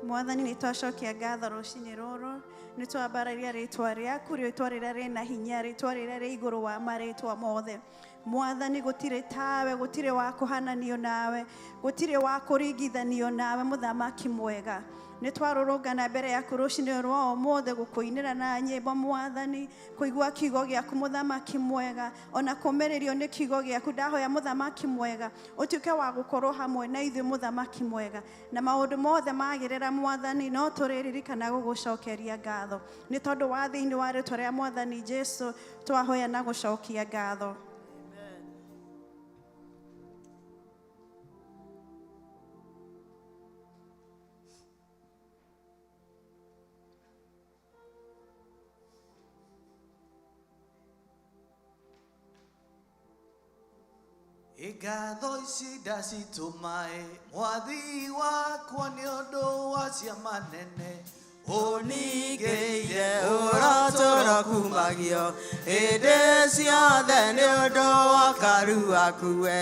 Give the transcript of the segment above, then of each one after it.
Mwathani nĩ twacokia ngatho rũcinĩ rũrũ, nĩ twambararia rĩtwa rĩaku, rĩtwa rĩrĩa rĩna hinya, rĩtwa rĩrĩa rĩ igũrũ wa marĩtwa mothe. Mwathani gũtirĩ tawe, gũtirĩ wa kũhananio nawe, gũtirĩ wa kũringithanio nawe, mũthamaki mwega. Nĩ twarũrũngana mbere yaku rũcinĩ rwa ũmũthĩ gũkũinĩra na nyĩmbo Mwathani, kũigua kiugo gĩaku mũthamaki mwega, ona kũmĩrĩrio nĩ kiugo gĩaku. Ndahoya mũthamaki mwega ũtuĩke wa gũkorwo hamwe na ithuĩ mũthamaki mwega, na maũndũ mothe magĩrĩra Mwathani no tũrĩririkana gũgũcokeria ngatho, nĩ tondũ wa thĩinĩ wa rĩtwa rĩa Mwathani Jesu twahoya na gũcokia ngatho. Ngatho ici ndacitũmae mwathi wakwa nĩ ũndũ wa ciama nene Ũningĩire ũrotũro kumagio hĩndĩ ciothe nĩ ũndũ wa karu waku we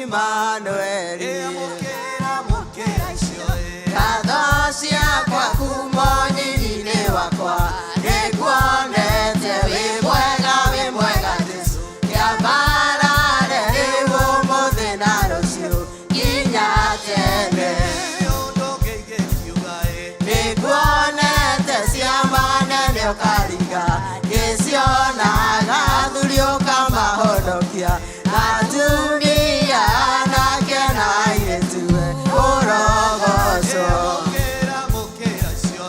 Imanueli. Amũkĩra mũkĩra icio ĩ. Ngatho ciakwa kuma ũnyinyi-inĩ wakwa nĩnguonete wĩ mwega, wĩ mwega Jesũ, kĩambarare rĩu ũmũthĩ na rũciũ nginya tene. Ũndũ ũngĩ ingĩkiuga ĩ. Nĩnguonete ciama nene ũkaringa, ngĩcionaga athuri ũkamahonokia, na atumia anake na airĩtu we ũrogocwo. Amũkĩra mũkĩra icio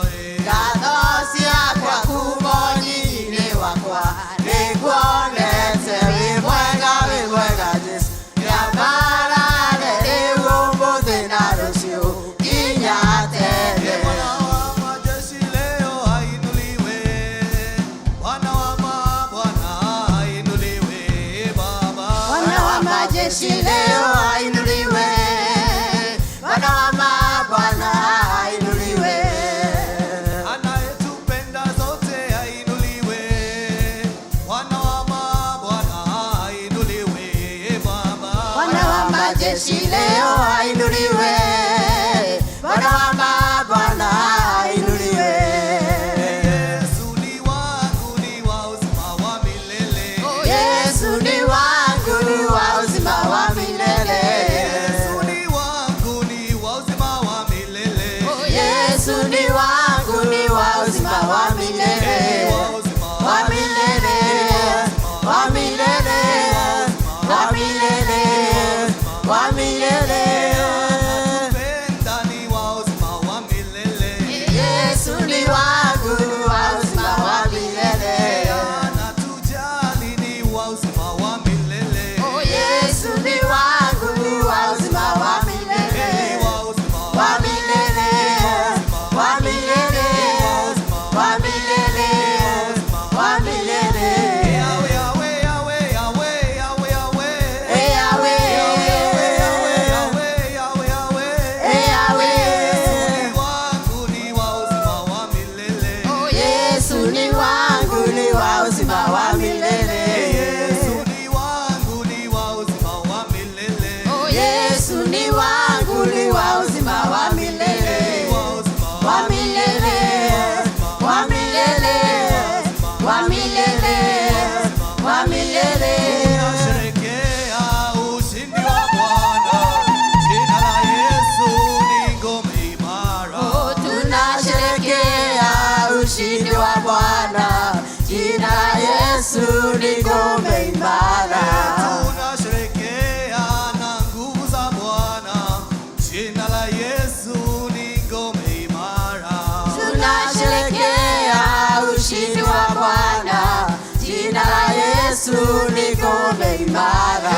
Tunasherehekea ushindi wa Bwana, jina la Yesu ni ngome imara.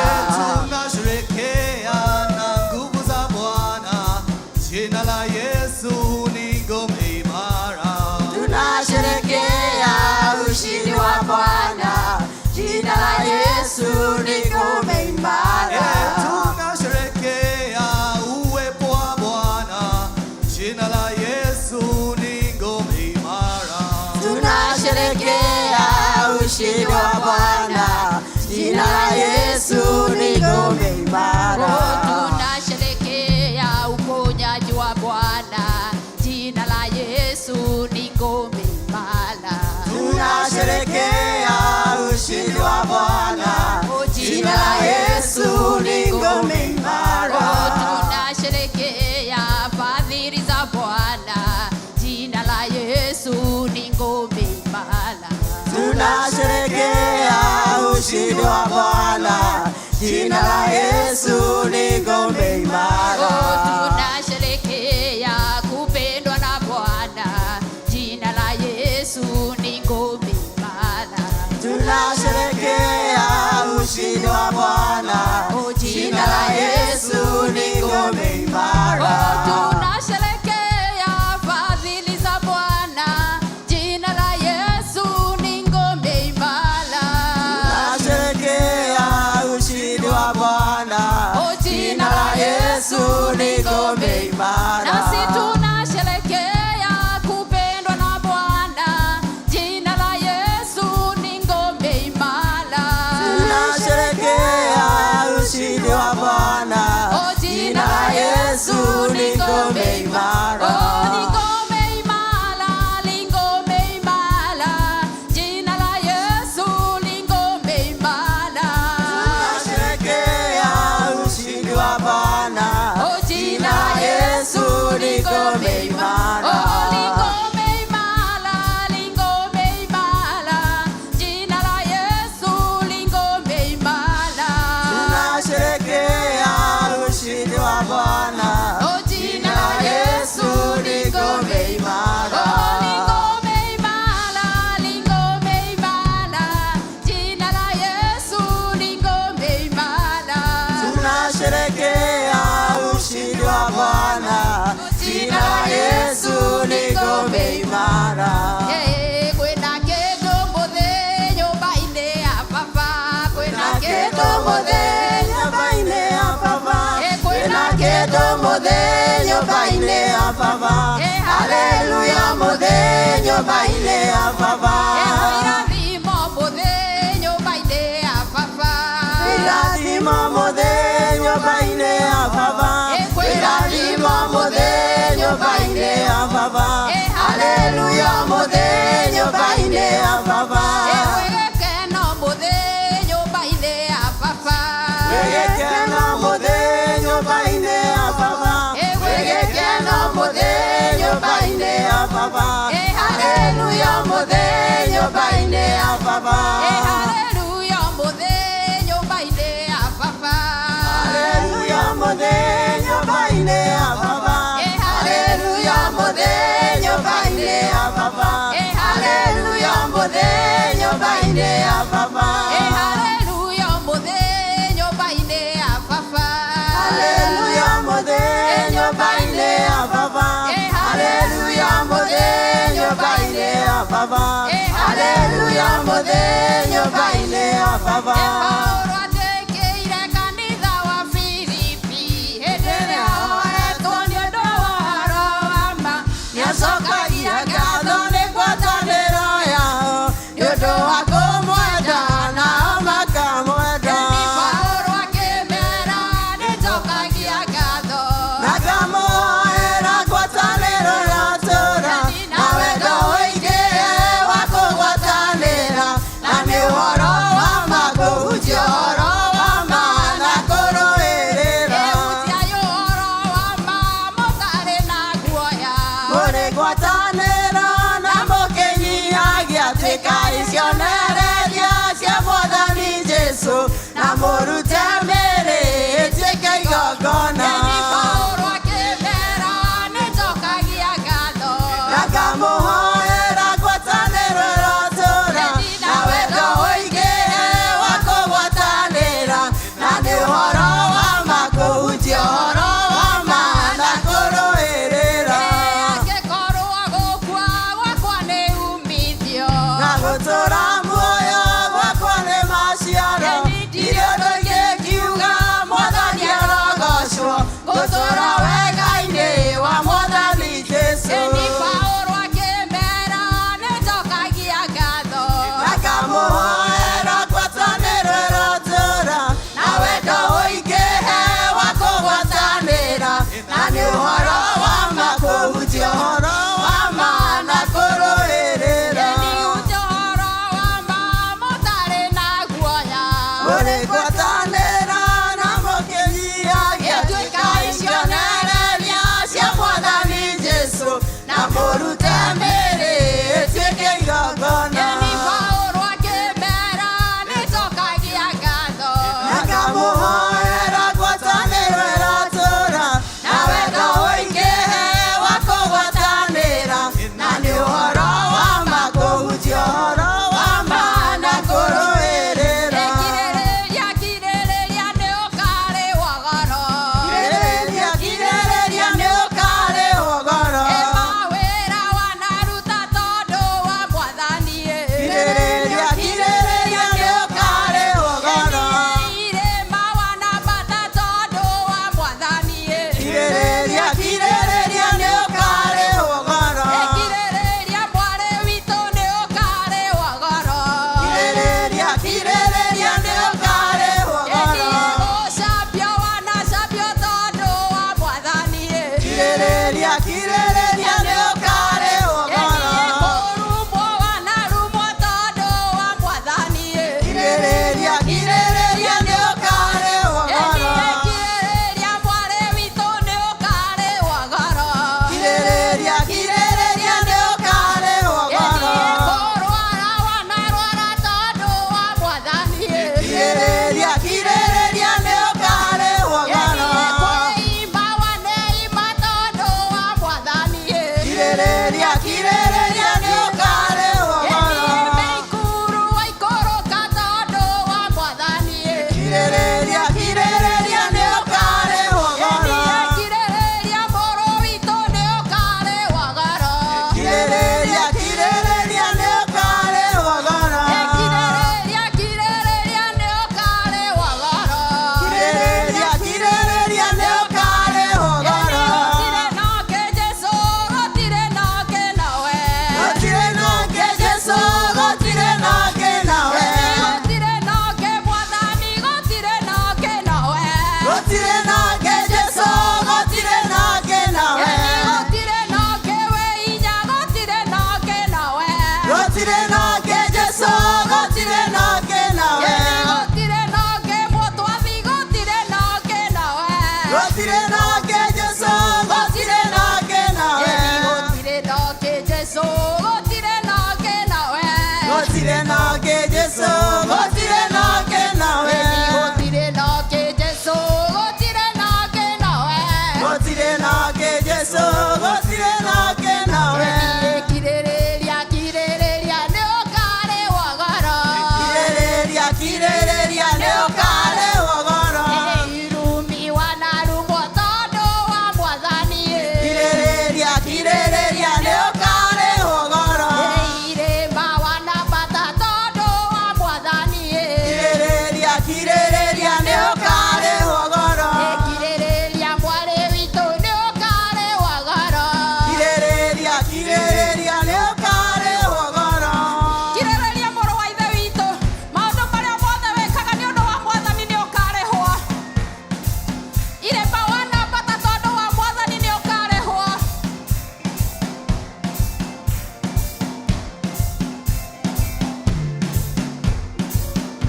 Tunasherehekea na nguvu za Bwana, jina la Yesu ni ngome imara. Tunasherehekea ushindi wa Bwana, jina la Yesu ni ngome imara. Tunasherehekea uwepo wa Bwana, jina la Yesu ni ngome imara. Tunasherehekea ushindi wa Bwana, jina la Yesu ni ngome imara. Tunasherehekea uponyaji wa Bwana, jina la Yesu ni ngome imara. Tunasherehekea ushindi wa Bwana, jina la Yesu ni ngome imara. Tunasherehekea fadhili za Bwana, jina la Yesu ni ngome imara. Tunasherehekea ushindi wa Bwana, jina la Yesu ni ngome imara. Tunasherehekea kupendwa na Bwana, jina la Yesu ni ngome imara. Tunasherehekea ushindi wa Bwana, jina la Yesu ni ngome imara. Tunasherehekea fadhili za Bwana, jina la Yesu ni ngome imara. Tunasherehekea ushindi wa Bwana, jina la Yesu ni ngome imara. Nasi tunasherehekea kupendwa na Bwana, jina la Yesu ni ngome imara. Tunasherehekea ushindi wa Bwana, jina la Yesu ni ngome imara. Oh, ni ngome imara, ni ngome imara, jina la Yesu ni ngome imara. Tunasherehekea ushindi wa Bwana, Oh, jina la Yesu ni ngome imara. Oh, ni ngome imara, ni ngome imara, jina la Yesu ni ngome imara. Tunasherehekea ushindi wa Bwana, Oh, jina la Yesu ni ngome imara. Oh, ni ngome imara, ni ngome imara, jina la Yesu ni ngome imara. Tunasherehekea ushindi wa Bwana, jina la Yesu ni ngome imara. Eh, kwĩna kĩndũ mũthĩ nyũmba-inĩ ya baba, kwĩna Kĩndũ kĩndũ mũthĩ nyũmba-inĩ ya baba, Eh, kwĩna kĩndũ mũthĩ nyũmba-inĩ ya baba. Haleluya mũthĩ nyũmba-inĩ ya baba. Eh, kwĩrathimo mũthĩ nyũmba-inĩ ya baba. Kwĩrathimo mũthĩ nyũmba-inĩ ya baba. Kwĩrathimo mũthĩ nyũmba-inĩ ya baba. Haleluya mũthĩ nyũmba-inĩ ya baba. Eh, gwĩ gĩkeno mũthĩ nyũmba-inĩ ya baba. Gwĩ gĩkeno mũthĩ nyũmba-inĩ ya baba. Gwĩ gĩkeno mũthĩ nyũmba-inĩ ya baba. Haleluya mũthĩ nyũmba-inĩ ya baba. Eh, haleluya mũthĩ nyũmba-inĩ ya baba. Haleluya mũthĩ nyũmba-inĩ ya baba. Haleluya mũthĩ nyũmba-inĩ ya baba. Haleluya mũthĩ nyũmba-inĩ ya baba. Eh, haleluya mũthĩ nyũmba-inĩ ya baba. Haleluya mũthĩ nyũmba-inĩ ya baba. Haleluya mũthĩ nyũmba-inĩ ya baba. Haleluya mũthĩ nyũmba-inĩ ya baba. Paulo athĩkĩire kanitha wa Filipi hĩndĩ ĩrĩa oetwo nĩ ũndũ wa ũhoro wa ma. Nĩacokagia ngatho nĩ ngwatanĩro yao nĩ ũndũ wa kũmwenda nao makamwenda. Paulo akĩmera nĩnjokagia ngatho. Na ngamũhoera ngwatanĩro ya tũra na wendo ũingĩhe wa kũgwatanĩra na nĩ ũhoro wa ma kũhunjia Gũtũra muoyo gwakwa nĩ maciaro. Ndirĩ ũndũ ingĩkiuga Mwathani arogocwo. Gũtũra wega-inĩ wa Mwathani Jesũ. Ĩni Paũlũ akĩmera nĩnjokagia ngatho. Akamũhoera ngwatanĩro ĩrotũra, na wendo ũingĩhe wa kũgwatanĩra, na nĩ ũhoro wa ma kũhunjia ũhoro wa ma na kũrũĩrĩra. Ĩni hunjia ũhoro wa ma mũtarĩ na guoya. Mũrĩ ngwatanĩro na mũkĩnyihagia, tuĩkai cionereria cia Mwathani Jesũ, na mũrute mĩĩrĩ ĩtuĩke igongona. Ĩni Paũlũ akĩmera nĩnjokagia ngatho. Akamũhoera ngwatanĩro ĩrotũra, na wendo ũingĩhe wa kũgwatanĩra, na nĩ ũhoro wa ma kũhunjia ũhoro wa ma na kũrũĩrĩra. Kirĩrĩria, kirĩrĩria nĩ ũkarĩhwo goro. Kirĩrĩria, kirĩrĩria nĩ ũkarĩhwo goro. Ĩ mawĩra wanaruta tondũ wa Mwathani ĩ. Kirĩrĩria, kirĩrĩria nĩ ũkarĩhwo goro. Irĩma wanambata tondũ wa Mwathani ĩ. Kirĩrĩria, kirĩrĩria nĩ ũkarĩhwo goro. Kirĩrĩria mwarĩ witũ nĩ ũkarĩhwo goro. Kirĩrĩria, kirĩrĩria nĩ ũkarĩhwo goro. Gũcambio wanacambio tondũ wa Mwathani ĩ. Kirĩrĩria, kirĩrĩria nĩ ũkarĩhwo goro. Kũrumwo wanarumwo tondũ wa Mwathani ĩ. Kirĩrĩria, kirĩrĩria nĩ ũkarĩhwo goro. Kirĩrĩria mwarĩ witũ nĩ ũkarĩhwo goro. Kirĩrĩria, kirĩrĩria nĩ ũkarĩhwo goro. Kũrwara wanarwara tondũ wa Mwathani ĩ. Kirĩrĩria, kirĩrĩria nĩ ũkarĩhwo goro. Kwĩima waneima tondũ wa Mwathani ĩ. Kirĩrĩria, kirĩrĩria nĩ ũkarĩhwo goro. Mĩikuru waikũrũka tondũ wa Mwathani ĩ. Kirĩrĩria, kirĩrĩria nĩ ũkarĩhwo goro. Kirĩrĩria mũrũ witũ nĩ ũkarĩhwo goro. Kirĩrĩria, kirĩrĩria nĩ ũkarĩhwo goro. Kirĩrĩria, kirĩrĩria nĩ ũkarĩhwo goro. Kirĩrĩria, kirĩrĩria nĩ ũkarĩhwo goro. Gũtirĩ nake Jesũ, gũtirĩ nake nawe. Gũtirĩ nake Jesũ, gũtirĩ nake nawe. Gũtirĩ nake Mwathani, gũtirĩ nake nawe. Gũtirĩ nake Jesũ, gũtirĩ nake nawe. Gũtirĩ nake wĩ hinya, gũtirĩ nake nawe. Gũtirĩ nake Jesũ, gũtirĩ nake nawe. Gũtirĩ nake Mũtwathi, gũtirĩ nake nawe. Gũtirĩ nake Jesũ, gũtirĩ nake nawe. Gũtirĩ nake Jesũ, gũtirĩ nake nawe. Gũtirĩ nake Jesũ, gũtirĩ nake nawe. Gũtirĩ nake Jesũ, gũtirĩ nake nawe. Gũtirĩ nake Jesũ, gũtirĩ nake nawe. Kirĩrĩria, kirĩrĩria nĩ ũkarĩhwo goro. Kirĩrĩria, kirĩrĩria nĩ ũkarĩhwo goro. Irumi wanarumwo tondũ wa Mwathani ĩ. Kirĩrĩria, kirĩrĩria nĩ ũkarĩhwo goro. Irĩma wanambata tondũ wa Mwathani ĩ. Kirĩrĩria, kirĩrĩria nĩ ũkarĩhwo goro. Kirĩrĩria mwarĩ witũ nĩ ũkarĩhwo goro. Kirĩrĩria, kirĩrĩria nĩ ũkarĩhwo goro. Kirĩrĩria mũrũ wa ithe witũ, maũndũ marĩa mothe wĩkaga nĩ ũndũ wa Mwathani nĩ ũkarĩhwo. Irĩma wanambata tondũ wa Mwathani nĩ ũkarĩhwo.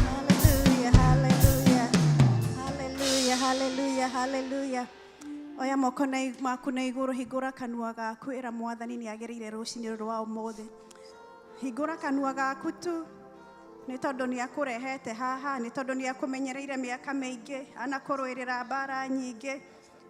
Hallelujah, hallelujah, hallelujah, hallelujah, hallelujah. Oya moko maku na igũrũ, hingũra kanua gaku, ĩra Mwathani nĩ agĩrĩire rũcinĩ rũrũ rwa ũmũthĩ. Hingũra kanua gaku tu, nĩ tondũ nĩ akũrehete haha, nĩ tondũ nĩ akũmenyereire mĩaka mĩingĩ, anakũrũĩrĩra mbara nyingĩ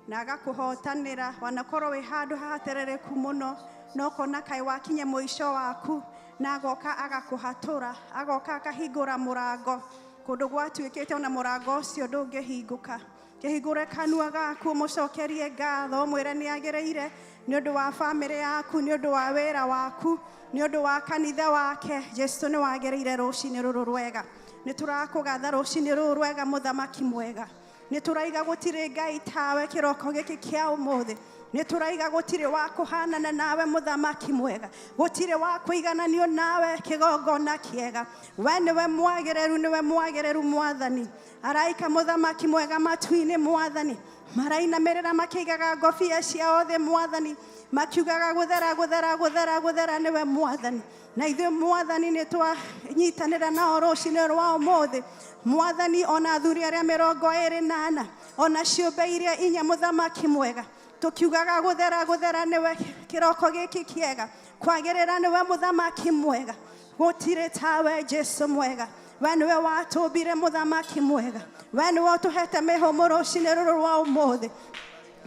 na agakũhotanĩra. Wanakorwo wĩ handũ hahaterereku mũno, na ũkona kaĩ wakinya mũico waku, na agoka agakũhatũra, agoka akahingũra mũrango kũndũ gwatuĩkĩte ona mũrango ũcio ndũngĩhingũka. Kĩhingũre kanua gaku ũmũcokerie ngatho, ũmwĩre nĩ agĩrĩire. Nĩ ũndũ wa bamĩrĩ yaku, nĩ ũndũ wa wĩra waku, nĩ ũndũ wa kanitha wake. Jesu nĩ wagĩrĩire rũcinĩ rũrũ rwega. Nĩ tũrakũgatha rũcinĩ rũrũ rwega, mũthamaki mwega. Nĩ tũraiga gũtirĩ Ngai tawe kĩroko gĩkĩ kĩa ũmũthĩ. Nĩ tũraiga gũtirĩ wa kũhanana nawe, mũthamaki mwega. Gũtirĩ wa kũigananio nawe, kĩgongona kĩega. We nĩwe mwagĩrĩru, nĩwe mwagĩrĩru mwathani. Araika mũthamaki mwega matu-inĩ mwathani, marainamĩrĩra makĩigaga ngobia ciao thĩ mwathani, makiugaga gũthera gũthera gũthera gũthera nĩwe mwathani. Na ithuĩ mwathani nĩ twanyitanĩra nao rũcinĩ rwa ũmũthĩ mwathani, ona athuri arĩa 24, ona ciũmbe iria inya, mũthamaki mwega, tukiugaga gũthera gũthera nĩwe kĩroko gĩkĩ kĩega. Kwagĩrĩra nĩwe mũthamaki mwega, gũtirĩ tawe Jesu mwega. We nĩwe watũmbire, mũthamaki mwega. We nĩwe ũtũhete mĩhũmũ rũcinĩ rũrũ rwa ũmũthĩ.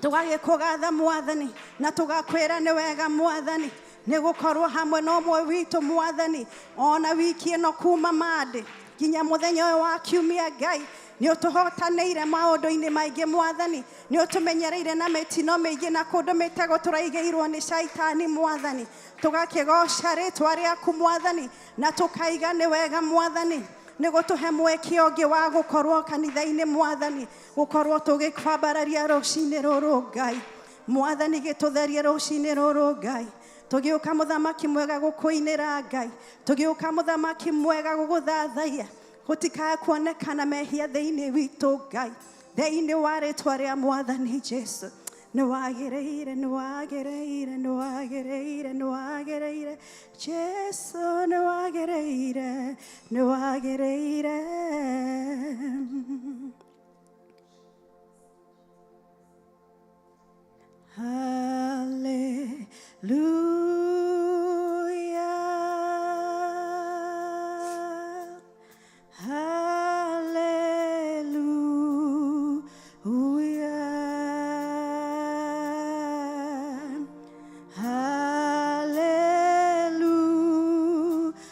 Tũgagĩkũgatha mwathani, na tũgakwĩra nĩ wega mwathani, nĩ gũkorwo hamwe na ũmwe witũ mwathani, ona wiki ĩno kuma Monday nginya mũthenya ũyũ wa kiumia. Ngai, nĩ ũtũhotanĩire maũndũ-inĩ maingĩ mwathani, nĩ ũtũmenyereire na mĩtino mĩingĩ na kũndũ mĩtego tũraigĩirwo nĩ caitani mwathani. Tũgakĩgoca rĩtwa rĩaku mwathani, na tũkaiga nĩ wega mwathani, nĩ gũtũhe mweke ũngĩ wa gũkorwo kanitha-inĩ mwathani, gũkorwo tũgĩkwambararia rũcinĩ rũrũ. Ngai mwathani, gĩtũtherie rũcinĩ rũrũ. Ngai, tũgĩũka mũthamaki mwega gũkũinĩra. Ngai, tũgĩũka mũthamaki mwega gũgũthathaiya, gũtikae kuonekana mehia thĩinĩ witũ. Ngai, thĩinĩ wa rĩtwa rĩa mwathani Jesu, nĩ wagĩrĩire, nĩ wagĩrĩire, nĩ wagĩrĩire, nĩ wagĩrĩire Jesu, nĩ wagĩrĩire, nĩ wagĩrĩire. Hallelujah. Hallelujah. Hallelujah.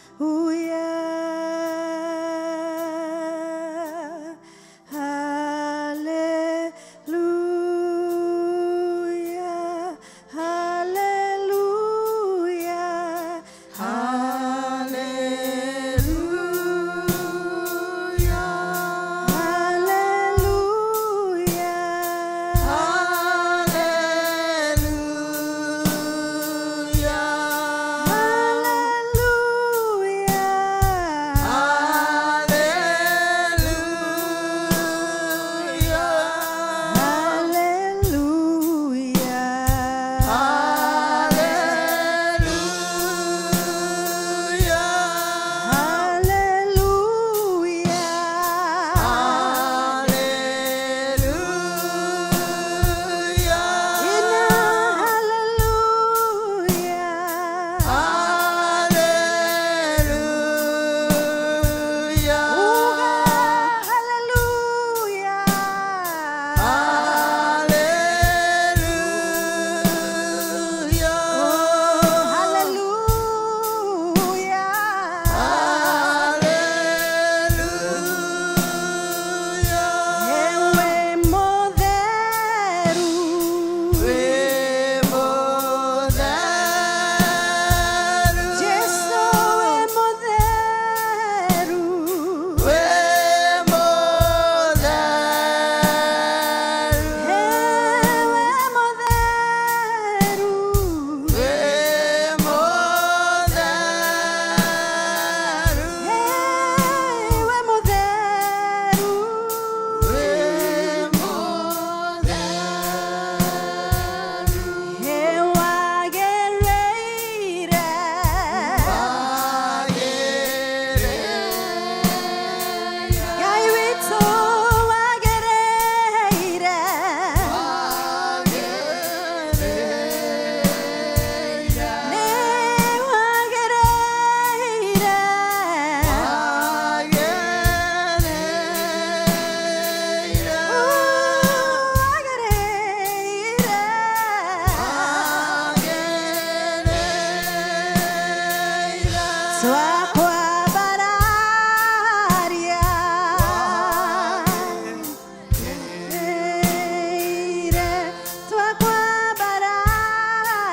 Hallelujah. Hallelujah. Hallelujah. Hallelujah. Hallelujah. Hallelujah. Hallelujah. Hallelujah. Hallelujah. Hallelujah. Hallelujah. Ina hallelujah. Hallelujah. Uga hallelujah. Hallelujah. Hallelujah. Hallelujah. Ewe moderu. We moderu. Jesu we moderu. We moderu. Ewe moderu. We moderu. Ewe moderu. We moderu. Ewagereire. Ngai witũ wagereire. Nĩ wagereire. Wagereire. Twakwambararia. Eire, twakwambararia.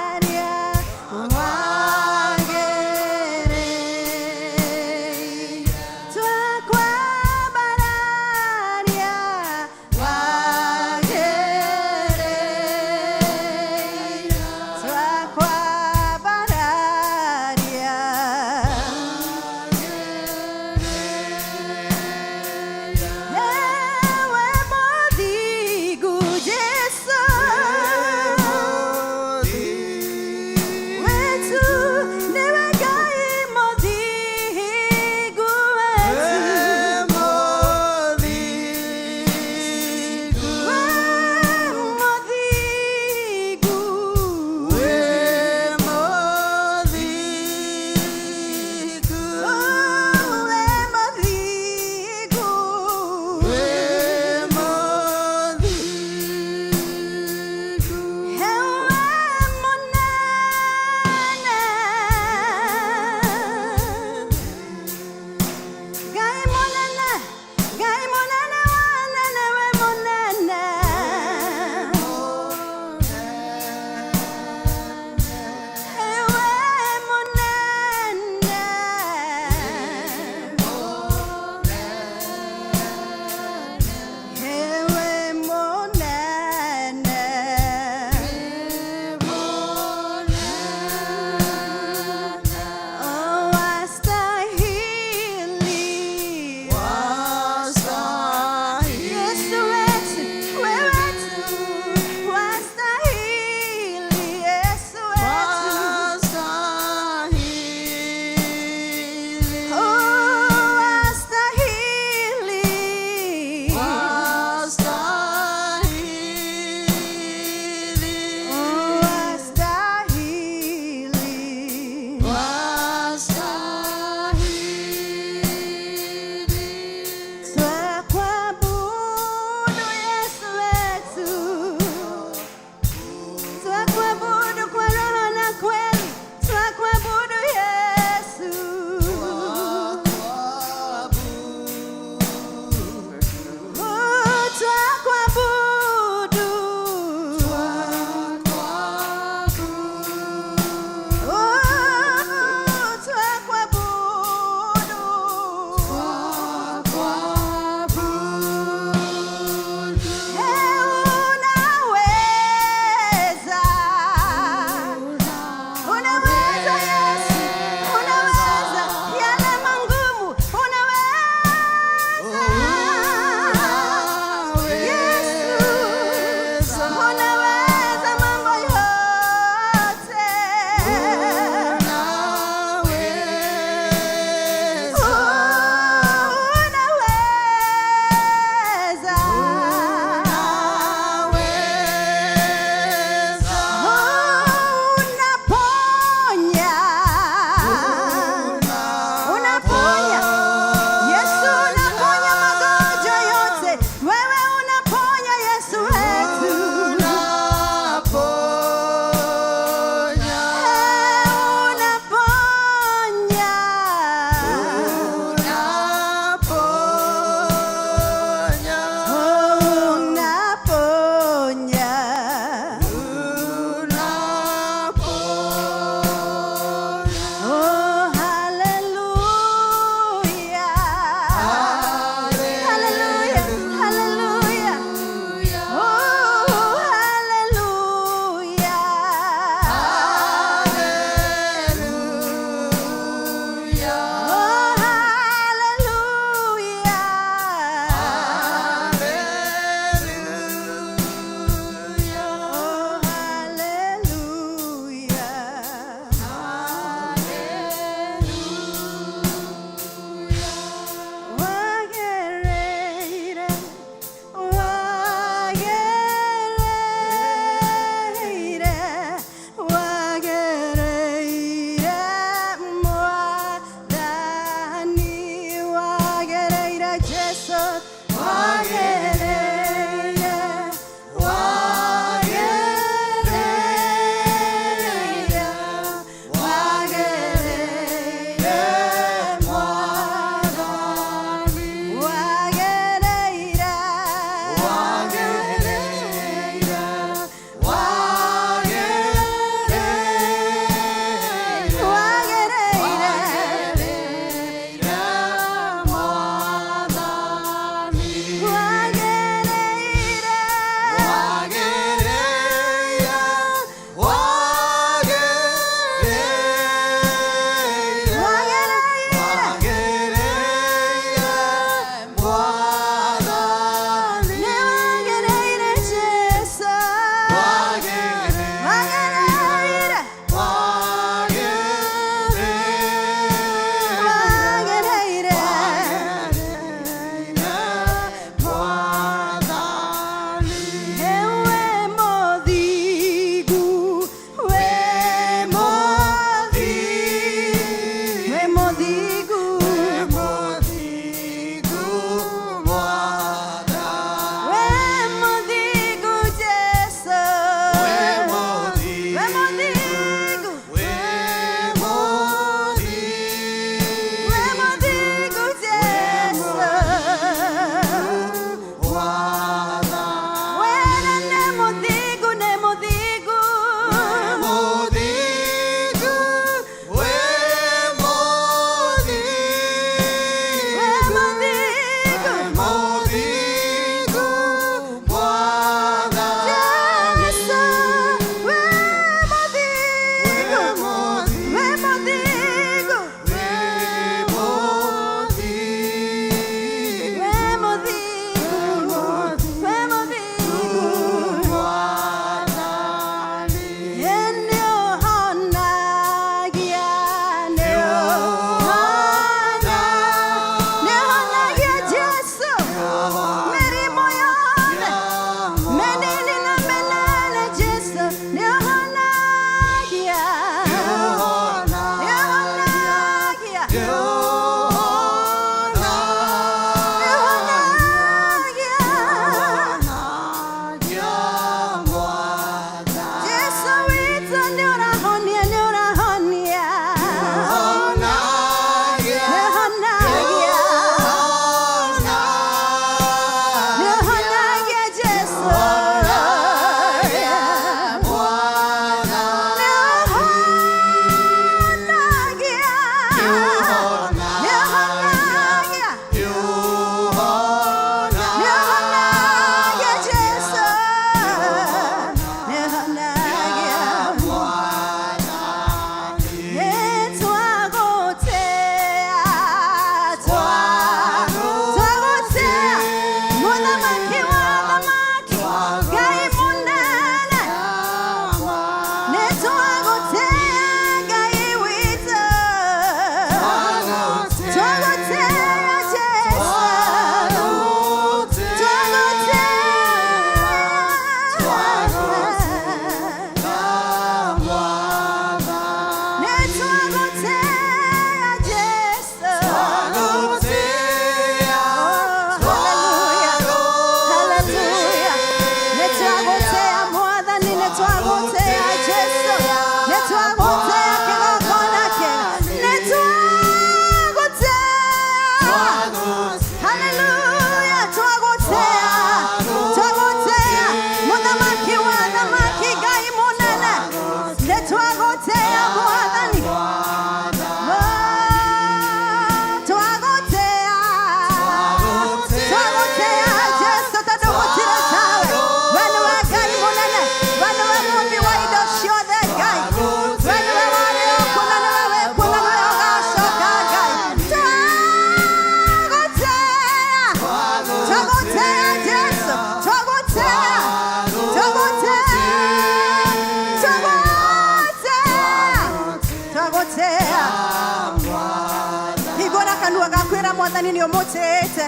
Hingũra kanua gaku ĩra mwathani nĩ ũmũtĩĩte.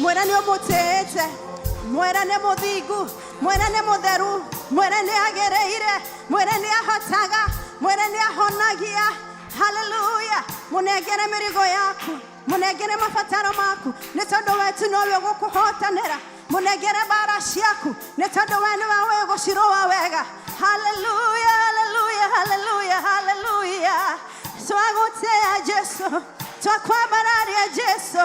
Mwĩre nĩ ũmũtĩĩte. Mwĩre nĩ mũthingu. Mwĩre nĩ mũtheru. Mwĩre nĩ agĩrĩire. Mwĩre nĩ ahotaga. Mwĩre nĩ ahonagia. Haleluya. Mũnengere mĩrigo yaku. Mũnengere mabataro maku. Nĩ tondũ we tu nowe ũgũkũhotanĩra. Mũnengere mbara ciaku. Nĩ tondũ we nĩwe ũĩ gũcirũa wega. Haleluya, haleluya, haleluya, haleluya. Twagũtĩa Jesu, twakwambararia Jesu,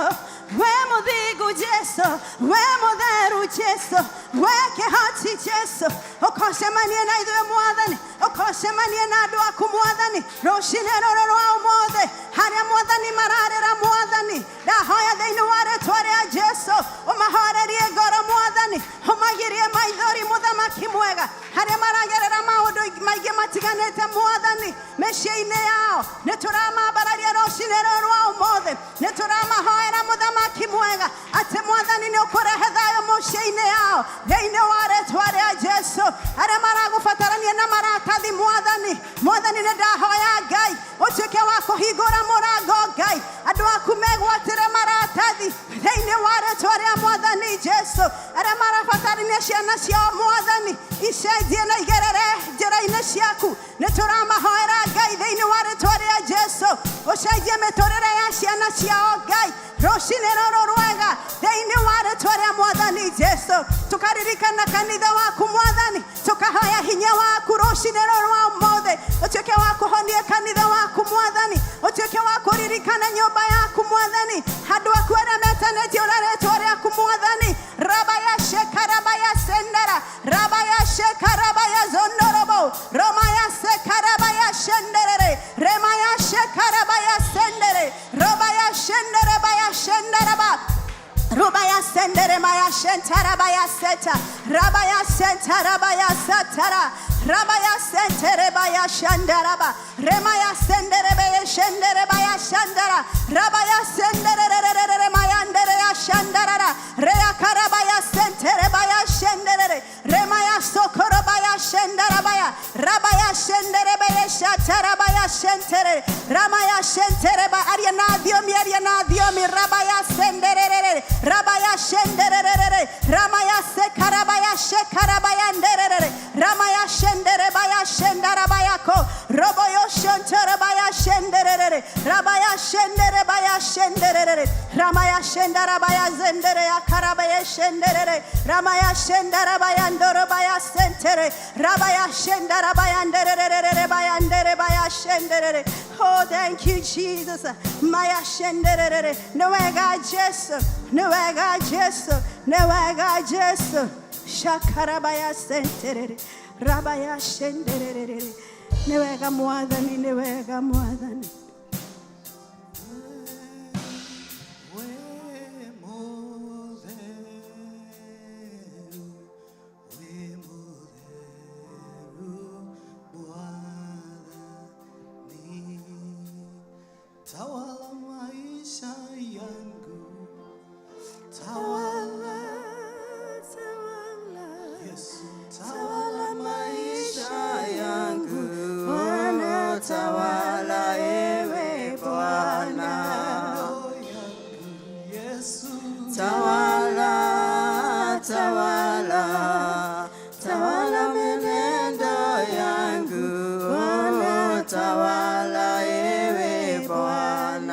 we mũthingu Jesu, we mũtheru Jesu, we kĩhoti Jesu, ũkocemanie na ithuĩ mwathani, ũkocemanie na andũ aku mwathani, rũcinĩ rũrũ rwa ũmũthĩ, harĩa mwathani mararĩra mwathani, ndahoya thĩinĩ wa rĩtwa rĩa Jesu, ũmahorerie ngoro mwathani, ũmagirie maithori mũthamaki mwega, harĩa maragerera maũndũ maingĩ matiganĩte mwathani, mĩciĩ-inĩ yao, nĩ tũramambararia rũcinĩ rũrũ rwa ũmũthĩ, nĩ tũramahoera mũthamaki mwega, atĩ mwathani nĩ ũkũrehe thayũ mũciĩ-inĩ yao, thĩinĩ wa rĩtwa rĩa Jesu, arĩa maragũbatarania na maratathi mwathani, mwathani nĩ ndahoya Ngai, ũtuĩke wa kũhingũra mũrango Ngai, andũ aku megwatĩre maratathi thĩinĩ wa rĩtwa rĩa mwathani Jesu, arĩa marabatarania ciana ciao mwathani, icenjie na igerere njĩra-inĩ ciaku, nĩ tũramahoera Ngai thĩinĩ wa rĩtwa rĩa Jesu, ũcenjie mĩtũrĩre ya ciana ciao Ngai, rũcinĩ rũrũ rwega thĩinĩ wa rĩtwa rĩa mwathani Jesu, tũkaririkana kanitha waku mwathani, tũkahoya hinya waku rũcinĩ rũrũ rwa ũmũthĩ, ũtuĩke wa kũhonia kanitha waku mwathani, ũtuĩke wa kũririkana nyũmba yaku mwathani, andũ aku arĩa metanĩtio na rĩtwa rĩaku mwathani, rabaya shekarabaya sendera, rabaya shekarabaya zondorobo, romaya sekarabaya shenderere, remaya shekarabaya sendere, robaya shenderebaya shenderaba, Rubaya sendere maya shentara baya seta, rabaya sentara baya satara, rabaya sentere baya shandaraba, remaya sendere baya shendere baya shandara, rabaya sendere re re re re maya ndere ya shandarara, rea karabaya sentere baya shendere, remaya sokoro baya shendara baya, rabaya shendere baya shatara baya shentere, ramaya shentere ba ariana diomi ariana diomi rabaya sendere re rabaya shenderere, ramaya sekarabaya shekarabaya nderere, ramaya shenderebaya shendarabaya ko, roboyo shenterabaya shenderere, rabaya shenderebaya shenderere, ramaya shendarabaya zendere akarabaya shenderere, ramaya shendarabaya ndorobaya sentere, rabaya shendarabaya nderere baya nderebaya shenderere. Oh, thank you, Jesus. Maya shenderere, nĩwega Jesu, nĩwega Jesu, nĩwega Jesu. Shakarabaya senterere, rabaya shenderere, nĩwega mwathani, nĩwega mwathani. We mũtheru, we mũtheru Mwathani, tawala maisha yangu, tawala, Tawala, Yesu, tawala maisha yangu, Bwana, Tawala ewe Bwana, yangu, Yesu, tawala, tawala, tawala menendo yangu, Bwana, tawala ewe Bwana.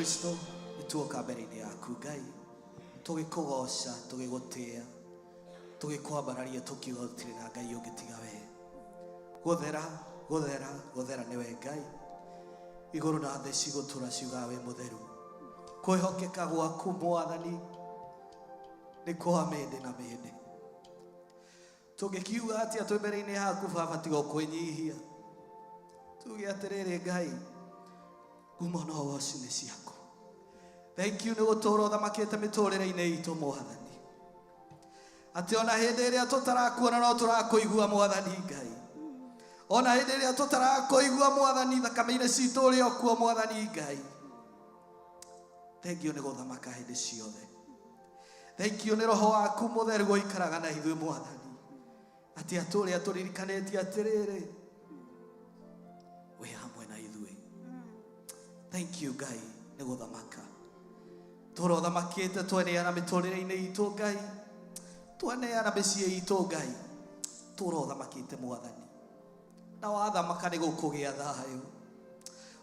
Kristo nĩtuoka mbere-inĩ yaku Ngai tũgĩkũgoca tũgĩgũtĩa tũgĩkwambararia tũkiuga gũtirĩ na Ngai ũngĩ tiga we. Gũthera gũthera gũthera nĩwe Ngai, igũrũ na thĩ cigũtũra ciugaga wĩ mũtheru. Kwĩhokeka gwaku Mwathani nĩ kwa mĩndĩ na mĩndĩ. Tũngĩkiuga atĩa twĩ mbere-inĩ yaku Baba tiga kwĩnyihia, tuge atĩrĩrĩ Ngai, ngumo na ũgoci nĩ ciaku. Thank you nĩ gũtũũra ũthamakĩte mĩtũrĩre-inĩ itũ Mwathani, atĩ ona hĩndĩ ĩrĩa tũtarakuona no tũrakũigua Mwathani Ngai, ona hĩndĩ ĩrĩa tũtarakũigua Mwathani thakame-inĩ citũ ũrĩ o kuo Mwathani Ngai. Thank you nĩ gũthamaka hĩndĩ ciothe. Thank you nĩ roho waku mũtheru ũikaraga na ithuĩ Mwathani, atĩ atũrĩa tũririkanĩtie atĩrĩrĩ wĩ hamwe na ithuĩ. Thank you Ngai nĩ gũthamaka tũra ũthamakĩte, tweneana mĩtũrĩre-inĩ itũ Ngai, tweneana mĩciĩ itũ Ngai, tũra ũthamakĩte Mwathani, na wathamaka nĩ gũkũgĩa thayũ,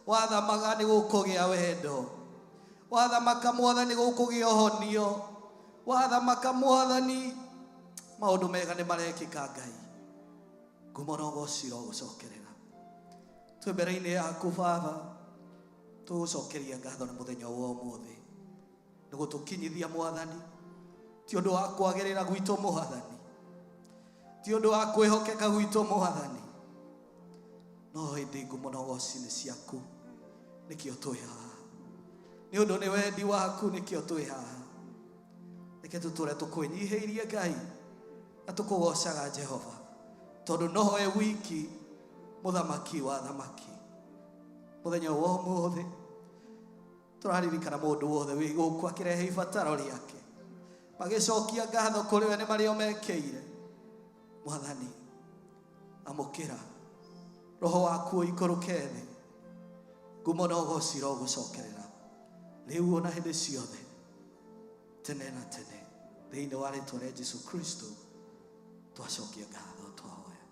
wathamaka nĩ gũkũgĩa wendo, wathamaka Mwathani gũkũgĩa ũhonio, wathamaka Mwathani maũndũ mega nĩ marekĩka Ngai. Ngumo na ũgoci irogũcokerera. Twĩ mbere-inĩ yaku Baba, tũgũcokeria ngatho nĩ mũthenya wa ũmũthĩ nĩ gũtũkinyithia Mwathani, ti ũndũ wa kwagĩrĩra gwitũ Mwathani, ti ũndũ wa kwĩhokeka gwitũ Mwathani, no ĩndĩ ngumo na ũgoci nĩ ciaku, nĩkĩo twĩ haha, nĩ ũndũ nĩ wendi waku nĩkĩo twĩ haha. Reke tũtũre tũkwĩnyihĩirie Ngai na tũkũgocaga Jehova, tondũ nowe wiki mũthamaki wa thamaki. Mũthenya wa ũmũthĩ tũraririkana mũndũ wothe wĩ gũkũ akĩrehe ibataro rĩake, magĩcokia ngatho kũrĩ we nĩ marĩa mekĩire. Mwathani, amũkĩra roho waku ũikũrũke thĩ, ngumo na ũgoci irogũcokerera rĩu ona hĩndĩ ciothe tene na tene, thĩinĩ wa rĩtwa rĩa Jesu Kristo twacokia ngatho twahoya,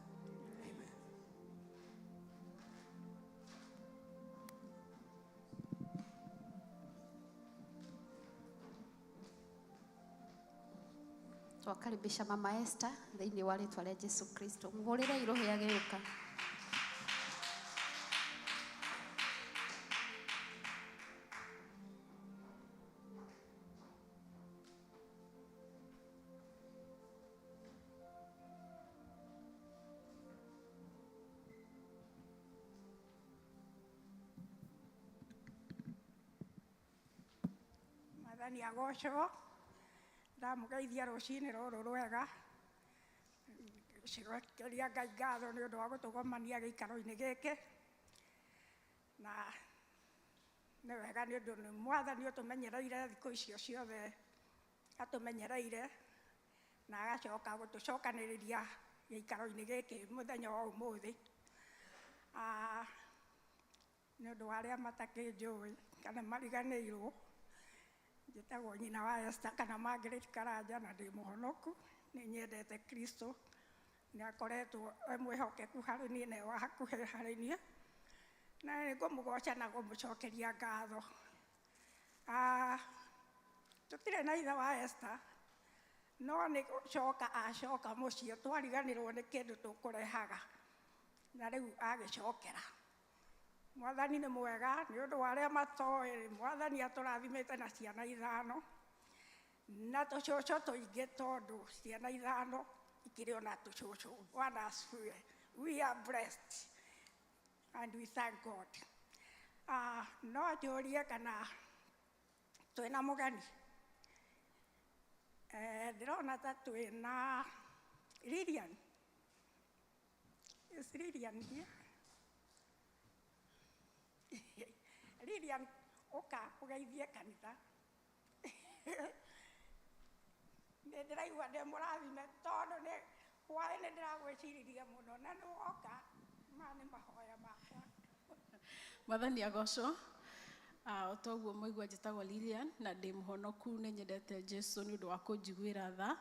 amen. Twakaribisha Mama Esther thĩinĩ wa rĩtwa rĩa Jesu Kristo. Mũhũrĩre irohe agĩũka. Mwathani agocwo. Ndamũgeithia rũcinĩ rũrũ rwega, cigokeria Ngai ngatho nĩ ũndũ wa gũtũgomania gĩikaro-inĩ gĩkĩ, na nĩ wega nĩ ũndũ nĩ Mwathani ũtũmenyereire thikũ icio ciothe atũmenyereire, na agacoka gũtũcokanĩrĩria gĩikaro-inĩ gĩkĩ mũthenya wa ũmũthĩ. Nĩ ũndũ wa arĩa matakĩnjũĩ kana mariganĩirwo, njĩtagwo nyina wa Esther kana Margaret Karanja, na ndĩ mũhonoku, nĩ nyendete Kristo, nĩ akoretwo e mwĩhokeku harĩ niĩ na e wa hakuhĩ harĩ niĩ, na nĩ ngũmũgoca na ngũmũcokeria ngatho. Tũtirĩ na ithe wa Esther, no nĩ gũcoka acoka mũciĩ, twariganĩrwo nĩ kĩndũ tũkũrehaga, na rĩu agĩcokera. Mwathani nĩ mwega nĩ ũndũ wa arĩa matoĩ, Mwathani atũrathimĩte na ciana ithano na tũcũcũ tũingĩ, tondũ ciana ithano ikĩrĩ ona tũcũcũ. Bwana asifiwe. We are blessed and we thank God. No njũrie kana twĩna mũgeni? Ndĩrona ta twĩna Lilian. Is Lilian here? Lilian, ũka ũgeithie kanitha. Nĩ ndĩraigua ndĩ mũrathime tondũ nĩ hwaĩ nĩ ndĩragwĩciririe mũno na nĩ woka, maya nĩ mahoya makwa. Mwathani agocwo. O ta ũguo mwaigua njĩtagwo Lilian na ndĩ mũhonoku, nĩ nyendete Jesu nĩ ũndũ wa kũnjiguĩra tha.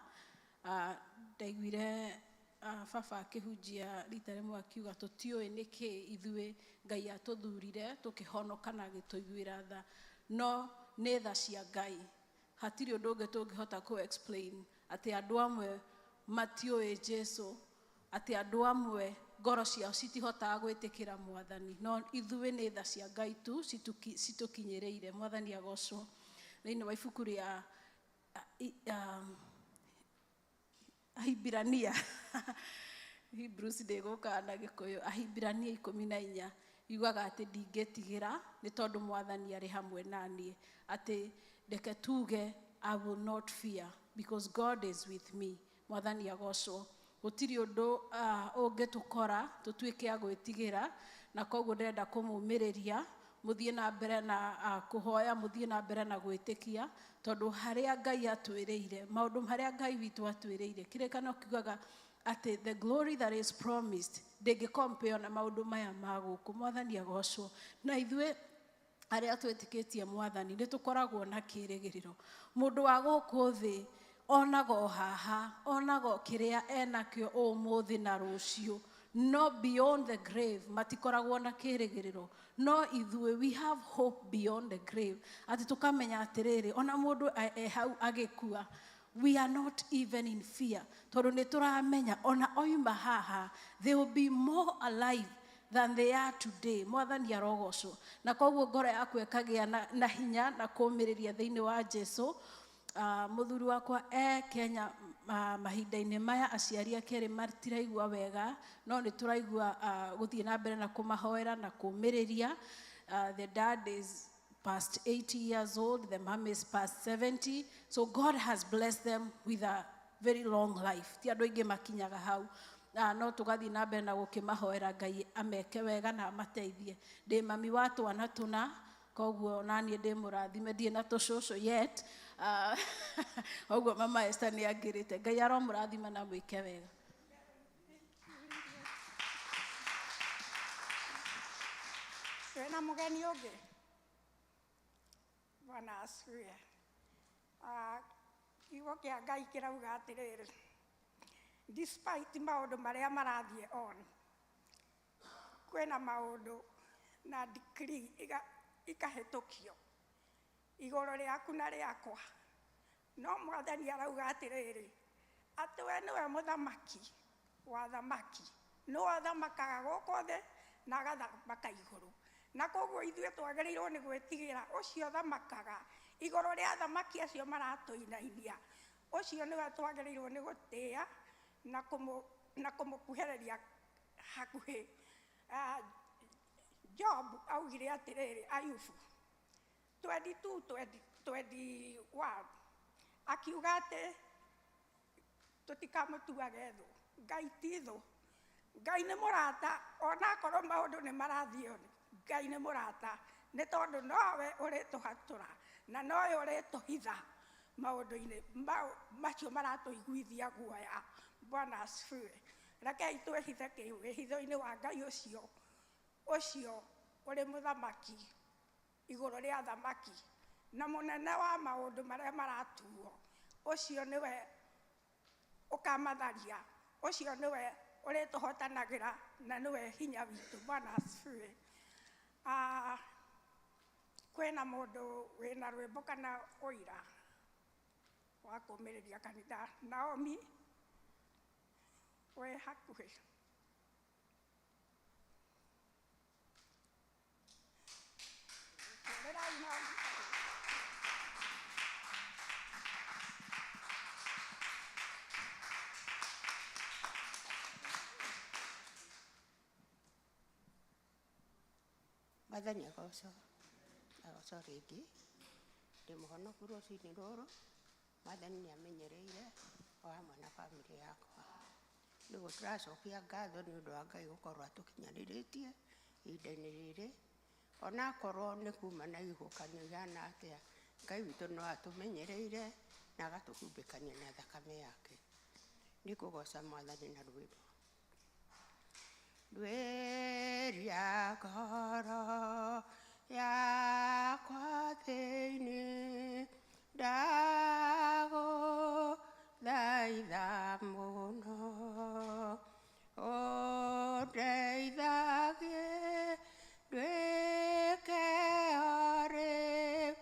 Ndaiguire baba akĩhunjia rita rĩmwe akiuga tũtiũĩ nĩkĩ ithuĩ Ngai atũthurire tũkĩhonoka na agĩtũiguĩra tha. No nĩ tha cia Ngai, hatirĩ ũndũ ũngĩ tũngĩhota kũ explain atĩ andũ amwe matiũĩ Jesu, atĩ andũ amwe ngoro ciao citihotaga gwĩtĩkĩra Mwathani, no ithuĩ nĩ tha cia Ngai tu citũkinyĩrĩire. Mwathani agocwo. Thĩinĩ wa ibuku rĩa Ahibirania, Hebrews ndĩgũkaga na Gĩkũyũ, Ahibirania 14 yugaga atĩ ndingĩtigĩra nĩ tondũ Mwathani arĩ hamwe na niĩ, atĩ reke tuge I will not fear because God is with me. Mwathani agocwo. Gũtirĩ ũndũ ũngĩtũkora tũtuĩke a gwĩtigĩra, na koguo ndĩrenda kũmũmĩrĩria mũthiĩ na mbere na kũhoya, mũthiĩ na mbere na gwĩtĩkia, tondũ harĩa Ngai atwĩrĩire, maũndũ marĩa Ngai witũ atwĩrĩire, kĩrĩkanĩro kiugaga atĩ the glory that is promised ndĩngĩkompeo na maũndũ maya ma gũkũ. Mwathani agocwo. Na ithuĩ arĩa twĩtĩkĩtie Mwathani nĩ tũkoragwo na kĩĩrĩgĩrĩro. Mũndũ wa gũkũ thĩ onaga o haha, onaga o kĩrĩa enakĩo ũmũthĩ na rũciũ, no beyond the grave matikoragwo na kĩĩrĩgĩrĩro. No ithuĩ we have hope beyond the grave, atĩ tũkamenya atĩrĩrĩ, ona mũndũ e hau agĩkua, we are not even in fear, tondũ nĩ tũramenya ona oima haha they will be more alive than they are today. Mwathani arogocwo. Na koguo ngoro yaku ĩkagĩa na hinya na kũmĩrĩria thĩinĩ wa Jesu. Mũthuri wakwa e Kenya mahinda-inĩ maya, aciari ake erĩ matiraigua wega, no nĩ tũraigua gũthiĩ na mbere na kũmahoera na kũmĩrĩria. The dad is past 80 years old, the mom is past 70, so God has blessed them with a very long life. Ti andũ aingĩ makinyaga hau. No tũgathiĩ na mbere na gũkĩmahoera Ngai ameke wega na amateithie. Ndĩ mami wa twana tũna, koguo naniĩ ndĩ mũrathime, ndirĩ na tũcũcũ yet. Koguo mama Esther nĩ angĩrĩte. Ngai aromũrathima na mwĩke wega. Twĩna mũgeni ũngĩ. Bwana asifiwe. Kiugo kĩa Ngai kĩrauga atĩrĩrĩ, despite maũndũ marĩa marathiĩ on, kwĩna maũndũ na decree ikahĩtũkio igũrũ rĩaku na rĩakwa, no Mwathani arauga atĩrĩrĩ, atĩ we nĩwe mũthamaki wa thamaki, nĩwe ũthamakaga gũkũ thĩ na agathamaka igũrũ, na koguo ithuĩ twagĩrĩirwo nĩ gwĩtigĩra ũcio ũthamakaga igũrũ rĩa thamaki acio maratũinainia. Ũcio nĩwe twagĩrĩirwo nĩ gũtĩĩa na kũmũkuhĩrĩria hakuhĩ. Job augire atĩrĩrĩ, Ayubu 22 21, akiuga atĩ tũtikamũtuage thũ. Ngai ti thũ, Ngai nĩ mũrata, onakorwo maũndũ nĩ marathiĩ ũũ, Ngai nĩ mũrata, nĩ tondũ nowe ũrĩtũhatũra na nowe ũrĩtũhitha maũndũ-inĩ macio maratũiguithia guoya. Bwana asifiwe. Rekei twĩhithe wĩhitho-inĩ wa Ngai ũcio, ũcio ũrĩ mũthamaki igũrũ rĩa thamaki na mũnene wa maũndũ marĩa maratuo. Ũcio nĩwe ũkamatharia, ũcio nĩwe ũrĩtũhotanagĩra na nĩwe hinya witũ. Bwana asifiwe. Kwĩna mũndũ wĩna rwĩmbo kana ũira wa kũmĩrĩria kanitha? Naomi wĩ hakuhĩ. Hũrĩrai Naomi. Mwathani agocwo, agocwo rĩngĩ. Ndĩ mũhonoku rũcinĩ rũrũ. Mwathani nĩ amenyereire o hamwe na bamĩrĩ yakwa. Nĩguo tũracokia ngatho nĩ ũndũ wa Ngai gũkorwo atũkinyanĩrĩtie ihinda-inĩ rĩrĩ, onakorwo nĩ kuma na ihuhũkanio ihana atĩa, Ngai witũ no atũmenyereire na agatũhumbĩkania na thakame yake. Nĩ kũgoca Mwathani na rwĩmbo. Ndwĩria ngoro yakwa thĩinĩ, ndagũthaitha mũno, ũndeithagie nduĩke o rĩu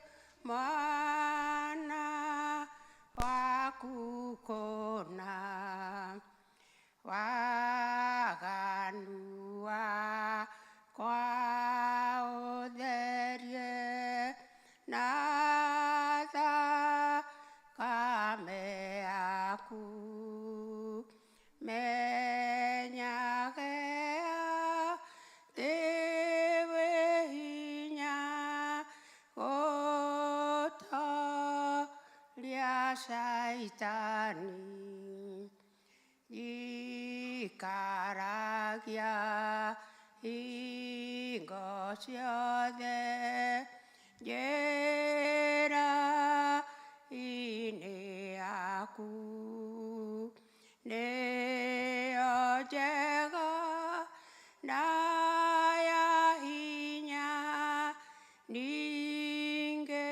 Na thakame yaku menyage atĩ wĩ hinya gũtooria Shaitani. Ikaragia hingo ciothe njĩra-inĩ yaku nĩyo njega na ya hinya ningĩ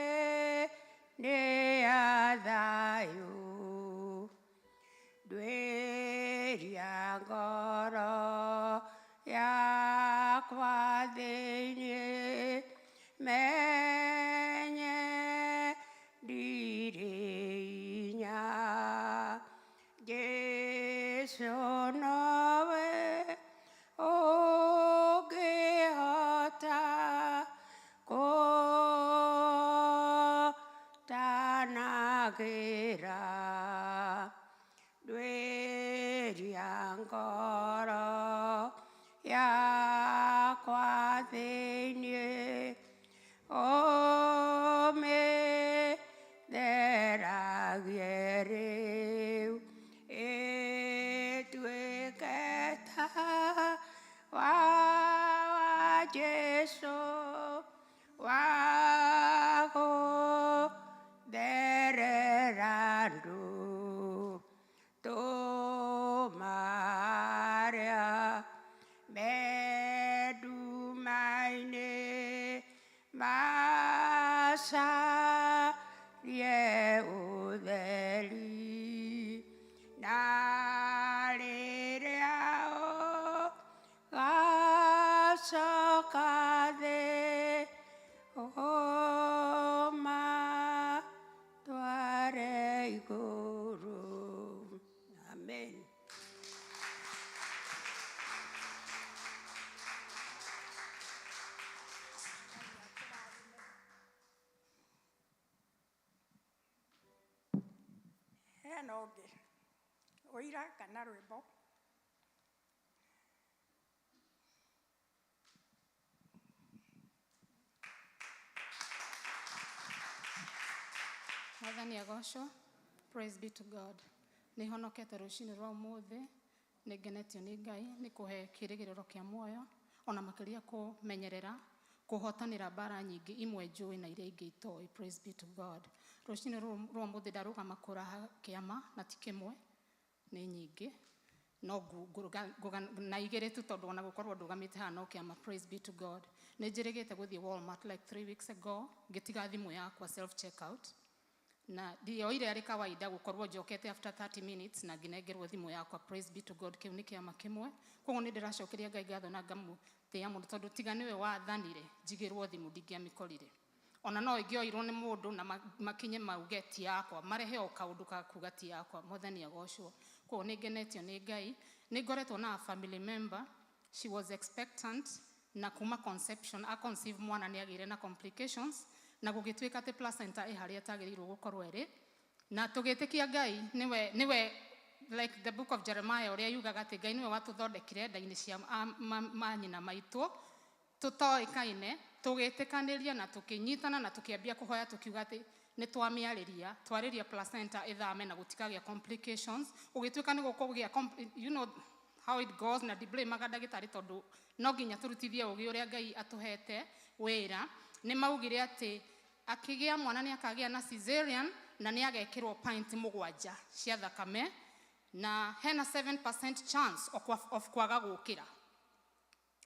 nĩ ya thayũ. Ndwĩria ngoro yakwa thĩinĩ menye ndirĩ hinya. Jesũ nowe ũngĩhota kũtanagĩra. Ndwĩria ngoro yakwa thĩinĩ ũmĩtheragie rĩu ĩtuĩke ta wa Jesũ wa gũtherera andũ tũma arĩa me nduma-inĩ macarie ũtheri. Na rĩrĩa ũgacoka thĩ ũmatware igũrũ. Amen. Hena ũngĩ ũira kana rwĩmbo? Mwathani agocwo. Praise be to God. Nĩ honokete rũcinĩ rwa ũmũthĩ, nĩ ngenetio nĩ Ngai nĩ kũhe kĩrĩgĩrĩro kĩa muoyo, ona makĩria kũmenyerera kũhotanĩra mbara nyingĩ, imwe njũĩ na iria ingĩ itoĩ. Praise be to God. Rũcinĩ rwa ũmũthĩ ndarũgama kũraha kĩama, na ti kĩmwe, nĩ nyingĩ, no na igĩrĩ tu, tondũ ona gũkorwo ndũgamĩte haha no kĩama. Praise be to God. Nĩ njĩrĩgĩte gũthiĩ Walmart like 3 weeks ago, ngĩtiga thimũ yakwa self checkout, na ndioire arĩ kawaida gũkorwo njokete after 30 minutes na ngĩnengerwo thimũ yakwa. Praise be to God. Kĩu nĩ kĩama kĩmwe. Koguo nĩ ndĩracokeria Ngai ngatho na ngamũtĩĩa mũno, tondũ tiga nĩwe wathanire njigĩrwo thimũ, ndingĩamĩkorire. Ona no ĩngĩoirwo nĩ mũndũ na makinye mauge ti yakwa, marehe o kaũndũ ka kuga ti yakwa. Mwathani agocwo. Koguo nĩ ngenetio nĩ Ngai. Nĩ ngoretwo na a family member, she was expectant, na kuma conception, a conceive mwana, nĩ agĩire na complications, na gũgĩtuĩka atĩ placenta ĩ harĩa ĩtagĩrĩirwo gũkorwo ĩrĩ, na tũgĩtĩkia Ngai nĩwe like the Book of Jeremiah ũrĩa yugaga atĩ Ngai nĩwe watũthondekire nda-inĩ cia manyina maitũ tũtoĩkaine. Tũgĩtĩkanĩria na tũkĩnyitana na tũkĩambia kũhoya, tũkiuga atĩ nĩ twamĩarĩria, twarĩria placenta ĩthame na gũtikagĩa complications. Gũgĩtuĩka nĩ gũkũgĩa you know how it goes, na ndiblamaga ndagĩtarĩ, tondũ no nginya tũrutithie ũgĩ ũrĩa Ngai atũhete wĩra. Nĩ maugire atĩ akĩgĩa mwana nĩ akagĩa na cesarean na nĩ agekĩrwo pint 7 cia thakame, na hena 7% chance of kwaga gũkĩra.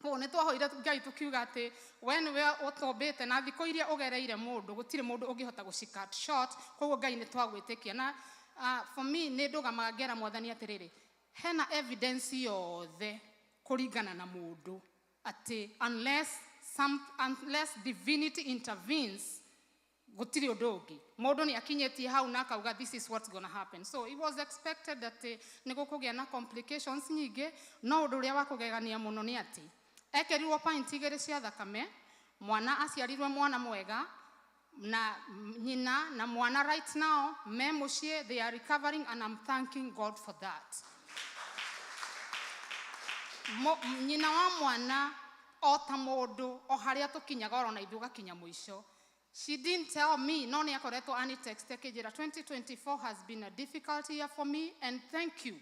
Koguo nĩ twahoire Ngai tũkiuga atĩ we nĩwe ũtũmbĩte, na thikũ iria ũgereire mũndũ gũtirĩ mũndũ ũngĩhota gũci cut short. Koguo Ngai nĩ twagwĩtĩkia. Na for me, nĩ ndũgamaga ngera Mwathani atĩrĩrĩ, hena evidence yothe kũringana na mũndũ atĩ unless divinity intervenes, gũtirĩ ũndũ ũngĩ. Mũndũ nĩ akinyĩtie hau na akauga this is what's gonna happen. So it was expected that nĩ gũkũgĩa na complications nyingĩ. No ũndũ ũrĩa wa kũgegania mũno nĩ atĩ ekĩrirwo pint 2 cia thakame, mwana aciarirwe mwana mwega. Na nyina na mwana right now me muciĩ, they are recovering and I'm thanking God for that. Nyina wa mwana o ta mũndũ o harĩa tũkinyaga oro na ithuĩ ũgakinya mũico. She didn't tell me, no nĩ akoretwo ani text akĩnjĩra 2024 has been a difficult year for me and thank you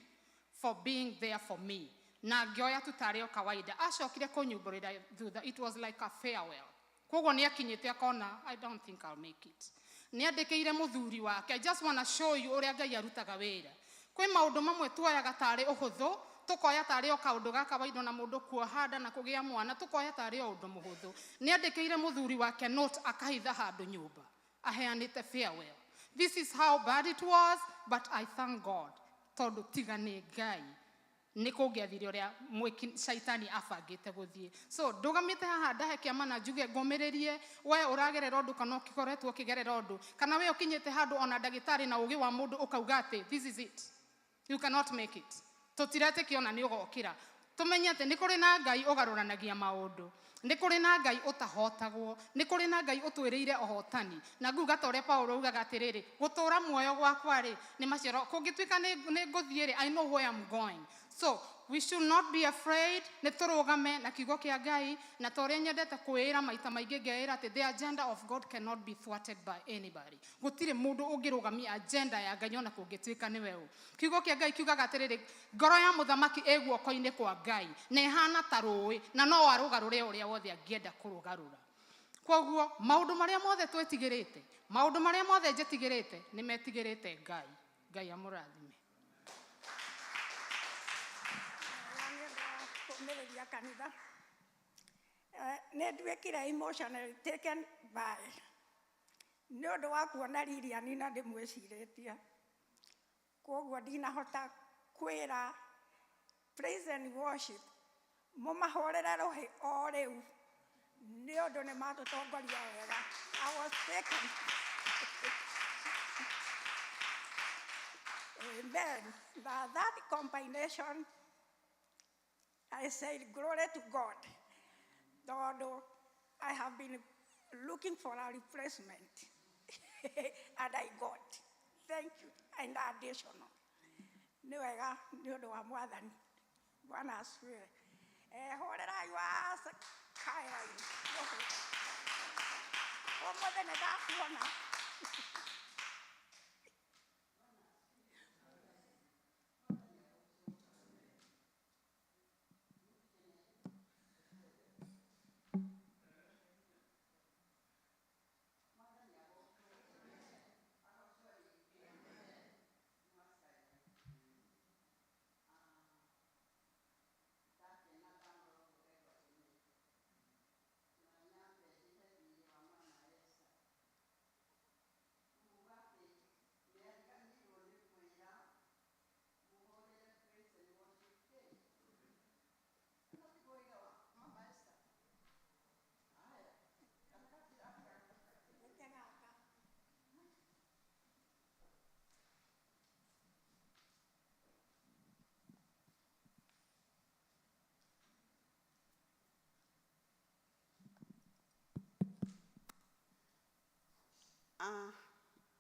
for being there for me. Na ngĩoya tu tarĩ o kawaida. Acokire kũnyumbũrĩra thutha, it was like a farewell. Koguo nĩ akinyĩte akona, I don't think I'll make it. Nĩ andĩkĩire mũthuri wake. I just want to show you ũrĩa Ngai arutaga wĩra. Kwĩ maũndũ mamwe tuoyaga tarĩ ũhũthũ, tukoya tarĩ o kaũndũ ga kawaida na mũndũ kuoha nda na kũgĩa mwana, tukoya tarĩ o ũndũ mũhũthũ. Nĩ andĩkĩire mũthuri wake note akahitha handũ nyũmba, aheanĩte farewell. This is how bad it was, but I thank God. Tondũ tiga nĩ Ngai nĩ kũngĩathire ũrĩa mwĩki caitani abangĩte gũthiĩ. So ndũgamĩte haha ndahe kĩama na njuge ngũmĩrĩrie we ũragerera ũndũ kana ũkĩkoretwo ũkĩgerera ũndũ kana we ũkinyĩte handũ ona ndagĩtarĩ na ũgĩ wa mũndũ ũkauga atĩ this is it, you cannot make it. Tũtiretĩkia ona nĩ ũgokĩra. Tũmenye atĩ nĩ kũrĩ na Ngai ũgarũranagia maũndũ, nĩ kũrĩ na Ngai ũtahotagwo, nĩ kũrĩ na Ngai ũtwĩrĩire ũhotani. Na nguga ta ũrĩa Paulo augaga atĩrĩrĩ, gũtũũra muoyo gwakwa rĩ nĩ maciaro, kũngĩtuĩka nĩ ngũthiĩ rĩ, I know where I'm going. So we should not be afraid, nĩ tũrũgame na kiugo kĩa Ngai, na ta ũrĩa nyendete kwĩĩra maita maingĩ ngeĩra atĩ the agenda of God cannot be thwarted by anybody. Gũtirĩ mũndũ ũngĩrũgamia agenda ya Ngai ona kũngĩtuĩka nĩwe ũ. Kiugo kĩa Ngai kiugaga atĩrĩrĩ, ngoro ya mũthamaki ĩ guoko-inĩ kwa Ngai na ĩhana ta rũĩ na no arũgarũre ũrĩa wothe angĩenda kũrũgarũra. Koguo maũndũ marĩa mothe twetigĩrĩte, maũndũ marĩa mothe njetigĩrĩte, nĩ metigĩrĩte Ngai. Ngai amũrathime. Kũmĩrĩria kanitha. Nĩ nduĩkire emotionally taken by nĩ ũndũ wa kuona Lilian na ndĩmwĩcirĩtie, koguo ndinahota kwĩra praise and worship mũmahũrĩre rũhĩ o rĩu nĩ ũndũ nĩ matũtongoria wega. I was taken. Amen. Now that combination, I said, glory to God. Though I have been looking for a replacement, and I got. Thank you. And additional. Nĩ wega nĩ ũndũ wa Mwathani. Bwana asifiwe. Hũrĩrai wa Caroline. Ũmũthĩ nĩ ndakuona.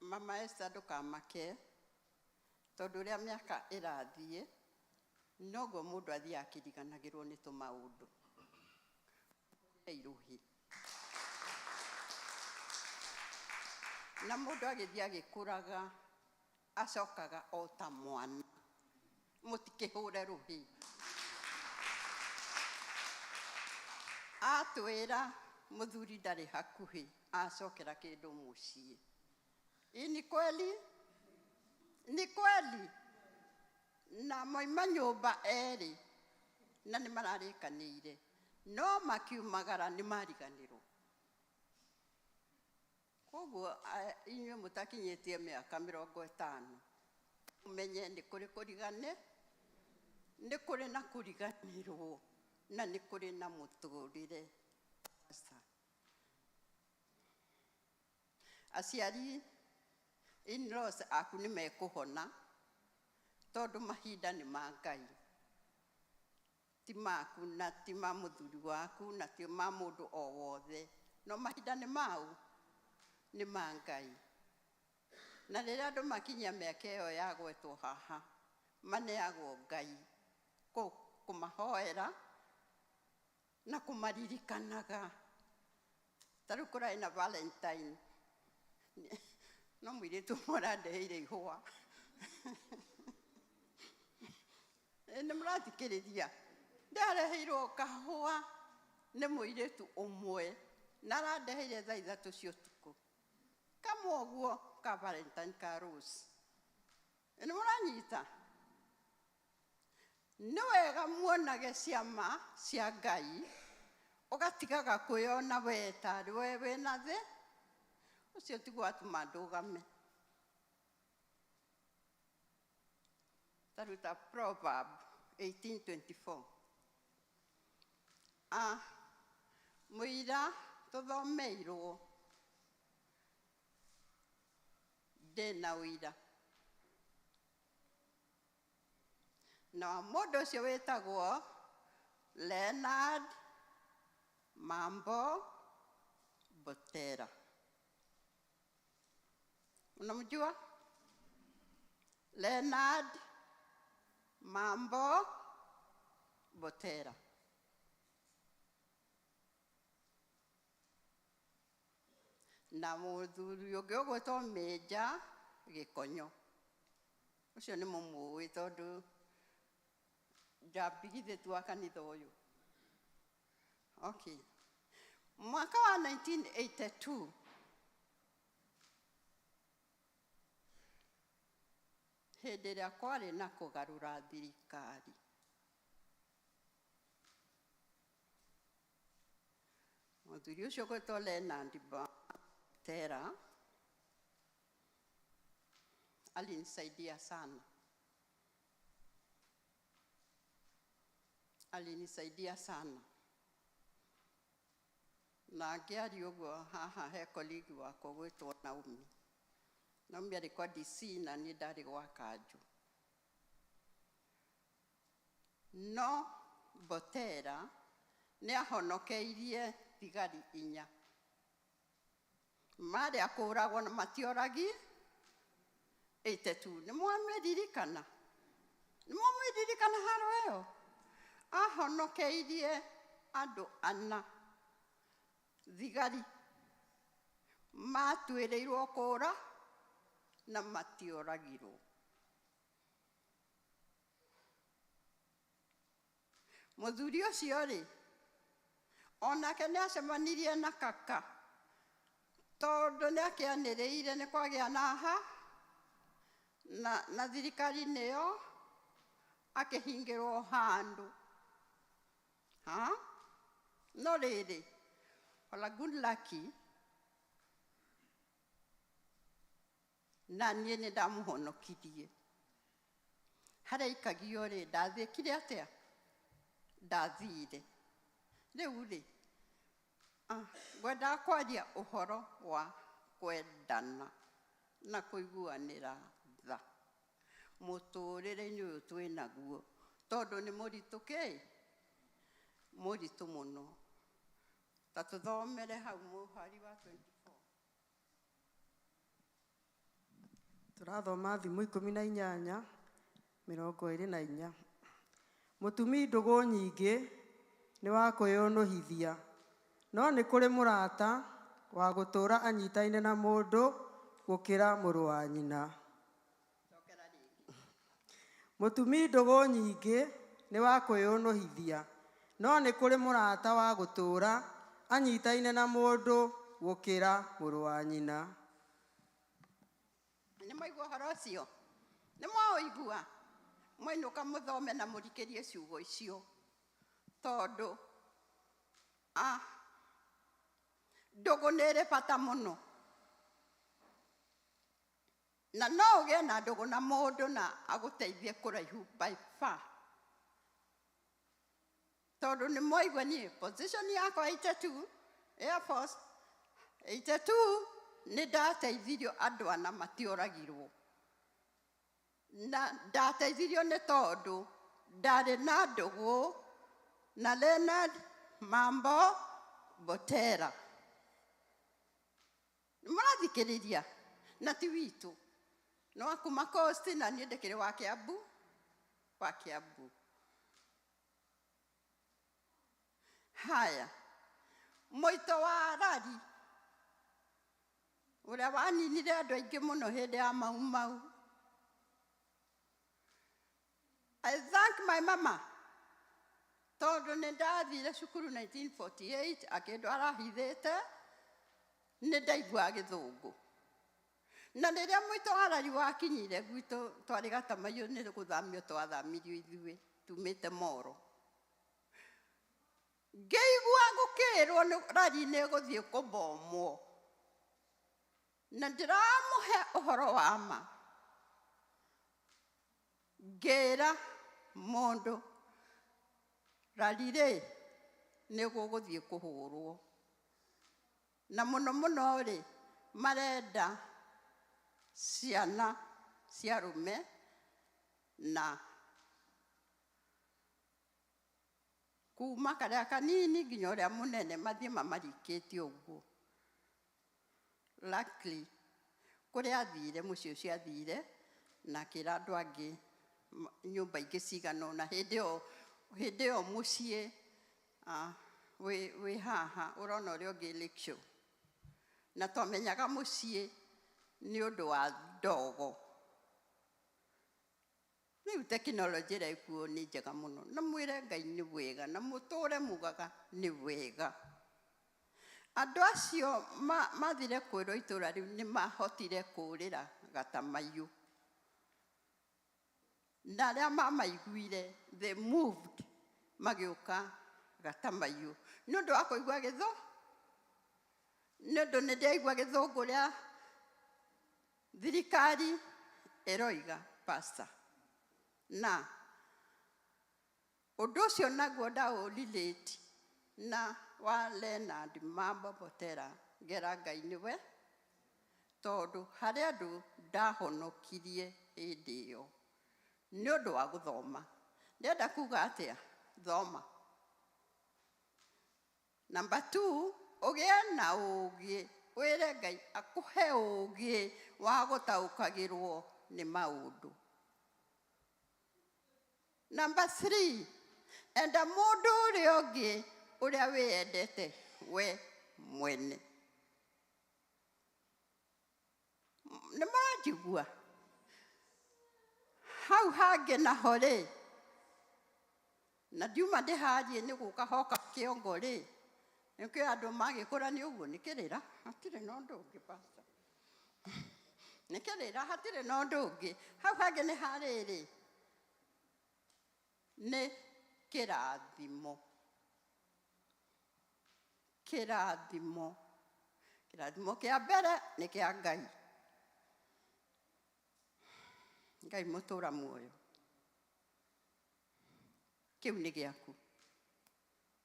Mama Esther ndũkamake tondũ ũrĩa mĩaka ĩrathiĩ noguo mũndũ athiaga akĩriganagĩrwo nĩ tũmaũndũ. Irũhi. Na mũndũ agĩthiĩ agĩkũraga acokaga o ta mwana. Mũtikĩhũre rũhĩ. Atwĩra mũthuri ndarĩ hakuhĩ acokera kĩndũ mũciĩ. Ĩ ni kweli? Ni kweli? Na moima nyũmba erĩ na nĩ mararĩkanĩire no makiumagara nĩ mariganĩrwo. Koguo inyuĩ mũtakinyĩtie mĩaka 50 ũmenye nĩ kũrĩ kũrigane, nĩ kũrĩ na kũriganĩrwo na nĩ kũrĩ na mũtũrĩre. Aciari in-laws aku nĩ mekũhona tondũ mahinda nĩ ma Ngai, ti maku na ti ma mũthuri waku na ti ma mũndũ o wothe, no mahinda nĩ mau, Nĩ ma Ngai. Na rĩrĩa andũ makinyia mĩaka ĩyo ya gwetwo haha, maneagwo Ngai kũmahoera na kũmaririkanaga. Ta rĩu kũrarĩ na Valentine, no mũirĩtu ũmwe ũrandeheire ihũa. Nĩ mũrathikĩrĩria? Ndareheirwo kahũa nĩ mũirĩtu ũmwe na arandeheire thaa 3 cia ũtukũ. Kamwe ũguo ka Valentine ka Rose. Nĩ mũranyita? Nĩ wega muonage ciama cia Ngai, ũgatigaga kwĩyona we tarĩ we wĩna thĩ, ũcio tiguo watũma ndũgame. Taruta Proverb 18:24. Mũira tũthomeirwo ndĩna ũira. Na mũndũ ũcio wĩtagwo Leonard Mambo Botera. Unamjua? Leonard Mambo Botera. Na mũthuri ũngĩ ũgwĩtwo Mĩnja Gĩkonyo. Ũcio nĩ mũmũĩ tondũ njambigithĩtu wa kanitha ũyũ. Okay. Mwaka wa 1982 hĩndĩ ĩrĩa kwarĩ na kũgarũra thirikari, mũthuri ũcio ũgwĩtwo Leonard Botera alinisaidia sana. Alinisaidia sana. Na ngĩaria ũguo haha he colleague wakwa ũgwĩtwo Naomi. Naomi arĩ kwa DC na niĩ ndarĩ gwa Kanjũ. No Botera nĩ ahonokeirie thigari 4. Marĩ a kũũragwo na matioragi 82. Nĩ mwamĩririkana? Nĩ mwamĩririkana haro ĩyo? Ahonokeirie andũ 4 thigari matuĩrĩirwo kũũra na matioragirwo. Mũthuri ũcio rĩ, onake nĩ acemanirie na kaka tondũ nĩ akĩanĩrĩire nĩ kwagĩa na ha na thirikari nĩyo akĩhingĩrwo handũ. Ha? No rĩrĩ, Ola good lucky na niĩ nĩ ndamũhonokirie. Harĩa aikagio rĩ, ndathĩkire atĩa? Ndathire. Rĩu rĩ, ngwendaga kwaria ũhoro wa kwendana na kũiguanĩra tha mũtũrĩre-inĩ ũyũ twĩnaguo, tondũ nĩ mũritũ kĩ? Mũritũ mũno. Ta tũthomere hau mũhari wa 24. Tũrathoma thimo 18, 24. Mũtumi ndũgũ nyingĩ nĩ wa kwĩyũnũhithia, no nĩ kũrĩ mũrata wa gũtũũra anyitaine na mũndũ gũkĩra mũrũ wa nyina. Mũtumi ndũgũ nyingĩ nĩ wa kwĩyũnũhithia, no nĩ kũrĩ mũrata wa gũtũũra anyitaine na mũndũ gũkĩra mũrũ wa nyina. Nĩ mwaigua ũhoro ũcio? Nĩ mwaũigua? Mwainũka mũthome na mũrikĩrie ciugo icio, tondũ ndũgũ nĩ ĩrĩ bata mũno. Na no ũgĩe na ndũgũ na mũndũ na agũteithie kũraihu by far. Tondũ nĩ mwaigua niĩ position yakwa 82, Air Force 82, nĩ ndateithirio andũ ana matioragirwo. Na ndateithirio nĩ tondũ ndarĩ na ndũgũ na Leonard Mambo Botera. Mũrathikĩrĩria na ti witũ no akuma Coast na niĩ ndĩkĩrĩ wa Kiambu wa Kiambu. Haya, mũito wa rari ũrĩa waninire andũ aingĩ mũno hĩndĩ ya Mau Mau. I thank my mama tondũ nĩ ndathire cukuru 1948 akĩndwara hithĩte nĩ ndaiguaga gĩthũngũ. Na rĩrĩa mũito wa rari wakinyire gwitũ twarĩ Gatamaiyũ nĩ gũthamio twathamirio ithuĩ tumĩte Moro. Ngĩigua gũkĩrwo rari nĩ ĩgũthiĩ kũbomwo. Na ndĩramũhe ũhoro wa ma. Ngĩra mũndũ rari rĩ nĩ gũgũthiĩ kũhũrwo. Na mũno mũno rĩ marenda ciana cia arũme na kuma karĩa kanini nginya ũrĩa mũnene mathiĩ mamarikĩtie ũguo. Luckily kũrĩa athire mũciĩ ũcio athire na akĩra andũ angĩ nyũmba ingĩ cigana ũna. Hĩndĩ ĩyo mũciĩ wĩ haha ũrona ũrĩa ũngĩ Lakeshore. Na twamenyaga mũciĩ nĩ ũndũ wa ndogo. Rĩu tekinoronjĩ ĩrĩa ĩkuo nĩ njega mũno. Na mwĩre Ngai nĩ wega na mũtũre mugaga nĩ wega. Andũ acio mathire kwĩrwo itũra rĩu nĩ mahotire kũũrĩra Gatamaiyũ. Na arĩa mamaiguire they moved magĩũka Gatamaiyũ. Nĩ ũndũ wa kũigua gĩthũ, nĩ ũndũ nĩ ndĩraigua gĩthũngũ ũrĩa thirikari ĩroiga pastor. Na ũndũ ũcio naguo ndaũrelate na wa Leonard Mambo Mbotela ngera Ngai nĩwe, tondũ harĩ andũ ndahonokirie hĩndĩ ĩyo nĩ ũndũ wa gũthoma. Ndĩrenda kuga atĩa? Thoma. Number 2, ũgĩe na ũũgĩ, wĩre Ngai akũhe ũũgĩ wa gũtaũkagĩrwo nĩ maũndũ. Number 3, enda mũndũ ũrĩa ũngĩ ũrĩa wĩyendete we mwene. Nĩ mũranjigua? Hau hangĩ naho rĩ, na ndiuma ndĩharie nĩ gũka hoka kĩongo rĩ, nĩkĩo andũ magĩkũra nĩ ũguo nĩ kĩrĩra, hatirĩ na ũndũ ũngĩ pastor. Nĩ kĩrĩra hatirĩ na ũndũ ũngĩ. Hau hangĩ nĩ harĩrĩ, nĩ kĩrathimo. Kĩrathimo. Kĩrathimo kĩa mbere nĩ kĩa Ngai. Ngai mũtũra muoyo. Kĩu nĩ gĩaku.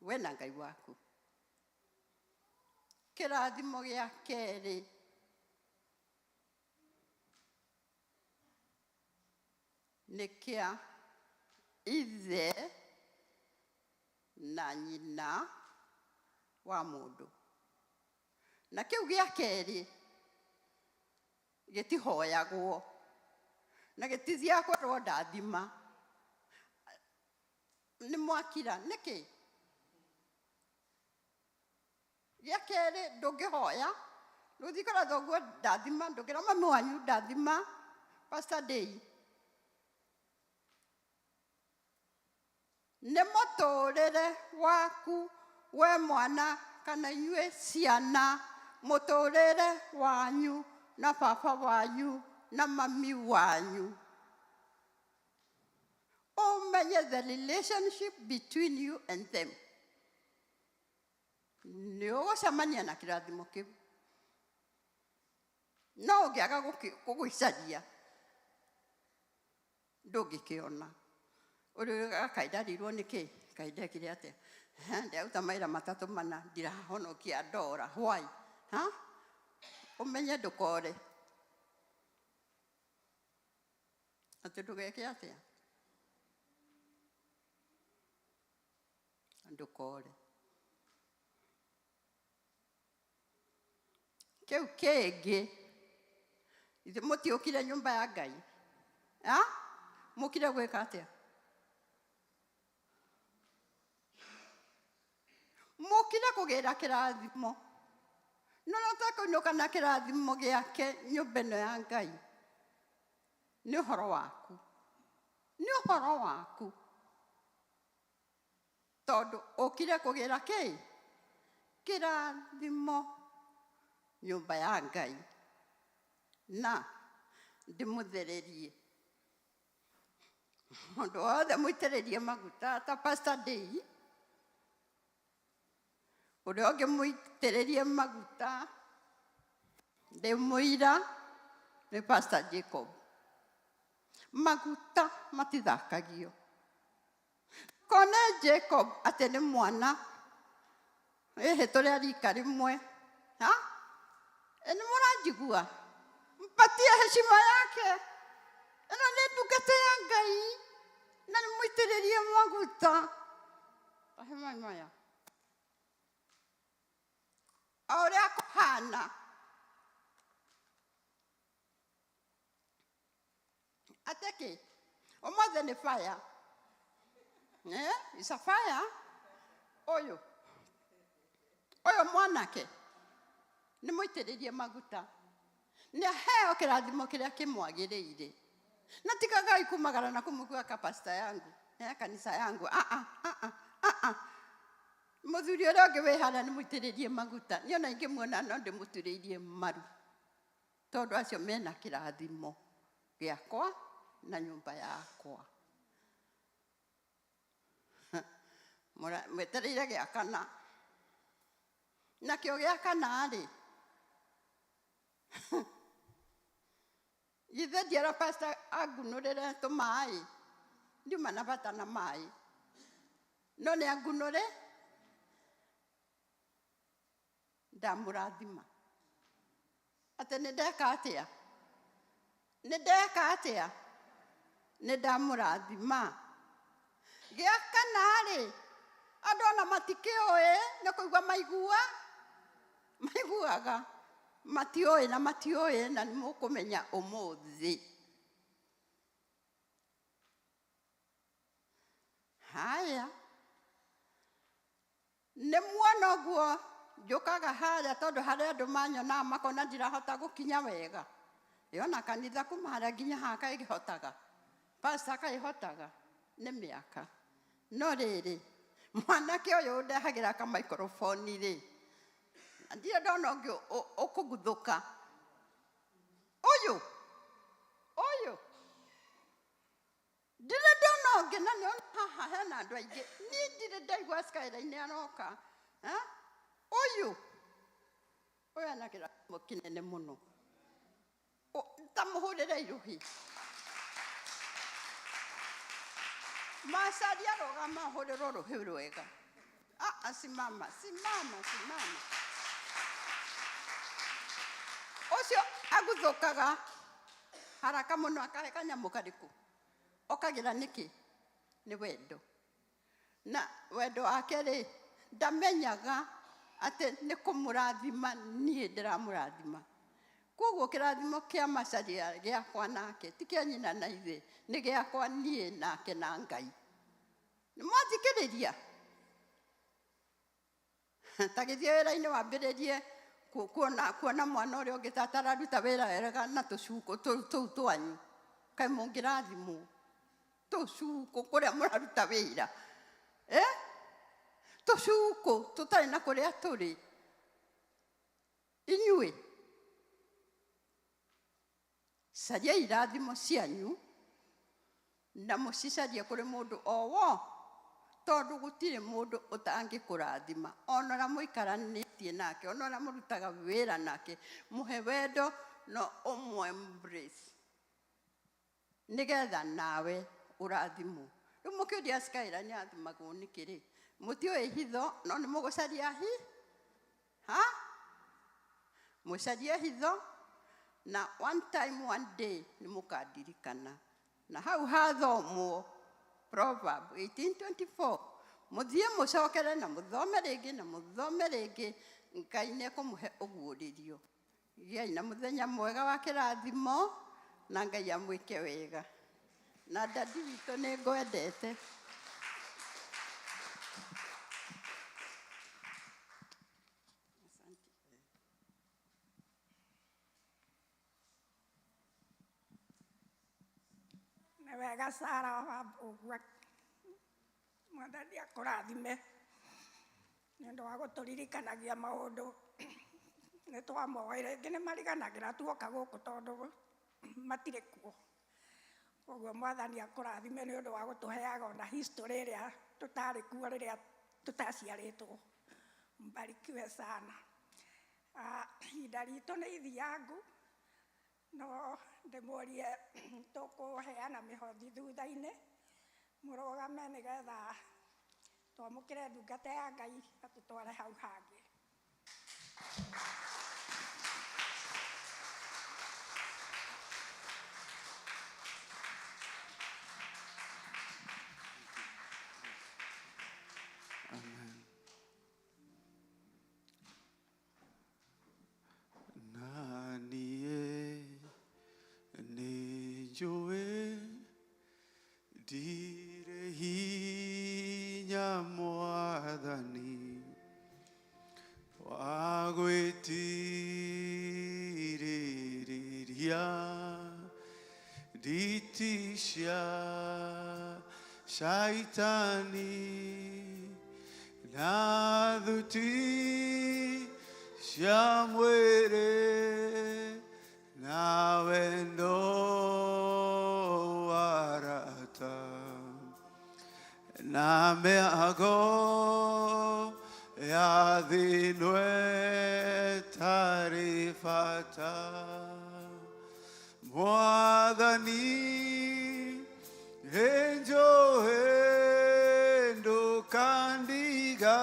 We na Ngai waku. Kĩrathimo gĩa kerĩ nĩ kĩa ithe na nyina wa mũndũ. Na kĩu gĩa kerĩ gĩtihoyagwo na gĩtithiaga kwĩrwo ndathima. Nĩ mwakira nĩkĩ? Gĩa kerĩ ndũngĩhoya, ndũgũthiĩ kũra thoguo ndathima, ndũngĩra mami wanyu ndathima, Pastor Dei. Nĩ mũtũrĩre waku we mwana kana inyuĩ ciana, mũtũrĩre wanyu na baba wanyu na mami wanyu. Ũmenye the relationship between you and them. Nĩ ũgũcemania na kĩrathimo kĩu. No ũngĩaga gũgĩcaria, ndũngĩkĩona. Ũrĩ kaindarirwo nĩ kĩ? Kaĩ ndekire atĩa? Ndĩraruta mawĩra matatũ mana, ndirahonokia ndora. Why? Ha? Ũmenye ndũkore. Atĩ ndũgeke atĩa? Ndũkore. Kĩu kĩngĩ, ithuĩ mũtiũkire nyũmba ya Ngai. Ha? Mũkire gwĩka atĩa? Mũkire kũgĩra kĩrathimo. No no ũtekũinũka na kĩrathimo gĩake nyũmba ĩno ya Ngai. Nĩ ũhoro waku. Nĩ ũhoro waku. Tondũ ũkire kũgĩra kĩ? Kĩrathimo nyũmba ya Ngai. Na ndĩmũthererie. Mũndũ wothe mũitĩrĩrie maguta ta Pastor Dei, ũrĩa ũngĩ mũitĩrĩrie maguta ndĩ mũira nĩ Pastor Jacob. Maguta matithakagio. Kone Jacob atĩ nĩ mwana ĩhĩ tũrĩ a rika rĩmwe. Ha? Ĩ nĩ mũranjigua? Mpatie heshima yake. Ĩno nĩ ndungata ya Ngai na nĩ mũitĩrĩrie maguta. Tahe mai maya. O ũrĩa kũhana. Atĩ kĩ? Ũmũthĩ nĩ fire. Eh, it's a fire. Ũyũ. Ũyũ mwanake nĩ mũitĩrĩrie maguta. Nĩ aheo kĩrathimo kĩrĩa kĩmwagĩrĩire. Na tigagai kumagara na kũmũkua ka pastor yangu, ya kanitha yangu. Ah ah ah ah ah ah. Mũthuri ũrĩa ũngĩ wĩ harĩa nĩ mũitĩrĩrie maguta. Niĩ ona ingĩmuona no ndĩmũturĩirie maru. Tondũ acio mena kĩrathimo gĩakwa na nyũmba yakwa. Mwetereire gĩa kana. Nakĩo gĩa kana rĩ, githĩ ndiera pastor angunũrĩre tũmaĩ? Ndiuma na bata na maĩ. No nĩ angunũre, ndamũrathima. Atĩ nĩ ndeka atĩa? Nĩ ndeka atĩa? Nĩ ndamũrathima. Gĩa kana rĩ, andũ ona matikĩũĩ, nĩ kũigua maigua, maiguaga, matiũĩ na matiũĩ na nĩ mũkũmenya ũmũthĩ. Haya. Nĩ muona ũguo njũkaga harĩa tondũ harĩ andũ manyonaga makona ndirahota gũkinya wega. Ĩ ona kanitha kuma harĩa nginya haha kaĩhotaga. Pastor kaĩhotaga nĩ mĩaka. No rĩrĩ, mwanake ũyũ ũndehagĩra ka microphone rĩ, ndirĩ ndona ũngĩ ũkũguthũka. Ũyũ, ũyũ. Ndirĩ ndona ũngĩ na nĩ ona haha hena andũ aingĩ. Niĩ ndirĩ ndaigua skyline aroka. Ha? Ũyũ, ũyũ ena kĩrathimo kĩnene mũno. Ta mũhũrĩre irũhi. Macaria rũgama ũhũrĩrwo rũhĩ rwega. Ah, ah, simama, simama, simama. Ũcio aguthũkaga haraka mũno akahe kanyamũ karĩkũ? Okagĩra nĩkĩ? Nĩ wendo. Na wendo wake rĩ, ndamenyaga atĩ nĩ kũmũrathima niĩ ndĩramũrathima. Koguo kĩrathimo kĩa Macharia gĩakwa nake, ti kĩa nyina na ithe, nĩ gĩakwa niĩ nake na Ngai. Nĩ mwathikĩrĩria? Ta gĩthiĩ wĩra-inĩ wambĩrĩrie kuona mwana ũrĩa ũngĩ ta atararuta wĩra wega na tũcuko tũu twanyu. Kaĩ mũngĩrathimwo? Tũcuko kũrĩa mũraruta wĩra. Tũcuko tũtarĩ na kũrĩa tũrĩ. Inyuĩ, cariai irathimo cianyu na mũcicarie kũrĩ mũndũ o wo, tondũ gũtirĩ mũndũ ũtangĩkũrathima. Ona ũrĩa mũikaranĩtie nake, ona ũrĩa mũrutaga wĩra nake, mũhe wendo no ũmũ embrace. Nĩgetha nawe ũrathimwo. Rĩu mũkĩũria Skyla nĩ arathimagwo nĩkĩ rĩ? Mũtiũĩ hitho, no nĩ mũgũcaria hi? Ha? Mũcarie hitho, na one time, one day, nĩ mũkandirikana. Na hau hathomwo Proverb 18:24, mũthiĩ mũcokere na mũthome rĩngĩ na mũthome rĩngĩ, Ngai nĩ ekũmũhe ũguũrĩrio. Gĩai na mũthenya mwega wa kĩrathimo na Ngai amwĩke wega. Na dadi witũ nĩ ngwendete. Nĩ wega Sara wa ũguo Mwathani akũrathime nĩ ũndũ wa gũtũririkanagia maũndũ nĩ twamoĩ rĩngĩ nĩ mariganagĩra tuoka gũkũ tondũ matirĩ kuo. Koguo Mwathani akũrathime nĩ ũndũ wa gũtũheaga ona history ĩrĩa tũtarĩ kuo rĩrĩa tũtaciarĩtwo. Mbarikiwe sana. Ihinda ritũ nĩ ithiangu no ndĩmũrie tũkũheana mĩhothi thutha-inĩ mũrũgame nĩgetha twamũkĩre ndungata ya Ngai atũtware hau hangĩ. Amen. Nanie nĩnjũĩ ndirĩ hinya Mwathani wa gwĩtirĩrĩria nditi cia Shaitani na thuti cia mwĩrĩ na wendo wa arata na mĩago ya thĩ ĩno ĩtarĩ bata. Mwathani nĩnjũĩ ndũkandiga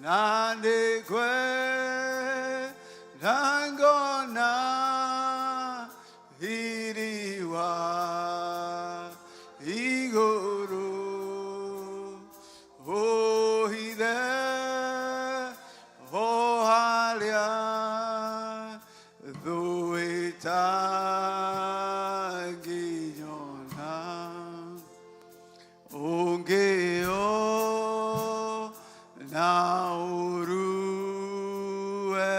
na nĩngwenda ngona riri wa igũrũ ũhithe o harĩa thũ ĩtangĩnyona. Ũngĩona ũru we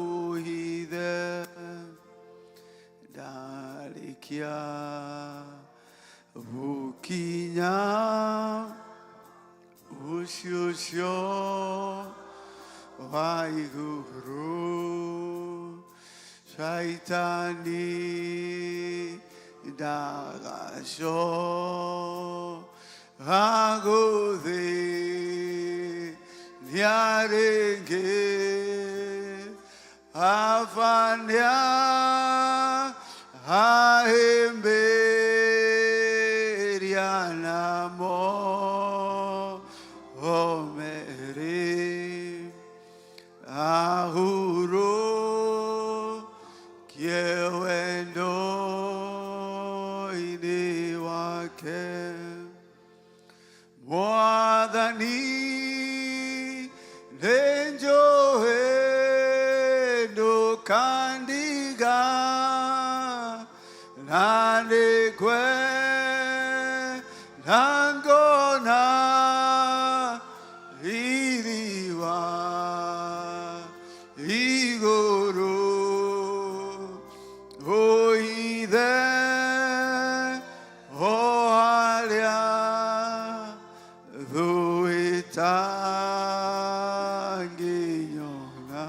ũhithe ndarĩkia gũkinya ũcio ũcio wa igũrũ Shaitani ndagacoka gũthĩnia rĩngĩ afanya ahĩmbĩria namo omere ahuro kiewendo ini wake Mwathani nĩnjũĩ ndũkandiga na nĩngwenda ngona riri wa igũrũ ũithe o harĩa thũ ĩtangĩnyona.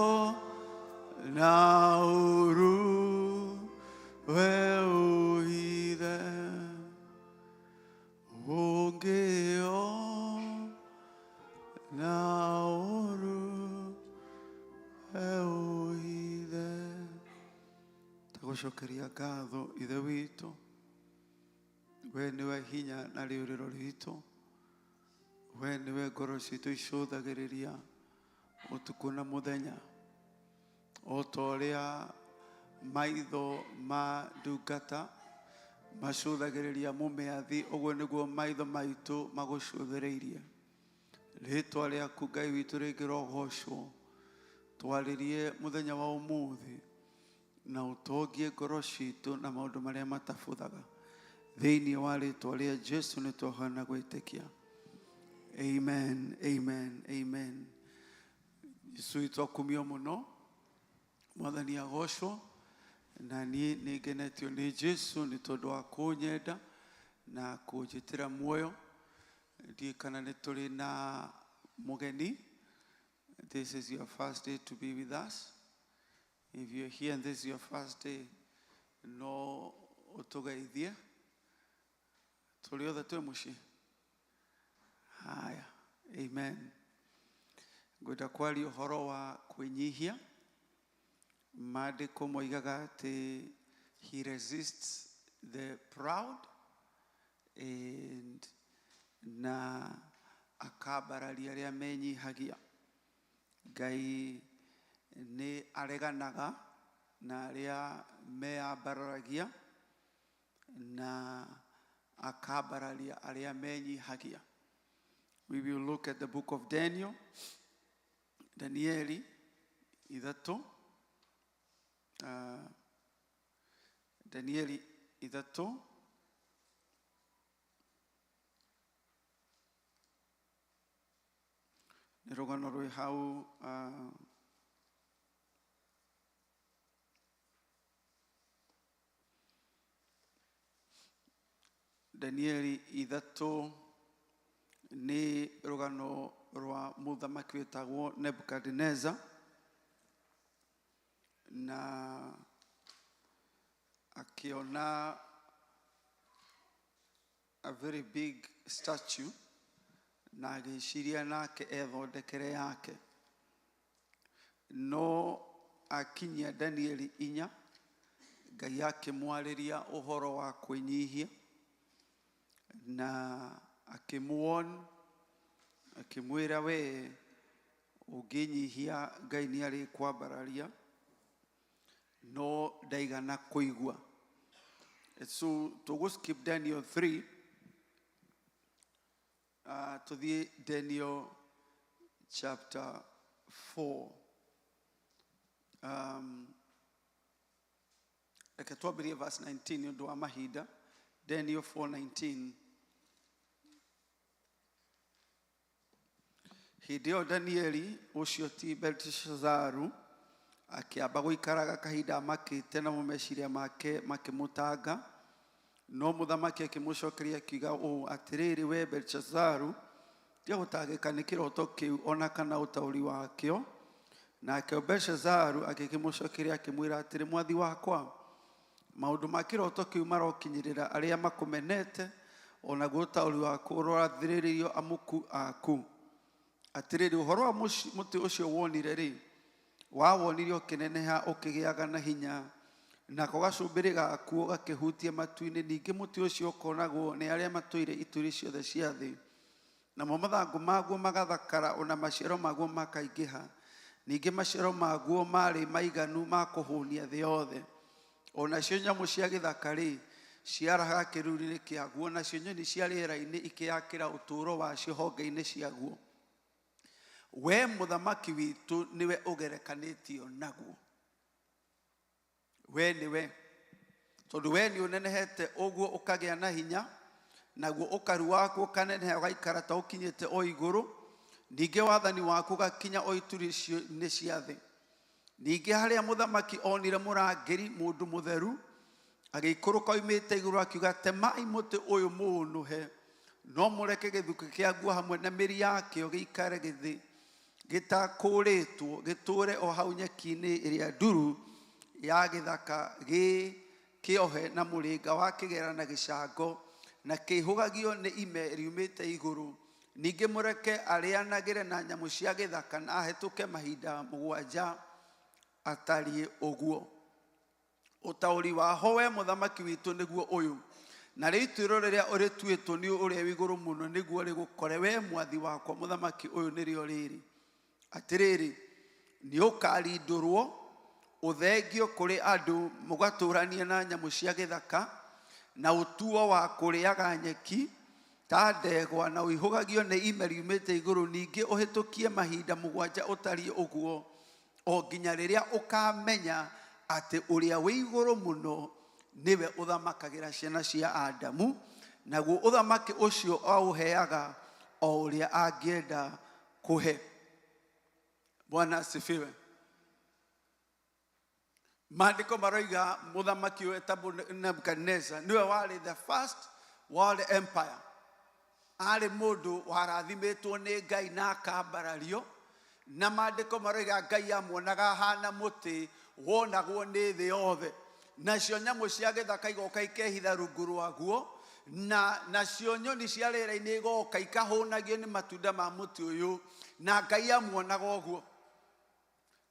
Ũngĩona ũru we ũhithe ũngĩona ũru we ũhithe. Tagũcokeria ngatho Ithe witũ, we nĩwe hinya na rĩũrĩro ritũ, we nĩwe ngoro citũ icũthagĩrĩria ũtukũ na mũthenya, o ta ũrĩa maitho ma ndungata macũthagĩrĩria mũmĩathi, ũguo nĩguo maitho maitũ magũcũthĩrĩirie. Rĩtwa rĩaku Ngai witũ rĩngĩrogocwo. Twarĩrie mũthenya wa ũmũthĩ na ũtongie ngoro citũ na maũndũ marĩa matabuthaga. Thĩinĩ wa rĩtwa rĩa Jesu nĩ twahoya na gwĩtĩkia. Amen, amen, amen. Jesu witũ akumio mũno. Mwathani agocwo. Na niĩ nĩ ngenetio nĩ Jesu nĩ tondũ wa kũnyenda na kũnjĩtĩra muoyo. Ndiũĩ kana nĩ tũrĩ na mũgeni. This is your first day to be with us. If you're here and this is your first day, no ũtũgeithie. Tũrĩ othe twĩ mũciĩ. Haya, amen. Ngwenda kwaria ũhoro wa kwĩnyihia. Maandĩko moigaga atĩ he resists the proud and na akambararia arĩa menyihagia. Ngai nĩ areganaga na arĩa meyambararagia na akambararia arĩa menyihagia. We will look at the book of Daniel, Danieli ithatũ, Danieli ithatũ, nĩ rũgano rwĩ hau Danieli ithatũ nĩ rũgano rwa mũthamaki wĩtagwo Nebuchadnezzar na akĩona a very big statue na agĩciria nake ethondekere yake. No akinyia Danieli inya, Ngai akĩmwarĩria ũhoro wa kwĩnyihia na akĩmuon, akĩmwĩra we ũngĩnyihia Ngai nĩ arĩkwambararia, no ndaigana kũigua. So tũgũ skip Daniel 3, tũthiĩ Daniel chapter 4. Reke twambĩrĩrie verse 19 nĩ ũndũ wa mahinda. Daniel 4:19. Hĩndĩ ĩyo Danieli ũcio ti Belteshazaru akĩamba gũikaraga kahinda amakĩte namo meciria make makĩmũtanga. No mũthamaki akĩmũcokeria akiuga ũũ, atĩrĩrĩ we Belteshazaru, tiga gũtangĩka nĩ kĩroto kĩu ona kana ũtaũri wakĩo. Nake Belteshazaru agĩkĩmũcokeria akĩmwĩra atĩrĩ, mwathi wakwa, maũndũ ma kĩroto kĩu marokinyĩrĩra arĩa makũmenete, onaguo ũtaũri waku ũrorathĩrĩrio amuku aku. Atĩrĩrĩ, ũhoro wa mũtĩ ũcio wonire rĩ, wawonire ũkĩneneha ũkĩgĩaga na hinya, nako gacũmbĩrĩ gakuo gakĩhutia matu-inĩ. Ningĩ mũtĩ ũcio ũkonagwo nĩ arĩa matũire ituri ciothe cia thĩ, namo mathangũ maguo magathakara, ona maciaro maguo makaingĩha. Ningĩ maciaro maguo marĩ maiganu ma kũhũnia thĩ yothe. Onacio nyamũ cia gĩthaka rĩ, ciarahaga kĩruru-inĩ kĩaguo, nacio nyoni cia rĩera-inĩ ikĩyakĩra ũtũũro wacio honge-inĩ ciaguo. We mũthamaki witũ nĩwe ũgerekanĩtio naguo. We nĩwe, tondũ we nĩ ũnenehete ũguo ũkagĩa na hinya, naguo ũkaru waku ũkaneneha ũgaikara ta ũkinyĩte o igũrũ, ningĩ wathani waku ũgakinya o ituri-inĩ cia thĩ. Ningĩ harĩa mũthamaki onire mũrangĩri mũndũ mũtheru agĩikũrũka oimĩte igũrũ akiuga, temai mũtĩ ũyũ mũũnũhe, no mũreke gĩthukĩ kĩaguo hamwe na mĩri yakĩo gĩikare gĩthĩ gĩtakũrĩtwo, gĩtũũre o hau nyeki-inĩ ĩrĩa nduru ya gĩthaka, gĩ kĩohe na mũrĩnga wa kĩgera na gĩcango, na kĩihũgagio nĩ ime riumĩte igũrũ. Ningĩ mũreke arĩanagĩre na nyamũ cia gĩthaka na ahĩtũke mahinda mũgwanja atariĩ ũguo. Ũtaũri waho we mũthamaki witũ nĩguo ũyũ, na rĩu ituĩro rĩrĩa ũrĩtuĩtwo nĩ ũrĩa wĩ igũrũ mũno nĩguo rĩgũkore we mwathi wakwa mũthamaki ũyũ nĩrĩo rĩrĩ. Atĩrĩrĩ, nĩ ũkarindũrwo ũthengio kũrĩ andũ mũgatũranie na nyamũ cia gĩthaka, na ũtuo wa kũrĩaga nyeki, Ta ndegwa na ũihũgagio nĩ ime riumĩte igũrũ, ningĩ ũhĩtũkie mahinda mũgwanja ũtariĩ ũguo, o nginya rĩrĩa ũkaamenya atĩ Ũrĩa wĩ Igũrũ Mũno nĩwe ũthamakagĩra ciana cia Adamu, naguo ũthamaki ũcio aũheaga o ũrĩa angĩenda kũhe. Bwana asifiwe. Maandĩko maroiga mũthamaki ũyũ etagwo Nebukadnezar nĩwe warĩ the first world empire. Arĩ mũndũ warathimĩtwo nĩ Ngai na akambarario, na maandĩko maroiga Ngai amuonaga ahana mũtĩ wonagwo nĩ thĩ yothe, nacio nyamũ cia gĩthaka igoka ikehitha rungu rwaguo, na nacio nyoni cia rĩera-inĩ igoka ikahũnagio nĩ matunda ma mũtĩ ũyũ, na Ngai amuonaga ũguo.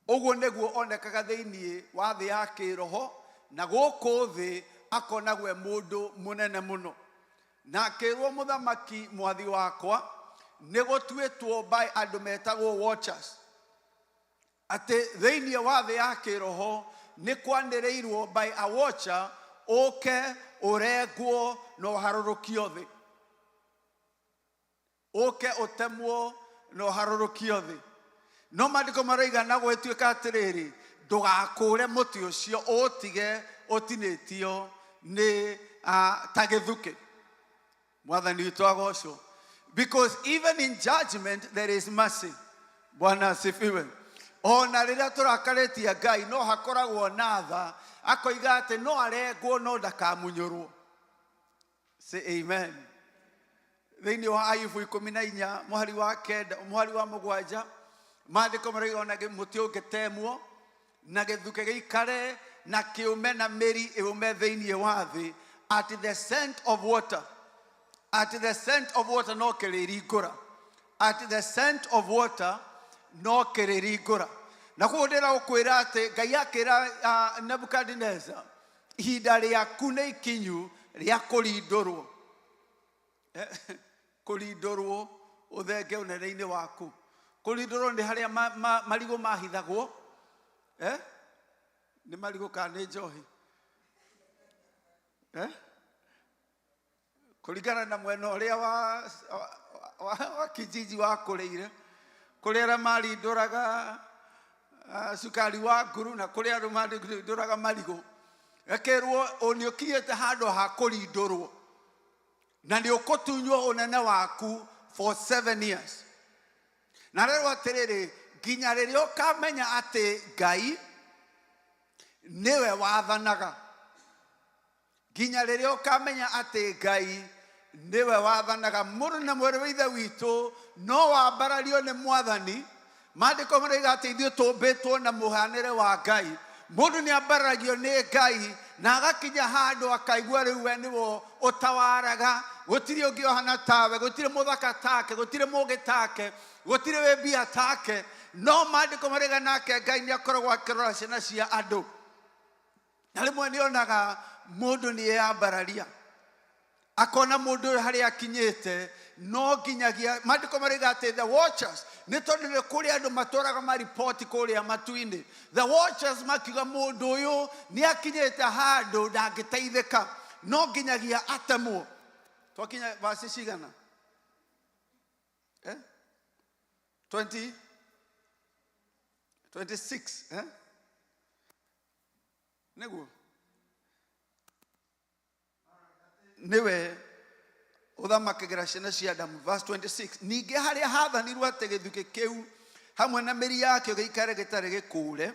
Ũguo nĩguo onekaga thĩinĩ wa thĩ ya kĩĩroho, na gũkũ thĩ akonagwo e mũndũ mũnene mũno. Na akĩrwo, Mũthamaki mwathi wakwa, nĩ gũtuĩtwo by andũ metagwo watchers, atĩ thĩinĩ wa thĩ ya kĩĩroho nĩ kwanĩrĩirwo by a watcher, ũke ũrengwo na ũharũrũkio thĩ. Ũke ũtemwo na ũharũrũkio thĩ. No maandĩko maroiga na gwĩtuĩka atĩrĩrĩ, ndũgakũre mũtĩ ũcio, ũũtige ũtinĩtio nĩ ta gĩthukĩ. Mwathani witũ agocwo. Because even in judgment there is mercy. Bwana asifiwe. Ona rĩrĩa tũrakarĩtie Ngai no hakoragwo na tha, akoiga atĩ no arengwo no ndakamunyũrwo. Say amen. Thĩinĩ wa Ayubu 14 mũhari wa 9 mũhari wa 7, maandĩko maroiga ona mũtĩ ũngĩtemwo na gĩthukĩ gĩikare na kĩũme na mĩri ĩũme thĩinĩ wa thĩ, at the scent of water, at the scent of water no kĩrĩringũra, at the scent of water no kĩrĩringũra. Na koguo ndĩragũkwĩra atĩ Ngai akĩra Nebukadineza, ihinda rĩaku nĩ ikinyu rĩa kũrindũrwo. Kũrindũrwo ũthenge ũnene-inĩ waku. Kũrindũrwo nĩ harĩa marigũ mahithagwo. Nĩ marigũ kana nĩ njohi? Kũringana na mwena ũrĩa wa kijiji wakũrĩire, kũrĩ arĩa marindũraga cukari wa nguru na kũrĩ arĩa marindũraga marigũ. Ĩkĩrwo nĩ ũkinyĩte handũ ha kũrindũrwo na nĩ ũkũtunywo ũnene waku for 7 years. Na rĩrwo atĩrĩrĩ, nginya rĩrĩa ũkamenya atĩ Ngai nĩwe wathanaga. Nginya rĩrĩa ũkamenya atĩ Ngai nĩwe wathanaga. Mũrũ na mwarĩ wa Ithe witũ no wambarario nĩ Mwathani. Maandĩko maroiga atĩ ithuĩ tũmbĩtwo na mũhanĩre wa Ngai. Mũndũ nĩ ambararagio nĩ Ngai na agakinya handũ akaigua rĩu we nĩwe ũtawaraga, gũtirĩ ũngĩ ũhana tawe, gũtirĩ mũthaka take, gũtirĩ mũgĩ take, gũtirĩ wĩ mbia take. No maandĩko maroiga nake Ngai nĩ akoragwo akĩrora ciana cia andũ. Na rĩmwe nĩ onaga mũndũ nĩ eyambararia, akona mũndũ ũyũ harĩa akinyĩte no nginyagia. Maandĩko maroiga atĩ the watchers, nĩ tondũ nĩ kũrĩ andũ matwaraga maripoti kũrĩa matu-inĩ, the watchers makiuga mũndũ ũyũ nĩ akinyĩte handũ ndangĩteithĩka, no nginyagia atemwo. Twakinya verse cigana? 20, 26, eh? Nĩguo nĩwe ũthamakagĩra ciana cia Adamu. Verse 26, ningĩ harĩa hathanirwo atĩ gĩthukĩ kĩu hamwe na mĩri yakĩo gĩikare gĩtarĩ gĩkũre,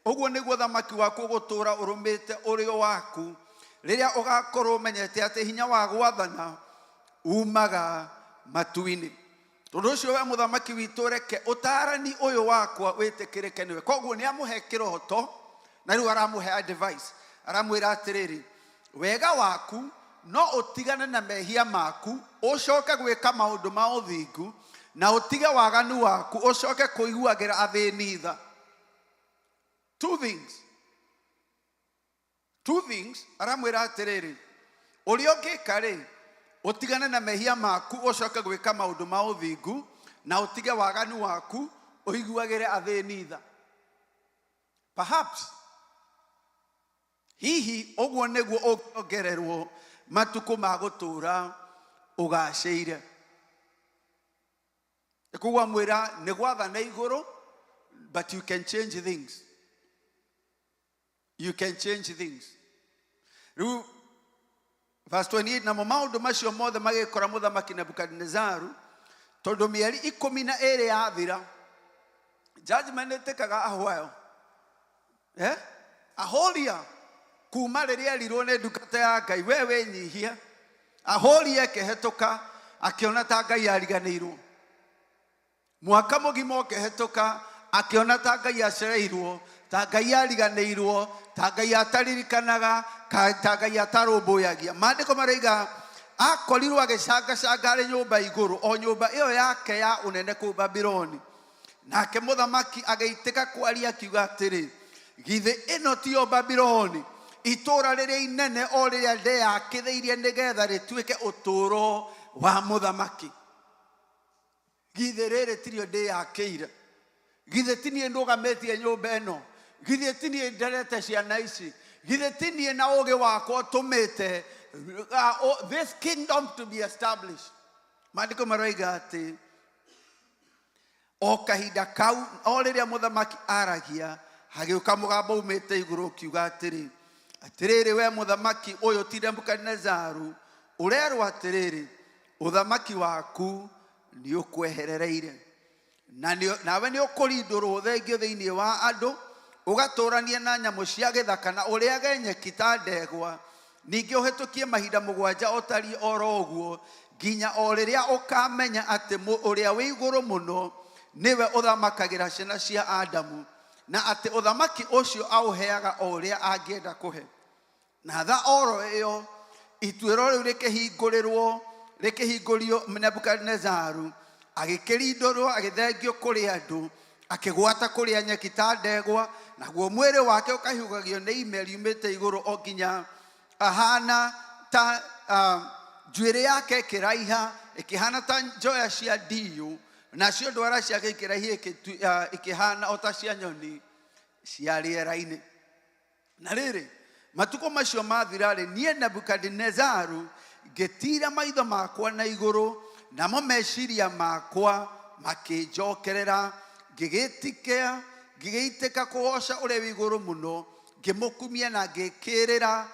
ũguo nĩguo ũthamaki waku ũgũtũũra ũrũmĩte ũrĩ o waku, rĩrĩa ũgakorwo ũmenyete atĩ hinya wa gwathana umaga matu-inĩ. Tondũ ũcio we mũthamaki witũ, reke ũtaarani ũyũ wakwa wĩtĩkĩrĩke nĩwe. Koguo nĩ amũhe kĩroto, na rĩu aramũhe advice, aramwĩra atĩrĩrĩ, wega waku no ũtigane na mehia maku, ũcoke gwĩka maũndũ ma ũthingu, na ũtige waganu waku, ũcoke kũiguagĩra athĩni tha. Two things. Two things, aramwĩra atĩrĩrĩ, ũrĩa ũngĩka rĩ, ũtigane na mehia maku, ũcoke gwĩka maũndũ ma ũthingu, na ũtige waganu waku, ũiguagĩre athĩni tha. Perhaps, hihi ũguo nĩguo ũngĩongererwo matukũ ma gũtũũra Ũgacĩire. Koguo amwĩra nĩ gwathana igũrũ, but you can change things. You can change things. Rĩu verse 28, namo maũndũ macio mothe magĩkora mũthamaki Nebukadinezaru, tondũ mĩeri 12 yathira, judgment ĩtĩkaga a while, eh? A whole year kuma rĩrĩa erirwo nĩ ndungata ya Ngai, we wĩnyihie. A whole year ĩkĩhetũka, akĩona ta Ngai ariganĩirwo. Mwaka mũgima ũkĩhetũka, akĩona ta Ngai acereirwo, ta Ngai ariganĩirwo, ta Ngai ataririkanaga, ta Ngai atarũmbũyagia. Maandĩko maroiga akorirwo agĩcangacanga arĩ nyũmba igũrũ, o nyũmba ĩyo yake ya ũnene kũu Babiloni. Nake mũthamaki agĩitĩka kwaria, akiuga atĩrĩ, "Githĩ ĩno tiyo Babiloni, itũũra rĩrĩa inene, o rĩrĩa ndeyakĩthĩirie nĩgetha rĩtuĩke ũtũũro wa mũthamaki? Githĩ rĩrĩ tirio ndĩyakĩire? Githĩ ti niĩ ndũgamĩtie nyũmba ĩno? Githĩ ti niĩ nderete ciana ici? Githĩ ti niĩ na ũũgĩ wakwa ũtũmĩte this kingdom to be established?" Maandĩko maroiga atĩ o kahinda kau, o rĩrĩa mũthamaki aragia, hagĩũka mũgambo umĩte igũrũ ũkiuga atĩrĩ, "Atĩrĩrĩ, we mũthamaki ũyũ ti Nebukadinezaru, ũrerwo atĩrĩrĩ, ũthamaki waku nĩ ũkweherereire, na nawe nĩ ũkũrindũrwo, ũthengio thĩinĩ wa andũ, ũgatũranie na nyamũ cia gĩthaka, na ũrĩage nyeki ta ndegwa. Ningĩ ũhĩtũkie mahinda 7 ũtariĩ oro ũguo, nginya o rĩrĩa ũkamenya atĩ ũrĩa wĩ igũrũ mũno nĩwe ũthamakagĩra ciana cia Adamu, na atĩ ũthamaki ũcio aũheaga o ũrĩa angĩenda kũhe." Na tha oro ĩyo ituĩro rĩu rĩkĩhingũrĩrwo, rĩkĩhingũrio, Nebukadinezaru agĩkĩrindũrwo, agĩthengio kũrĩ andũ, akĩgwata kũrĩa nyeki ta ndegwa, naguo mwĩrĩ wake ũkahiũgagio nĩ ime riumĩte igũrũ, o nginya ahana ta njuĩrĩ yake ĩkĩraiha, ĩkĩhana ta njoya cia ndiyũ, nacio ndwara ciake ikĩraiha, ikĩhana o ta cia nyoni cia rĩera-inĩ. Na rĩrĩ, matukũ macio mathira-rĩ, niĩ Nebukadinezaru ngĩtiira maitho makwa na igũrũ, namo meciria makwa makĩnjokerera, ngĩgĩitĩka kũgoca ũrĩa wĩ igũrũ mũno, ngĩmũkumia na ngĩkĩrĩra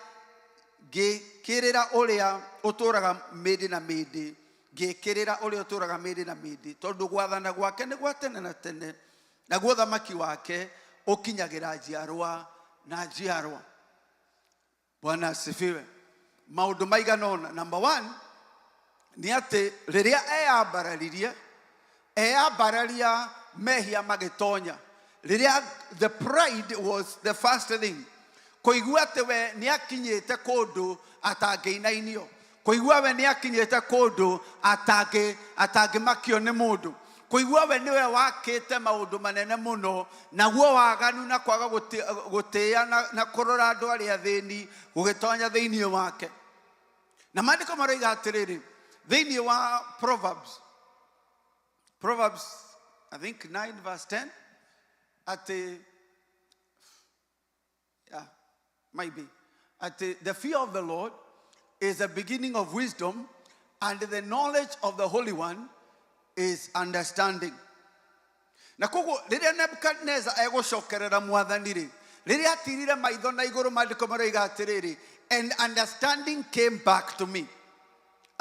ũrĩa ũtũũraga mĩndĩ na mĩndĩ, ngĩkĩrĩra ũrĩa ũtũũraga mĩndĩ na mĩndĩ, tondũ gwathana gwake nĩ gwa tene na tene, naguo ũthamaki wake ũkinyagĩra njiarwa na njiarwa. Bwana asifiwe. Maũndũ maigana ũna. Number one nĩ atĩ rĩrĩa eyambararirie, eyambararia, mehia magĩtonya. Rĩrĩa the pride was the first thing, kũigua atĩ we nĩ akinyĩte kũndũ atangĩinainio, kũigua we nĩ akinyĩte kũndũ atangĩmakio nĩ mũndũ, kũigua we nĩwe wakĩte maũndũ manene mũno, naguo waganu na kwaga gũtĩĩa na kũrora andũ arĩa athĩni gũgĩtonya thĩinĩ wake. Na maandĩko maroiga atĩrĩrĩ, thĩinĩ wa Proverbs, I think 9 verse 10, atĩ, yeah, maybe, atĩ the fear of the Lord is the beginning of wisdom, and the knowledge of the Holy One is understanding. Na koguo rĩrĩa Nebukadnezar egũcokerera Mwathani rĩ, rĩrĩa atirire maitho na igũrũ, maandĩko maroiga atĩrĩrĩ, "And understanding came back to me."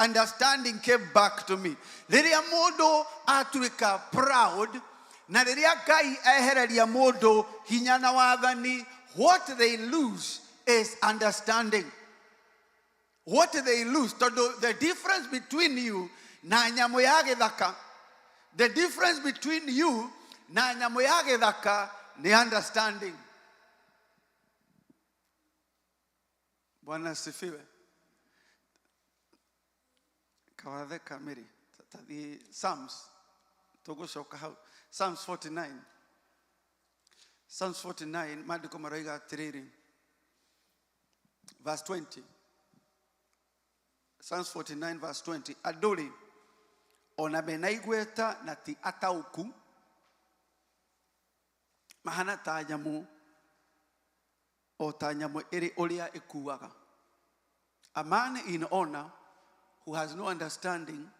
Understanding came back to me. Rĩrĩa mũndũ atuĩka proud, na rĩrĩa Ngai ehereria mũndũ hinya na wathani, what they lose is understanding. What they lose, tondũ the difference between you na nyamũ ya gĩthaka, the difference between you na nyamũ ya gĩthaka nĩ understanding. Bwana asifiwe. Kawathe kamĩrĩ tathiĩ Psalms, tũgũcoka hau. Psalms 49, Psalms 49, maandĩko maroiga atĩrĩrĩ, verse 20, Psalms 49 verse 20, "Andũ rĩ, ona mena igweta na ti ataũku, mahana ta nyamũ, o ta nyamũ ĩrĩ ũrĩa ĩkuaga." A man in honor who has no understanding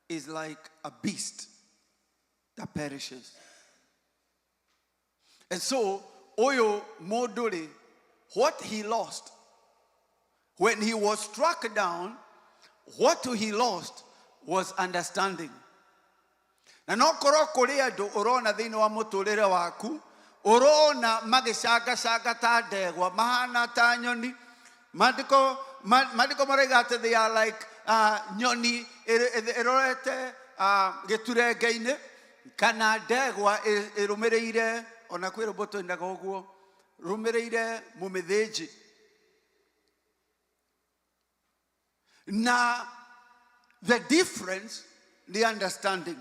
is like a beast that perishes. And so, ũyũ mũndũ rĩ, what he lost when he was struck down, what he lost was understanding. Na no korwo kũrĩ andũ ũrona thĩinĩ wa mũtũrĩre waku, ũrona magĩcangacanga ta ndegwa, mahana ta nyoni. Maandĩko maandĩko maroiga atĩ they are like nyoni ĩrorete gĩturenge-inĩ, kana ndegwa ĩrũmĩrĩire, ona kwĩ rwĩmbo tũinaga ũguo, rũmĩrĩire mũmĩthĩnji. Na the difference nĩ understanding.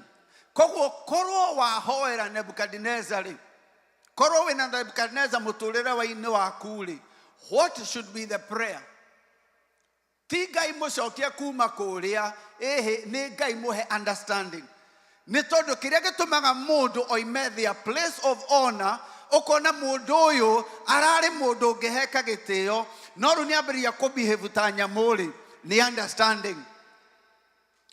Koguo korwo wahoera Nebukadnezar rĩ, korwo wĩna Nebukadnezar mũtũrĩre wa-inĩ waku rĩ, what should be the prayer? Ti Ngai mũcokie kuma kũrĩa, ĩhĩ, nĩ Ngai mũhe understanding. Nĩ tondũ kĩrĩa gĩtũmaga mũndũ oime their place of honor, ũkona mũndũ ũyũ ararĩ mũndũ ũngĩheka gĩtĩo, no rĩu nĩ ambĩrĩria kũbehave ta nyamũ rĩ, nĩ understanding.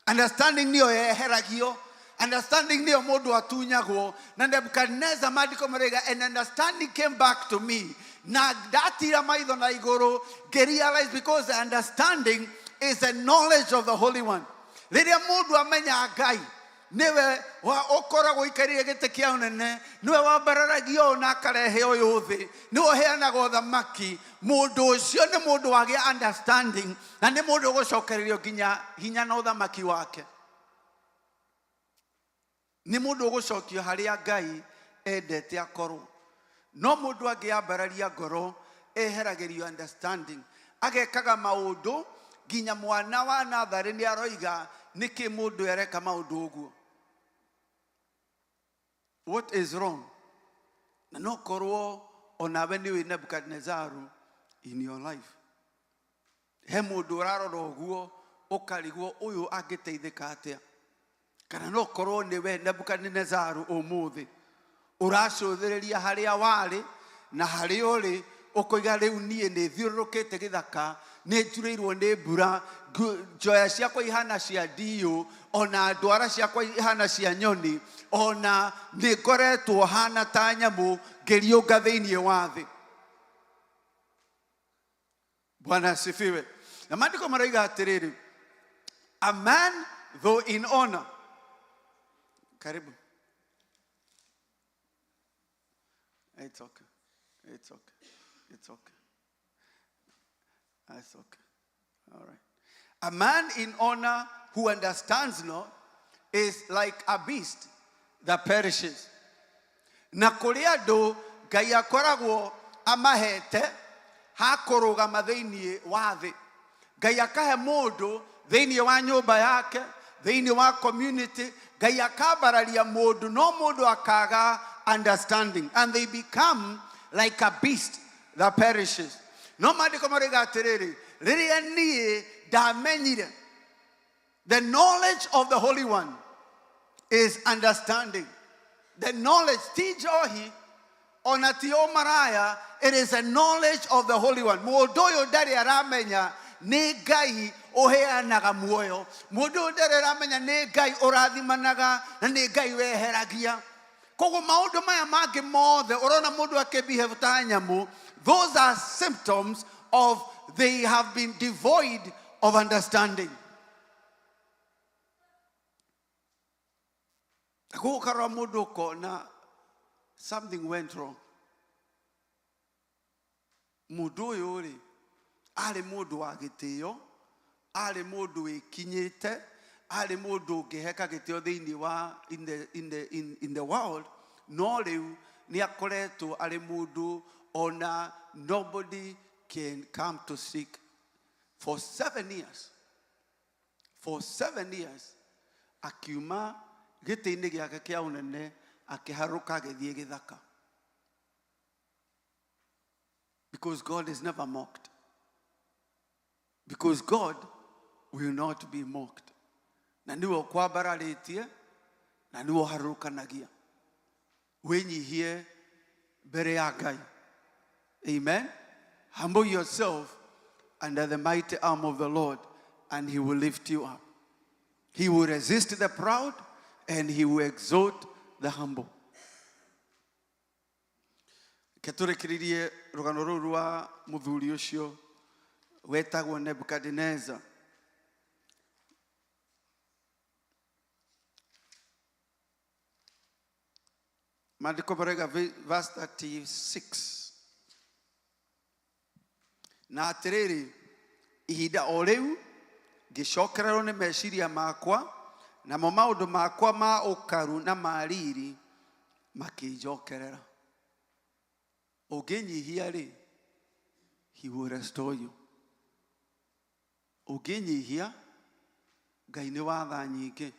Understanding nĩyo yeheragio, understanding nĩyo mũndũ atunyagwo. Na Nebukadnezar maandĩko maroiga, and understanding came back to me. Na ndatira maitho na igũrũ ngĩrealize, because the understanding is the knowledge of the Holy One. Rĩrĩa mũndũ amenya Ngai, nĩwe ũkoragwo ũikarĩire gĩtĩ kĩa ũnene, nĩwe wambararagia ũyũ na akarehe ũyũ thĩ, nĩwe ũheanaga ũthamaki. Mũndũ ũcio nĩ mũndũ wagĩa understanding, na nĩ mũndũ ũgũcokererio nginya hinya na ũthamaki wake. Nĩ mũndũ ũgũcokio harĩa Ngai endete akorwo. No mũndũ angĩambararia ngoro, eheragĩrio understanding, agekaga maũndũ nginya mwana wa natharĩ nĩ aroiga nĩkĩ mũndũ areka maũndũ ũguo, what is wrong? Na no korwo onawe nĩ wĩ Nebukadnezaru in your life. He mũndũ ũrarora ũguo ũkarigwo ũyũ angĩteithĩka atĩa, kana no korwo nĩwe Nebukadnezaru ũmũthĩ ũracũthĩrĩria harĩa warĩ na harĩa ũrĩ, ũkoiga rĩu niĩ nĩ thiũrũrũkĩte gĩthaka, nĩ njurĩirwo nĩ mbura, njoya ciakwa ihana cia ndiyũ, ona ndwara ciakwa ihana cia nyoni, ona nĩ ngoretwo hana ta nyamũ ngĩriũnga thĩinĩ wa thĩ. Bwana asifiwe. Na maandĩko maroiga atĩrĩrĩ, a man though in honor. Karibu. It's okay. It's okay. It's okay. That's okay. All right. A man in honor who understands not is like a beast that perishes. Na kũrĩ andũ Ngai akoragwo amahete ha kũrũgama thĩinĩ wa thĩ. Ngai akahe mũndũ thĩinĩ wa nyũmba yake, thĩinĩ wa community, Ngai akambararia mũndũ, no mũndũ akaga understanding, and they become like a beast that perishes. No maandĩko maroiga atĩrĩrĩ, rĩrĩa niĩ ndamenyire, the knowledge of the Holy One is understanding. The knowledge, ti njohi, ona ti ũmaraya, it is a knowledge of the Holy One. Mũndũ ũyũ ndarĩ aramenya nĩ Ngai ũheanaga muoyo. Mũndũ ũyũ ndarĩ aramenya nĩ Ngai ũrathimanaga na nĩ Ngai weheragia. Koguo maũndũ maya mangĩ mothe ũrona mũndũ akĩbehave ta nyamũ, those are symptoms of they have been devoid of understanding. Koguo ũkarora mũndũ ũkona something went wrong. Mũndũ ũyũ rĩ, arĩ mũndũ wa gĩtĩo, arĩ mũndũ wĩkinyĩte, arĩ mũndũ ũngĩheka gĩtĩo thĩinĩ wa in the world, no rĩu nĩ akoretwo arĩ mũndũ ona nobody can come to seek for 7 years. For 7 years akiuma gĩtĩ-inĩ gĩake kĩa ũnene, akĩharũka agĩthiĩ gĩthaka. Because God is never mocked. Because God will not be mocked. Na nĩwe ũkwambararĩtie, na nĩwe ũharũrũkanagia. Wĩnyihie mbere ya Ngai. Amen. Humble yourself under the mighty arm of the Lord, and he will lift you up. He will resist the proud and he will exalt the humble. Reke tũrĩkĩrĩrie rũgano rũu rwa mũthuri ũcio wetagwo Nebukadineza. Maandĩko maroiga verse 36. Na atĩrĩrĩ, ihinda o rĩu ngĩcokererwo nĩ meciria makwa, namo maũndũ makwa ma ũkaru na ma riri makĩnjokerera. Ũngĩnyihia rĩ, he will restore you. Ũngĩnyihia, Ngai nĩ wa tha nyingĩ.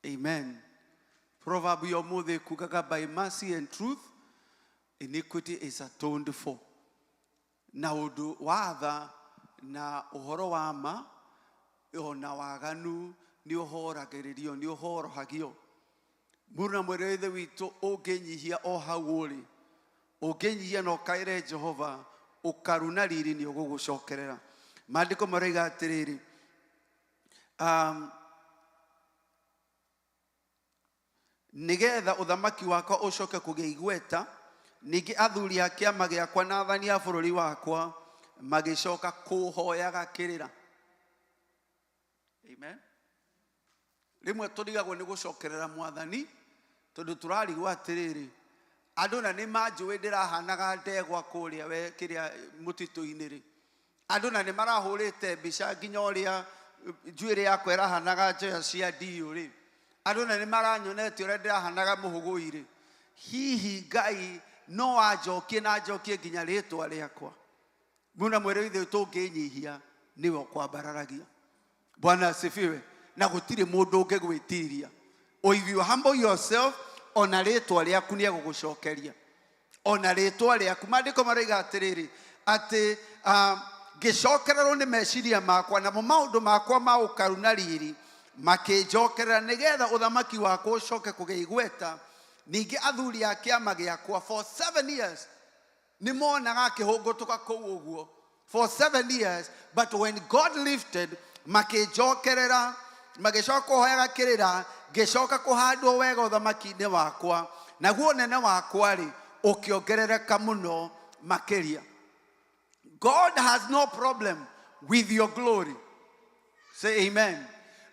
Amen. Proverb ya ũmũthĩ kugaga by mercy and truth iniquity is atoned for. Na ũndũ wa tha na ũhoro wa ma ona waganu nĩ ũhoragĩrĩrio, nĩ ũhorohagio. Mũrũ na mwarĩ wa Ithe witũ, ũngĩnyihia o hau ũrĩ, ũngĩnyihia na ũkaĩre Jehova, ũkaru na riri nĩ ũgũgũcokerera. Maandĩko maroiga atĩrĩrĩ, nĩgetha ũthamaki wakwa ũcoke kũgĩa igweta, ningĩ athuri a kĩama gĩakwa na athani a bũrũri wakwa magĩcoka kũhoyaga kĩrĩra. Amen. Rĩmwe tũrigagwo nĩ gũcokerera mwathani tondũ tũrarigwo atĩrĩrĩ, andũ na nĩ manjũĩ ndĩrahanaga ndegwa kũrĩa we kĩrĩa mũtitũ-inĩ rĩ, andũ na nĩ marahũrĩte mbica nginya ũrĩa njuĩrĩ yakwa ĩrahanaga njoya cia ndiũ rĩ, andũ na nĩ maranyonete ũrĩa ndĩrahanaga mũhũgũi rĩ, hihi Ngai no anjokie na anjokie nginya rĩtwa rĩakwa? Mũna mwĩrĩ ithuĩ tũngĩnyihia nĩwe ũkwambararagia. Bwana asifiwe. Na gũtirĩ mũndũ ũngĩgwĩtiria. O if you humble yourself, ona rĩtwa rĩaku nĩ egũgũcokeria. Ona rĩtwa rĩaku. Maandĩko maroiga atĩrĩrĩ, atĩ ngĩcokererwo nĩ meciria makwa, namo maũndũ makwa ma ũkaru na riri makĩnjokerera, nĩgetha ũthamaki wakwa ũcoke kũgĩa igweta. Ningĩ athuri a kĩama gĩakwa for 7 years nĩ monaga akĩhũngũtũka kũu ũguo for 7 years, but when God lifted, makĩnjokerera, magĩcoka kũhoyaga kĩrĩra, ngĩcoka kũhandwo wega ũthamaki-inĩ wakwa, naguo ũnene wakwa rĩ ũkĩongerereka mũno makĩria. God has no problem with your glory. Say amen.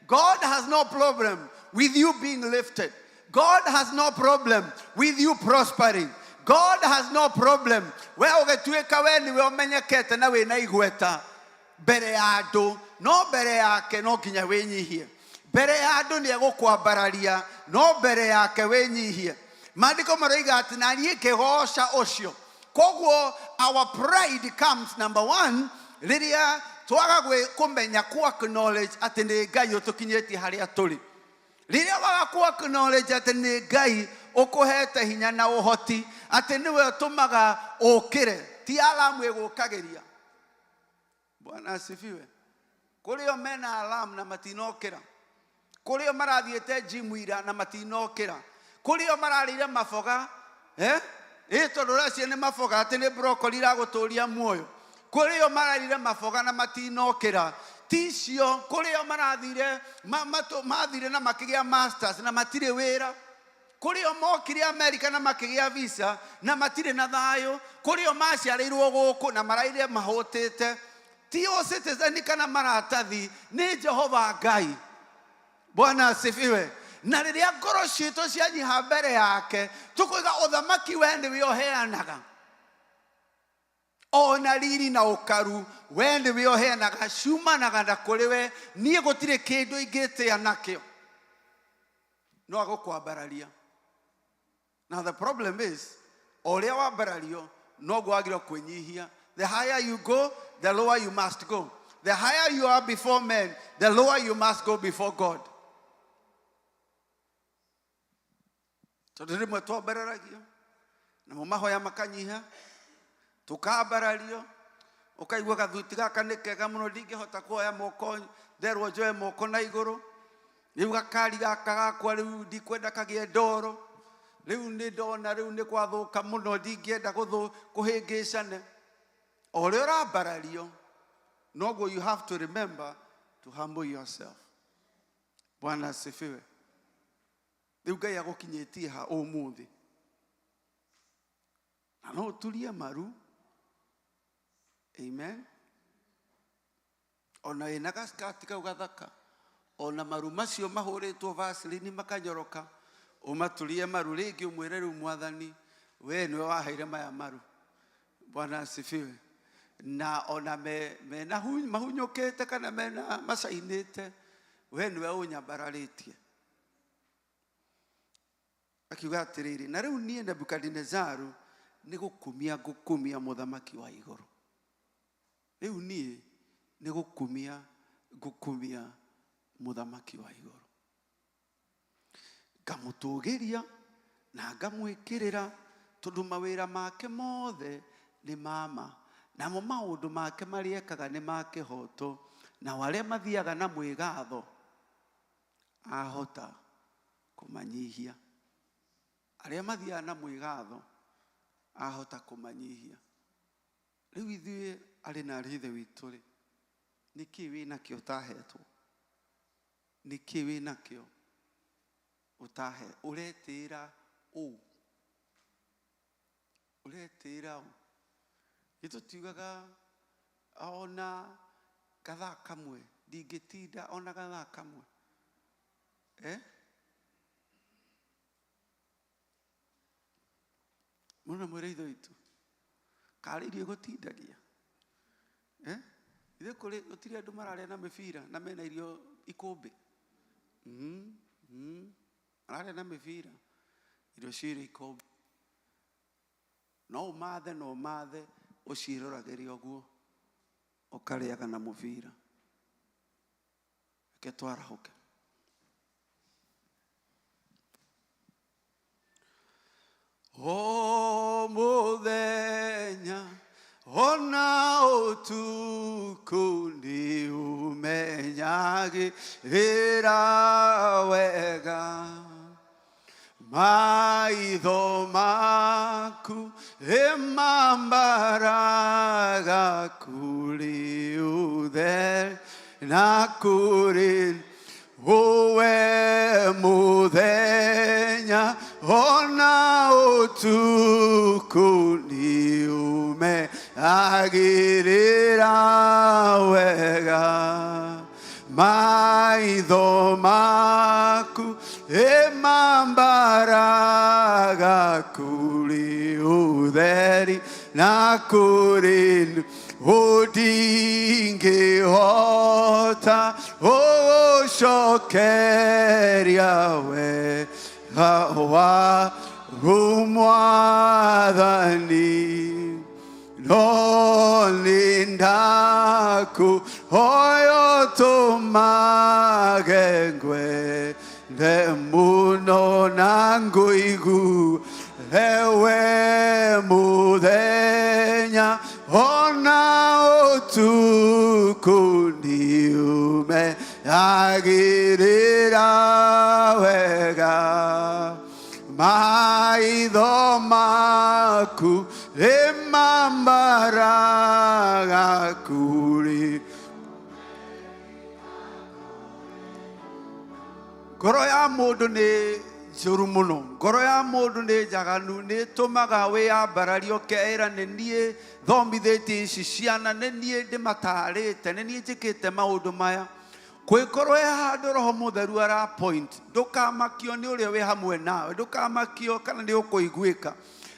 God has no problem with you being lifted. God has no problem with you prospering. God has no problem. We ũgĩtuĩka we nĩwe ũmenyekete na wĩna igweta mbere ya andũ, no mbere yake no nginya wĩnyihie. Mbere ya andũ nĩ egũkwambararia, no mbere yake wĩnyihie. Maandĩko maroiga atĩ na niĩ ngĩgooca ũcio. Koguo our pride comes number one rĩrĩa twaga kũmenya ku acknowledge atĩ nĩ Ngai ũtũkinyĩtie harĩa tũrĩ. Rĩrĩa waga ku acknowledge atĩ nĩ Ngai ũkũhete hinya na ũhoti, atĩ nĩwe ũtũmaga ũkĩre, ti alarm ĩgũkagĩria. Bwana asifiwe. Kũrĩ o mena alarm na matinokĩra. Kũrĩ o marathiĩte gym ira na matinokĩra. Kũrĩ o mararĩire maboga, Ĩ tondũ ũracia nĩ maboga atĩ nĩ broccoli iragũtũria muoyo. Kũrĩ o mararĩire maboga na matinokĩra. Ticio, kũrĩ o marathire, mathire na makĩgĩa masters na matirĩ wĩra. Kũrĩ o mokire America na makĩgĩa visa na matirĩ na thayũ. Kũrĩ o maciarĩirwo gũkũ na maraire mahũtĩte. Ti o citizen kana maratathi, nĩ Jehova Ngai. Bwana asifiwe. Na rĩrĩa ngoro citũ cianyiha mbere yake, tũkoiga ũthamaki we nĩwe ũheanaga. Ona riri na ũkaru we nĩwe ũheanaga, ciumanaga na kũrĩ we, niĩ gũtirĩ kĩndũ ingĩtĩa nakĩo. No agũkwambararia. Now the problem is, o ũrĩa wambarario, noguo wagĩrĩirwo kwĩnyihia. The higher you go, the lower you must go. The higher you are before men, the lower you must go before God. Tondũ rĩmwe twambararagio, namo mahoya makanyiha, tũkambarario, ũkaigua gathuti gaka nĩ kega mũno, ndingĩhota kuoya moko, nderwo njoe moko na igũrũ. Rĩu gakari gaka gakwa rĩu ndikwenda kagĩe ndoro. Rĩu nĩ ndona rĩu nĩ gwathũka mũno, ndingĩenda kũhĩngĩcane. O ũrĩa ũrambarario, noguo you have to remember To humble yourself. Bwana asifiwe. Rĩu Ngai agũkinyĩtie ha ũmũthĩ, na no ũturie maru. Amen. Ona wĩna gaskati kau gathaka, ona maru macio mahũrĩtwo Vaseline makanyoroka, ũmaturie maru rĩngĩ, ũmwĩre rĩu Mwathani, we nĩwe waheire maya maru. Bwana asifiwe. Na ona me, mena mahunyũkĩte kana mena macainĩte, we nĩwe ũnyambararĩtie. Akiuga atĩrĩrĩ, na rĩu niĩ Nebukadinezaru nĩ gũkumia ngũkumia mũthamaki wa igũrũ. Rĩu niĩ nĩ gũkumia ngũkumia mũthamaki wa igũrũ, ngamũtũgĩria na ngamwĩkĩrĩra, tondũ mawĩra make mothe nĩ mama, namo maũndũ make marĩa ekaga nĩ ma kĩhooto, nao arĩa mathiaga na mwĩgatho ahota kũmanyihia. Arĩa mathiaga na mwĩgatho ahota kũmanyihia. Rĩu ithuĩ arĩ na arĩ ithe witũ rĩ, nĩkĩ wĩ nakĩo ũtahetwo? Nĩkĩ wĩ nakĩo ũtahe? Ũretĩĩra ũ? Ũretĩĩra ũ? Nĩ tũtiugaga ona gathaa kamwe, ndingĩtinda ona gathaa kamwe, eh? Mũno mwĩrĩ ithe witũ karĩ irio gũtindagia, eh? Ithe kũrĩ gũtirĩ andũ mararĩa na mĩbira na mena irio ikũmbĩ. Mararĩa na mĩbira, irio cirĩ ikũmbĩ, no ũmathe na ũmathe ũciĩroragĩre ũguo ũkarĩaga na mũbira. Reke twarahũke. O mũthenya ona ũtukũ nĩ ũmenyagĩrĩra wega, maitho maku ĩmambaraga kũrĩ ũtheri na kũrĩ ũwe, mũthenya ona ũtukũ nĩ ũmenyagĩrĩra wega, maitho maku ĩmambaraga kũrĩ ũtheri na kũrĩ ũndingĩhota ũgũcokeria wega wa Mwathani, no nĩ ndakũhoya ũtũmage ngwende mũno na ngũigue we mũthenya ona ũtukũ nĩ ũmenyagĩrĩra wega, maitho maku ĩmambaraga kũrĩ ngoro ya mũndũ nĩ njũru mũno, ngoro ya mũndũ nĩ njaganu, nĩ ĩtũmaga wĩyambararie ũkeĩra nĩ niĩ thomithĩtie ici ciana, nĩ niĩ ndĩmatarĩte, nĩ niĩ njĩkĩte maũndũ maya. Kwĩkorwo he handũ Roho Mũtheru ara point, ndũkamakio nĩ ũrĩa wĩ hamwe nawe, ndũkamakio kana nĩ ũkũiguĩka.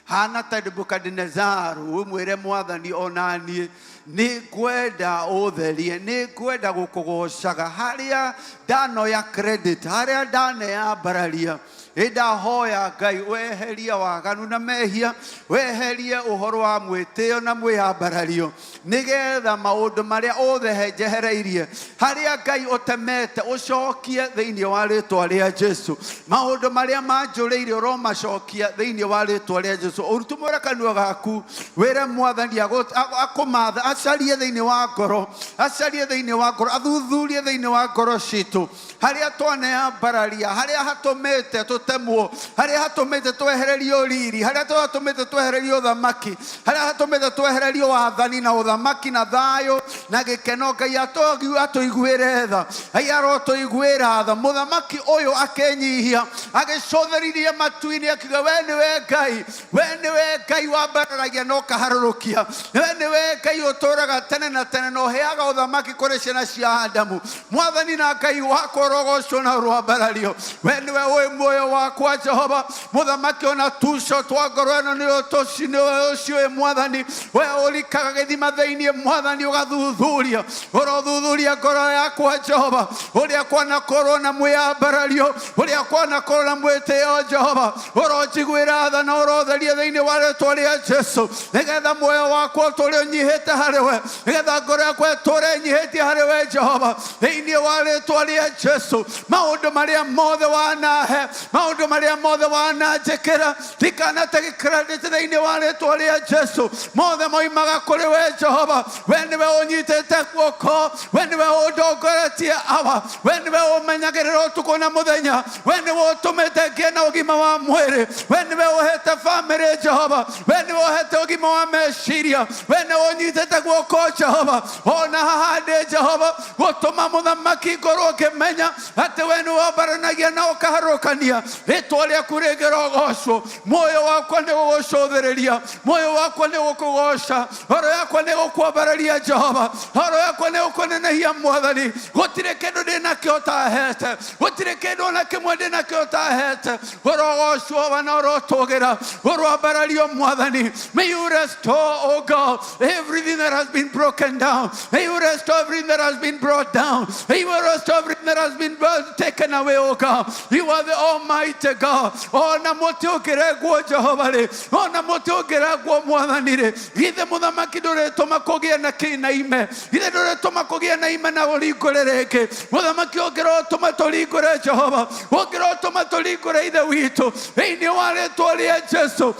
Hana ta Nebukadinezaru, ũmwĩre Mwathani, ona niĩ nĩ ngwenda ũtherie, nĩ ngwenda gũkũgocaga harĩa ndanoya credit, harĩa ndaneyambararia. Ĩ ndahoya Ngai weherie waganu na mehia, weherie ũhoro wa mwĩtĩo na mwĩyambarario, nĩgetha maũndũ marĩa othe njehereirie harĩa Ngai ũtemete ũcokie thĩinĩ wa rĩtwa rĩa Jesu. Maũndũ marĩa manjũrĩire ũromacokia thĩinĩ wa rĩtwa rĩa Jesu. Ũtumũre kanua gaku wĩre Mwathani akũmatha, acarie thĩinĩ wa ngoro, acarie thĩinĩ wa ngoro, athuthurie thĩinĩ wa ngoro citũ harĩa twaneyambararia, harĩa hatũmĩte. Tũtemwo, harĩa hatũmĩte twehererio riri, harĩa hatũmĩte twehererio ũthamaki, harĩa hatũmĩte twehererio wathani na ũthamaki na thayũ na gĩkeno. Ngai atũiguĩre tha, Ngai arotũiguĩra tha. Mũthamaki ũyũ akĩnyihia, agĩcũthĩrĩria matu-inĩ, akiuga, we nĩwe Ngai, we nĩwe Ngai wambararagia na ũkaharũrũkia, we nĩwe Ngai ũtũũraga tene na tene na ũheaga ũthamaki kũrĩ ciana cia Adamu. Mwathani na Ngai wakwa, ũrogocwo na ũrwambarario. We nĩwe ũĩ muoyo wakwa, Jehova mũthamaki, ona tuco twa ngoro ĩno nĩ ũciũĩ. Mwathani, we ũrikaga gĩthima thĩinĩ, Mwathani, ũgathuthuria, ũrothuthuria ngoro yakwa, Jehova, ũrĩa kwanakorwo na mwĩyambarario, ũrĩa kwanakorwo na mwĩtĩo. Jehova, ũronjiguĩra tha na ũrotheria thĩinĩ wa rĩtwa rĩa Jesu, nĩgetha muoyo wakwa ũtũre ũnyihĩte harĩ we, nĩgetha ngoro yakwa ĩtũre ĩnyihĩtie harĩ we, Jehova, thĩinĩ wa rĩtwa rĩa Jesu. Maũndũ marĩa mothe wanahe, maũndũ marĩa mothe wananjĩkĩra, ndikanate credit thĩinĩ wa rĩtwa rĩa Jesu. Mothe moimaga kũrĩ we, Jehova. We nĩwe ũnyitĩte guoko, we nĩwe ũndongoretie awa, we nĩwe ũmenyagĩrĩra ũtukũ na mũthenya, we nĩwe ũtũmĩte ngĩe na ũgima wa mwĩrĩ, we nĩwe ũhete bamĩrĩ, Jehova, we nĩwe ũhete ũgima wa meciria, we nĩwe ũnyitĩte guoko, Jehova. Ona haha ndĩ, Jehova, gũtũma mũthamaki ngorwo ngĩmenya atĩ we nĩwe wambaranagia na ũkaharũkania. Rĩtwa rĩaku rĩngĩrogocwo. Muoyo wakwa nĩ gũgũcũthĩrĩria, muoyo wakwa nĩ gũkũgoca, ngoro yakwa nĩ gũkwambararia, Jehova, ngoro yakwa nĩ gũkũnenehia. Mwathani, gũtirĩ kĩndũ ndĩ nakĩo ũtahete, gũtirĩ kĩndũ ona kĩmwe ndĩ nakĩo ũtahete. Ũrogocwo wa na ũrotũgĩra, ũroambarario. Mwathani, may you restore, oh God, everything that has been broken down. May you restore everything that has been brought down. May you restore everything that has been taken away, oh God. You are the Almighty God. Ona mũtĩ ũngĩrengwo, Jehova rĩ, ona mũtĩ ũngĩrengwo, Mwathani rĩ, githĩ mũthamaki ndũrĩtũma kũgĩe na kĩ na ime? Githĩ ndũrĩtũma kũgĩe na ime na ũringũre rĩngĩ? Mũthamaki, ũngĩrotũma tũringũre, Jehova, ũngĩrotũma tũringũre, Ithe witũ, thĩinĩ wa rĩtwa rĩa Jesu.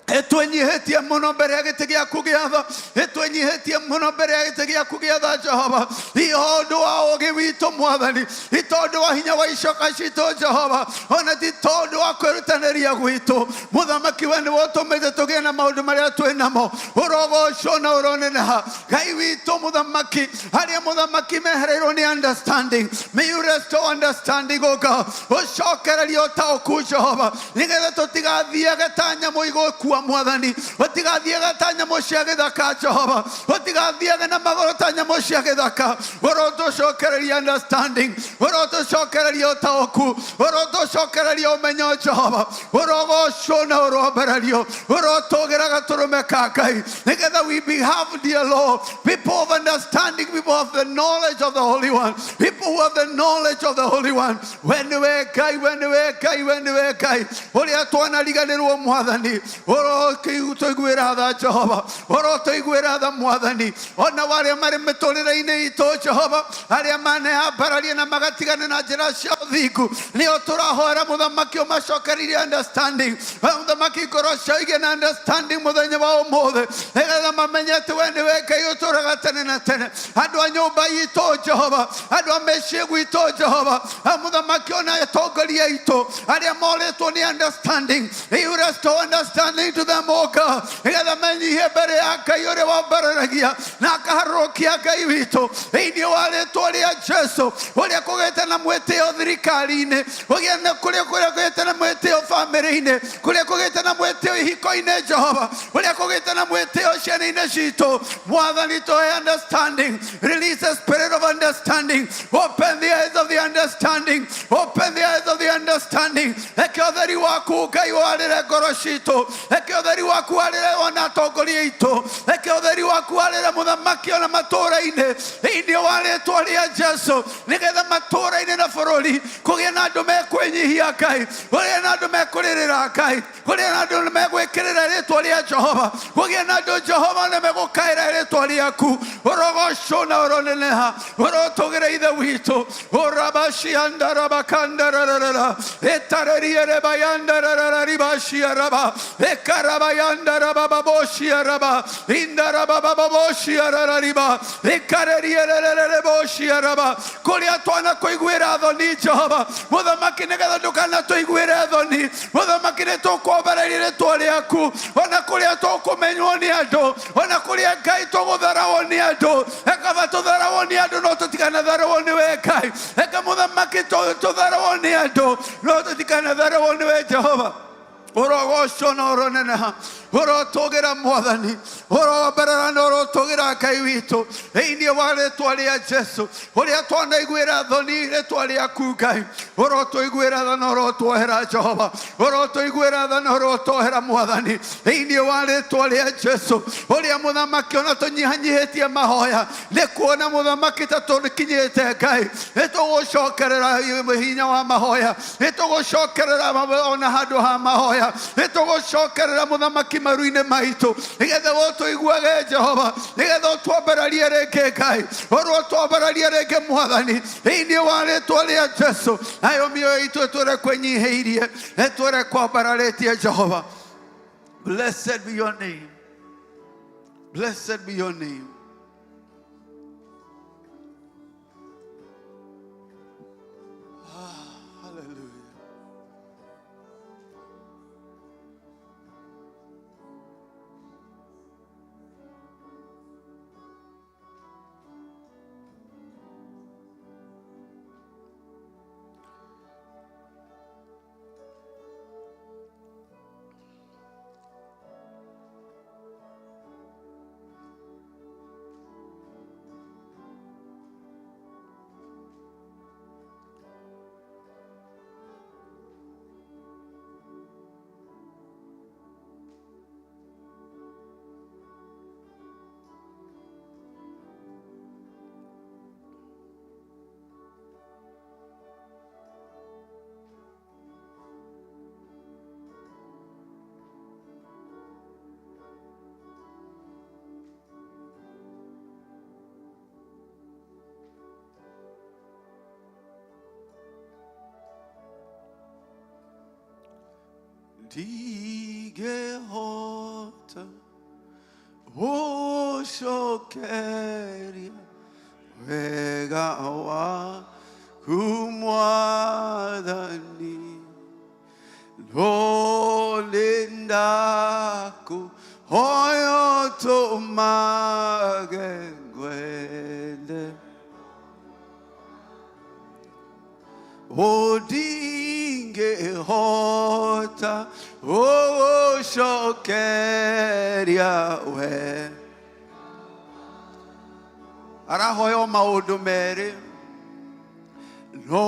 Ĩtwĩnyihĩtie mũno mbere ya gĩtĩ gĩaku gĩa tha, ĩtwĩnyihĩtie mũno mbere ya gĩtĩ gĩaku gĩa tha, Jehova. Ti ũndũ wa ũũgĩ witũ, Mwathani, ti tondũ wa hinya wa icoka citũ, Jehova, ona ti tondũ wa kwĩrutanĩria gwitũ. Mũthamaki, we nĩwe ũtũmĩte tũgĩe na maũndũ marĩa twĩ namo. Ũrogocwo na ũroneneha, Ngai witũ. Mũthamaki, harĩa mũthamaki mehereirwo nĩ understanding, may you restore understanding, O God. Ũcokererie ũtaũku, Jehova, nĩgetha tũtigathiage ta nyamũ igũkua. Mwathani, tũtigathiage ta nyamũ cia gĩthaka. Jehova, tũtigathiage na magũrũ ta nyamũ cia gĩthaka. Ũrotũcokereria understanding, ũrotũcokereria ũtaũku, ũrotũcokereria ũmenyo. Jehova, ũrogocwo na ũromberario, ũrotũgĩra gatũrũme ka Ngai, nĩgetha we be have, dear Lord, people of understanding, people of the knowledge of the Holy One, people who have the knowledge of the Holy One. We nĩwe Ngai, we nĩwe Ngai, we nĩwe Ngai ũrĩa twanariganĩrwo. Mwathani, ũrotũiguĩra tha. Jehova, ũrotũiguĩra tha. Mwathani, ona warĩa marĩ mĩtũrĩre-inĩ itũ, Jehova, arĩa maneyambararia na magatigana na njĩra cia ũthingu, nĩo tũrahoera. Mũthamaki, ũmacokereirie understanding. Mũthamaki, ngoro ciao igĩe na understanding mũthenya wa ũmũthĩ, nĩgetha mamenye atĩ we nĩwe Ngai ũtũraga tene na tene. Andũ a nyũmba itũ, Jehova, andũ a mĩciĩ gwitũ, Jehova, mũthamaki, ona atongoria aitũ arĩa morĩtwo nĩ understanding, you restore understanding to them, O God, nĩgetha menyihie mbere ya Ngai ũrĩa wambararagia na akaharũrũkia. Ngai witũ, thĩinĩ wa rĩtwa rĩa Jesu, ũrĩa kũgĩte na mwĩtĩo thirikari-inĩ, ũgĩe na kũrĩa kũgĩte na mwĩtĩo bamĩrĩ-inĩ, kũrĩa kũgĩte na mwĩtĩo ihiko-inĩ, Jehova, ũrĩa kũgĩte na mwĩtĩo ciana-inĩ citũ, Mwathani, tũhe understanding. Release the spirit of understanding. Open the eyes of the understanding, open the eyes of the understanding. Reke ũtheri waku, Ngai, warĩre ngoro citũ. Reke ũtheri waku warĩre ona atongoria aitũ. Reke ũtheri waku warĩre, mũthamaki, ona matũũra-inĩ, thĩinĩ wa rĩtwa rĩa Jesu, nĩgetha matũũra-inĩ na bũrũri kũgĩe na andũ mekwĩnyihia, Ngai, kũgĩe na andũ mekũrĩrĩra Ngai, kũgĩe na andũ megwĩkĩrĩra rĩtwa rĩa Jehova, kũgĩe na andũ, Jehova, nĩ megũkaĩra rĩtwa rĩaku. Ũrogocwo na ũroneneha, ũrotũgĩra, Ithe witũ. Ũrabaciandarabakandararaa ĩtarĩrie rebayandarararibashiaraba. Ikarabayandarabababoshiaraba. Indarabababoshiararariba. Ikarerierererereboshi-araba. Kũrĩa twanakũiguĩra thoni Jehova mũthamaki nĩgetha ndũkanatũiguĩre thoni mũthamaki nĩ tũkwambararia rĩtwa rĩaku ona kũrĩa tũkũmenywo nĩ andũ ona kũrĩa Ngai tũgũtharawo nĩ andũ ekaba tũtharawo nĩ andũ no tũtikanatharwo nĩ we Ngai eka mũthamaki tũtharwo nĩ andũ no tũtikanatharwo nĩ we Jehova ũrogocwo na ũroneneha ũrotũgĩra mwathani ũromberera na ũrotũgĩra Ngai witũ thĩinĩ wa rĩtwa rĩa Jesu ũrĩa twanaiguĩra thoni rĩtwa rĩaku Ngai ũrotũiguĩra tha na ũrotuohera Jehova ũrotũiguĩra tha na ũrotuohera mwathani thĩinĩ wa rĩtwa rĩa Jesu ũrĩa mũthamaki ona tũnyihanyihĩtie mahoya nĩ kuona mũthamaki ta tũkinyĩte Ngai nĩ tũgũcokerera hinya wa mahoya nĩ tũgũcokerera ona handũ ha mahoya nĩ tũgũcokerera mũthamaki maru-inĩ maitũ nĩgetha ũtũiguage Jehova nĩgetha ũtwambararie rĩngĩ Ngai ũrotwambararie rĩngĩ mwathani thĩinĩ wa rĩtwa rĩa Jesu nayo mĩoyo itũ ĩtũre kwĩnyihĩirie ĩtũre kwambararĩtie Jehova. Blessed be your name. Blessed be your name. Hallelujah. Ndigehota ũcokeria wega waku mwathani no nĩ ndakũhoya ũtũmage ngwende Odingehota ũcokeria we arahoya o maũndũ merĩ no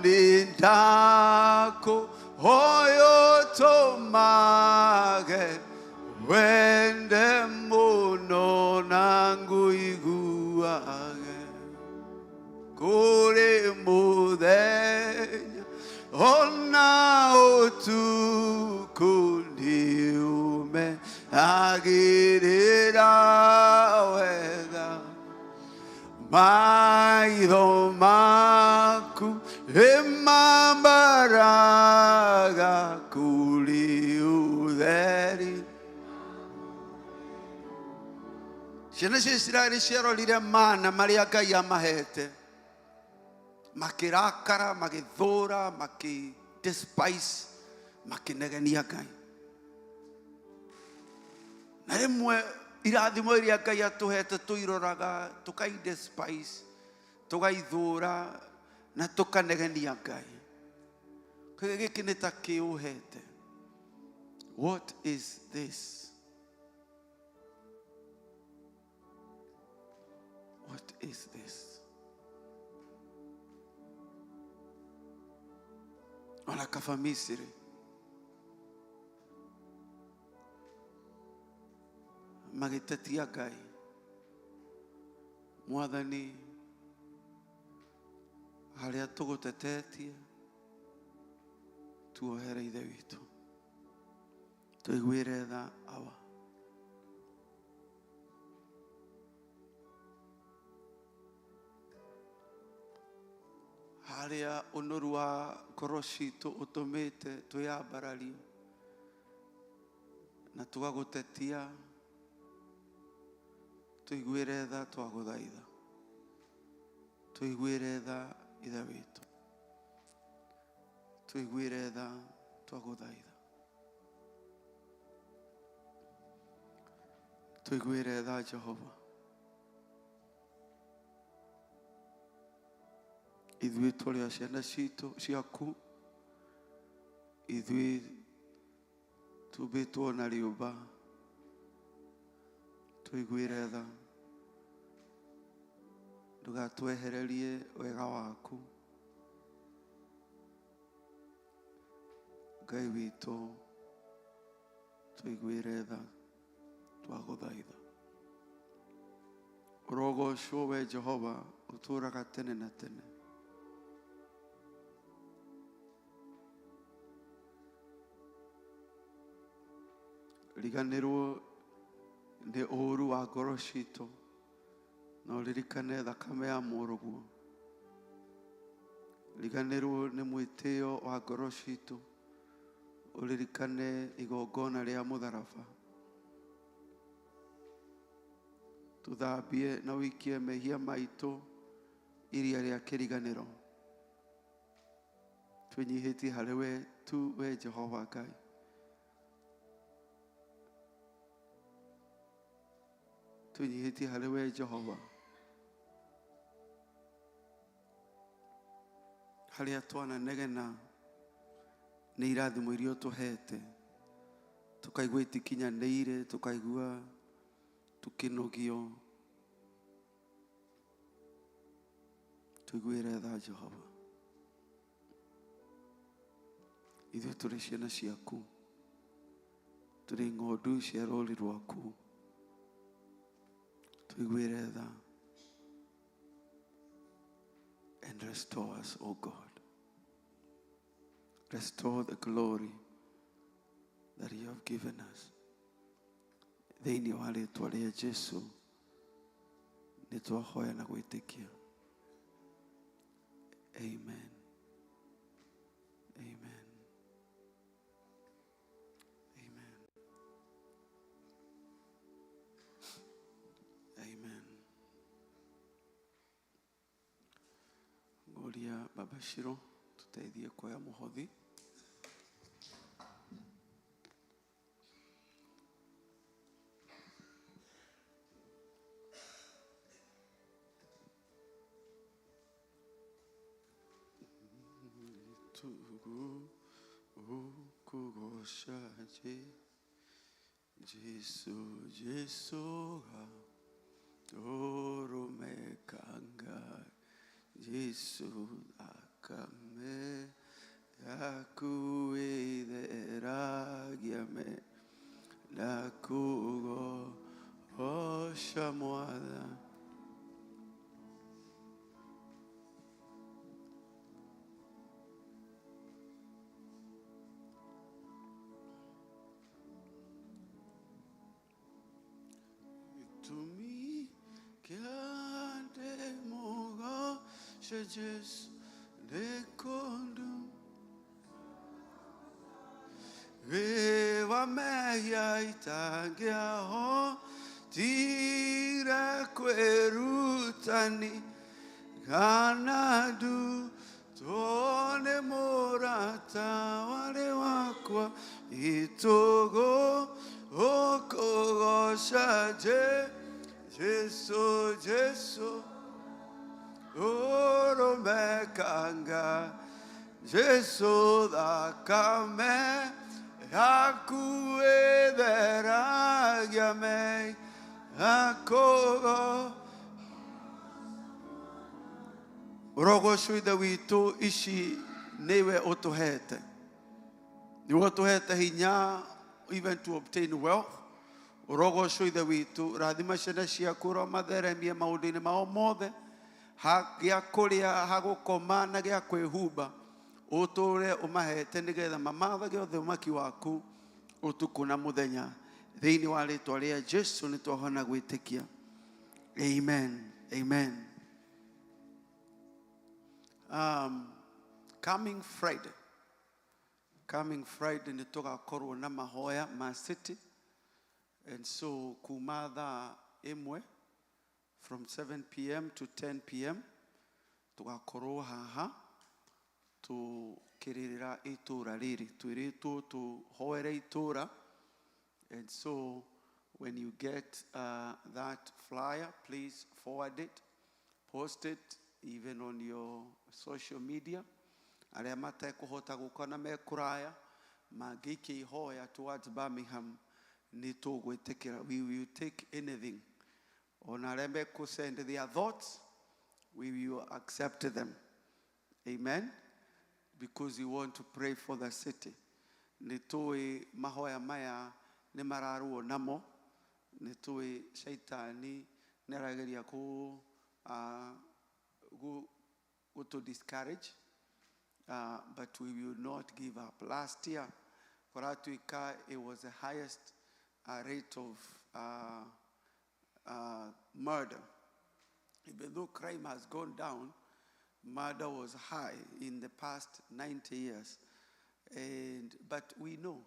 nĩ ndakũhoya ũtũmage wende mũno na ngũiguage kũrĩ mũthenya ona ũtukũ nĩũmenyagĩrĩra wega maitho maku nĩmambaraga kũrĩ ũtheri. Ciana cia Isiraeli ciarorire mana marĩa Ngai amahete makĩrakara magĩthũra makĩ despise makĩnegenia Ngai. Na rĩmwe irathimo iria Ngai atũhete tũiroraga tũkai despise tũgaithũra na tũkanegenia Ngai. Kĩgĩ gĩkĩ nĩ ta kĩũhete. What is this? What is this? Ona kaba Misiri magĩtetia Ngai mwathani harĩa tũgũtetetie tuohere ithe witũ tũiguĩre tha awa. Harĩa ũnoru wa ngoro citũ ũtũmĩte twĩyambararie Na tũgagũtetia tũiguĩre tha twagũthaitha tũiguĩre tha ithe witũ tũiguĩre tha twagũthaitha tũiguĩre tha Jehova ithuĩ tũrĩ o ciana citũ ciaku ithuĩ tumbĩtwo na rĩũmba tũiguĩre tha ndũgatwehererie wega waku Ngai witũ tũiguĩre tha twagũthaitha ũrogocwo we Jehova ũtũũraga tene na tene riganĩrwo nĩ ũũru wa ngoro citũ na ũririkane thakame ya mũrũguo riganĩrwo nĩ mwĩtĩo wa ngoro citũ ũririkane igongona rĩa mũtharaba tũthambie na ũikie mehia maitũ iria rĩa kĩriganĩro twĩnyihĩtie harĩ we tu we Jehova Ngai twĩnyihĩtie harĩ we Jehova harĩa twananegena nĩ irathimo iria ũtũhete tũkaigua itikinyanĩire tũkaigua tũkĩnogio tũiguĩre tha Jehova ithuĩ tũrĩ ciana ciaku tũrĩ ng'ondu cia rũri rwaku tũiguĩre tha and restore us, O God. Restore the glory that you have given us. Thĩinĩ wa rĩtwa rĩa Jesu nĩ twahoya na gwĩtĩkia. Amen. Amen. Amen. Amen. Ngoria Baba Shiro tuteithie kuoya mũhothi. Kugosha Jesu Jesu Oromekanga Jesu akame yakuideragiame nakugo oshamuada. Tumi kiande moga shejes de kondu Viva meia itangia ho tira kwerutani ganadu tone morata wale wakwa itogo okogosha je Jesu Jesu oromekanga Jesu dakame yakuederagiame akogo Ũrogocwo Ithe witũ ici nĩwe ũtũhete nĩwe ũtũhete hinya even to obtain wealth ũrogocwo Ithe witũ rathima ciana ciaku ũromatheremie maũndũ-inĩ mao mothe gĩa kũrĩa ha gũkoma na gĩa kwĩhumba ũtũre ũmahete nĩgetha mamathage ũthamaki waku ũtukũ na mũthenya thĩinĩ wa rĩtwa rĩa Jesu nĩ twahona gwĩtĩkia. Amen. Amen. Coming Friday nĩ tũgakorwo na mahoya ma city. And so kuma thaa ĩmwe, from 7 p.m. to 10 p.m., tũgakorwo haha tũkĩrĩrĩra itũra rĩrĩ, twĩrĩtwo tũhoere itũra. And so when you get that flyer, please forward it, post it even on your social media. Arĩa matekũhota gũka na mekũraya mangĩikia ihoya towards Birmingham, nĩ tũgwĩtĩkĩra. We will take anything. Ona arĩa mekũ their thoughts, we will accept them. Amen. Because we want to pray for the city. Nĩ tũĩ mahoya maya nĩ mararũo namo. Nĩ tũĩ shaitani nĩ arageria kũ discourage, but we will not give up. Last year, kũratuĩka it was the highest rate of murder. Even though crime has gone down, murder was high in the past 90 years. But we know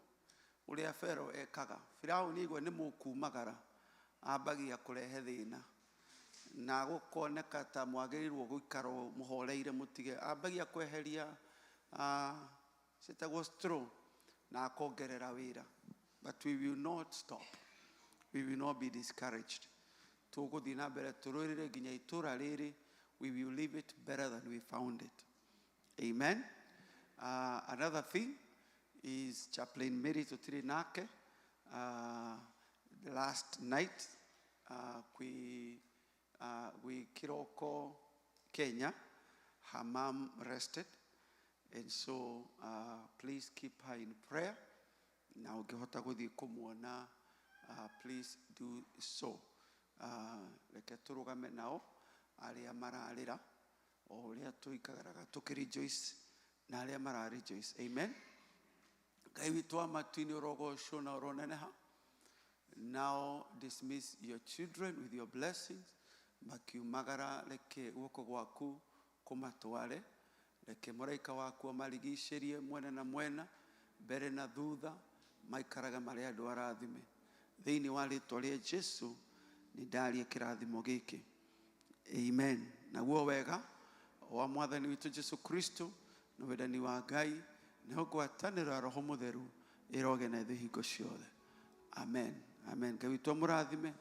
ũrĩa Pharaoh ekaga. Firaũni aigua nĩ mũkumagara, ambagia kũrehe thĩna na gũkoneka ta mwagĩrĩirwo gũikara mũhoreire mũtige, ambagia kweheria ciĩtagwo straw na akongerera wĩra. But we will not stop, we will not be discouraged. Tũgũthiĩ na mbere tũrũĩrĩre nginya itũra rĩrĩ, we will leave it better than we found it. Amen. Another thing is Chaplain Mary tũtirĩ nake. The last night kwĩ gwĩ kĩroko Kenya, her mom rested, and so please keep her in prayer. Na ũngĩhota gũthiĩ kũmuona, please do so. Reke tũrũgame nao arĩa mararĩra o ũrĩa tũikaraga tũkĩrejoice na arĩa mararejoice. Amen. Ngai witũ wa matu-inĩ, ũrogocwo na ũroneneha. Now dismiss your children with your blessings. Makiumagara, reke guoko gwaku kũmatware, reke mũraika waku amarigicĩrie mwena na mwena, mbere na thutha, maikaraga marĩ andũ arathime. Thĩinĩ wa rĩtwa rĩa Jesu nĩ ndaria kĩrathimo gĩkĩ. Amen. Naguo wega wa Mwathani witũ Jesu Kristo na wendani wa Ngai na ngwatanĩro ya Roho Mũtheru ĩroge na ithuĩ hingo ciothe. Amen. Amen. Ngai witũ amũrathime.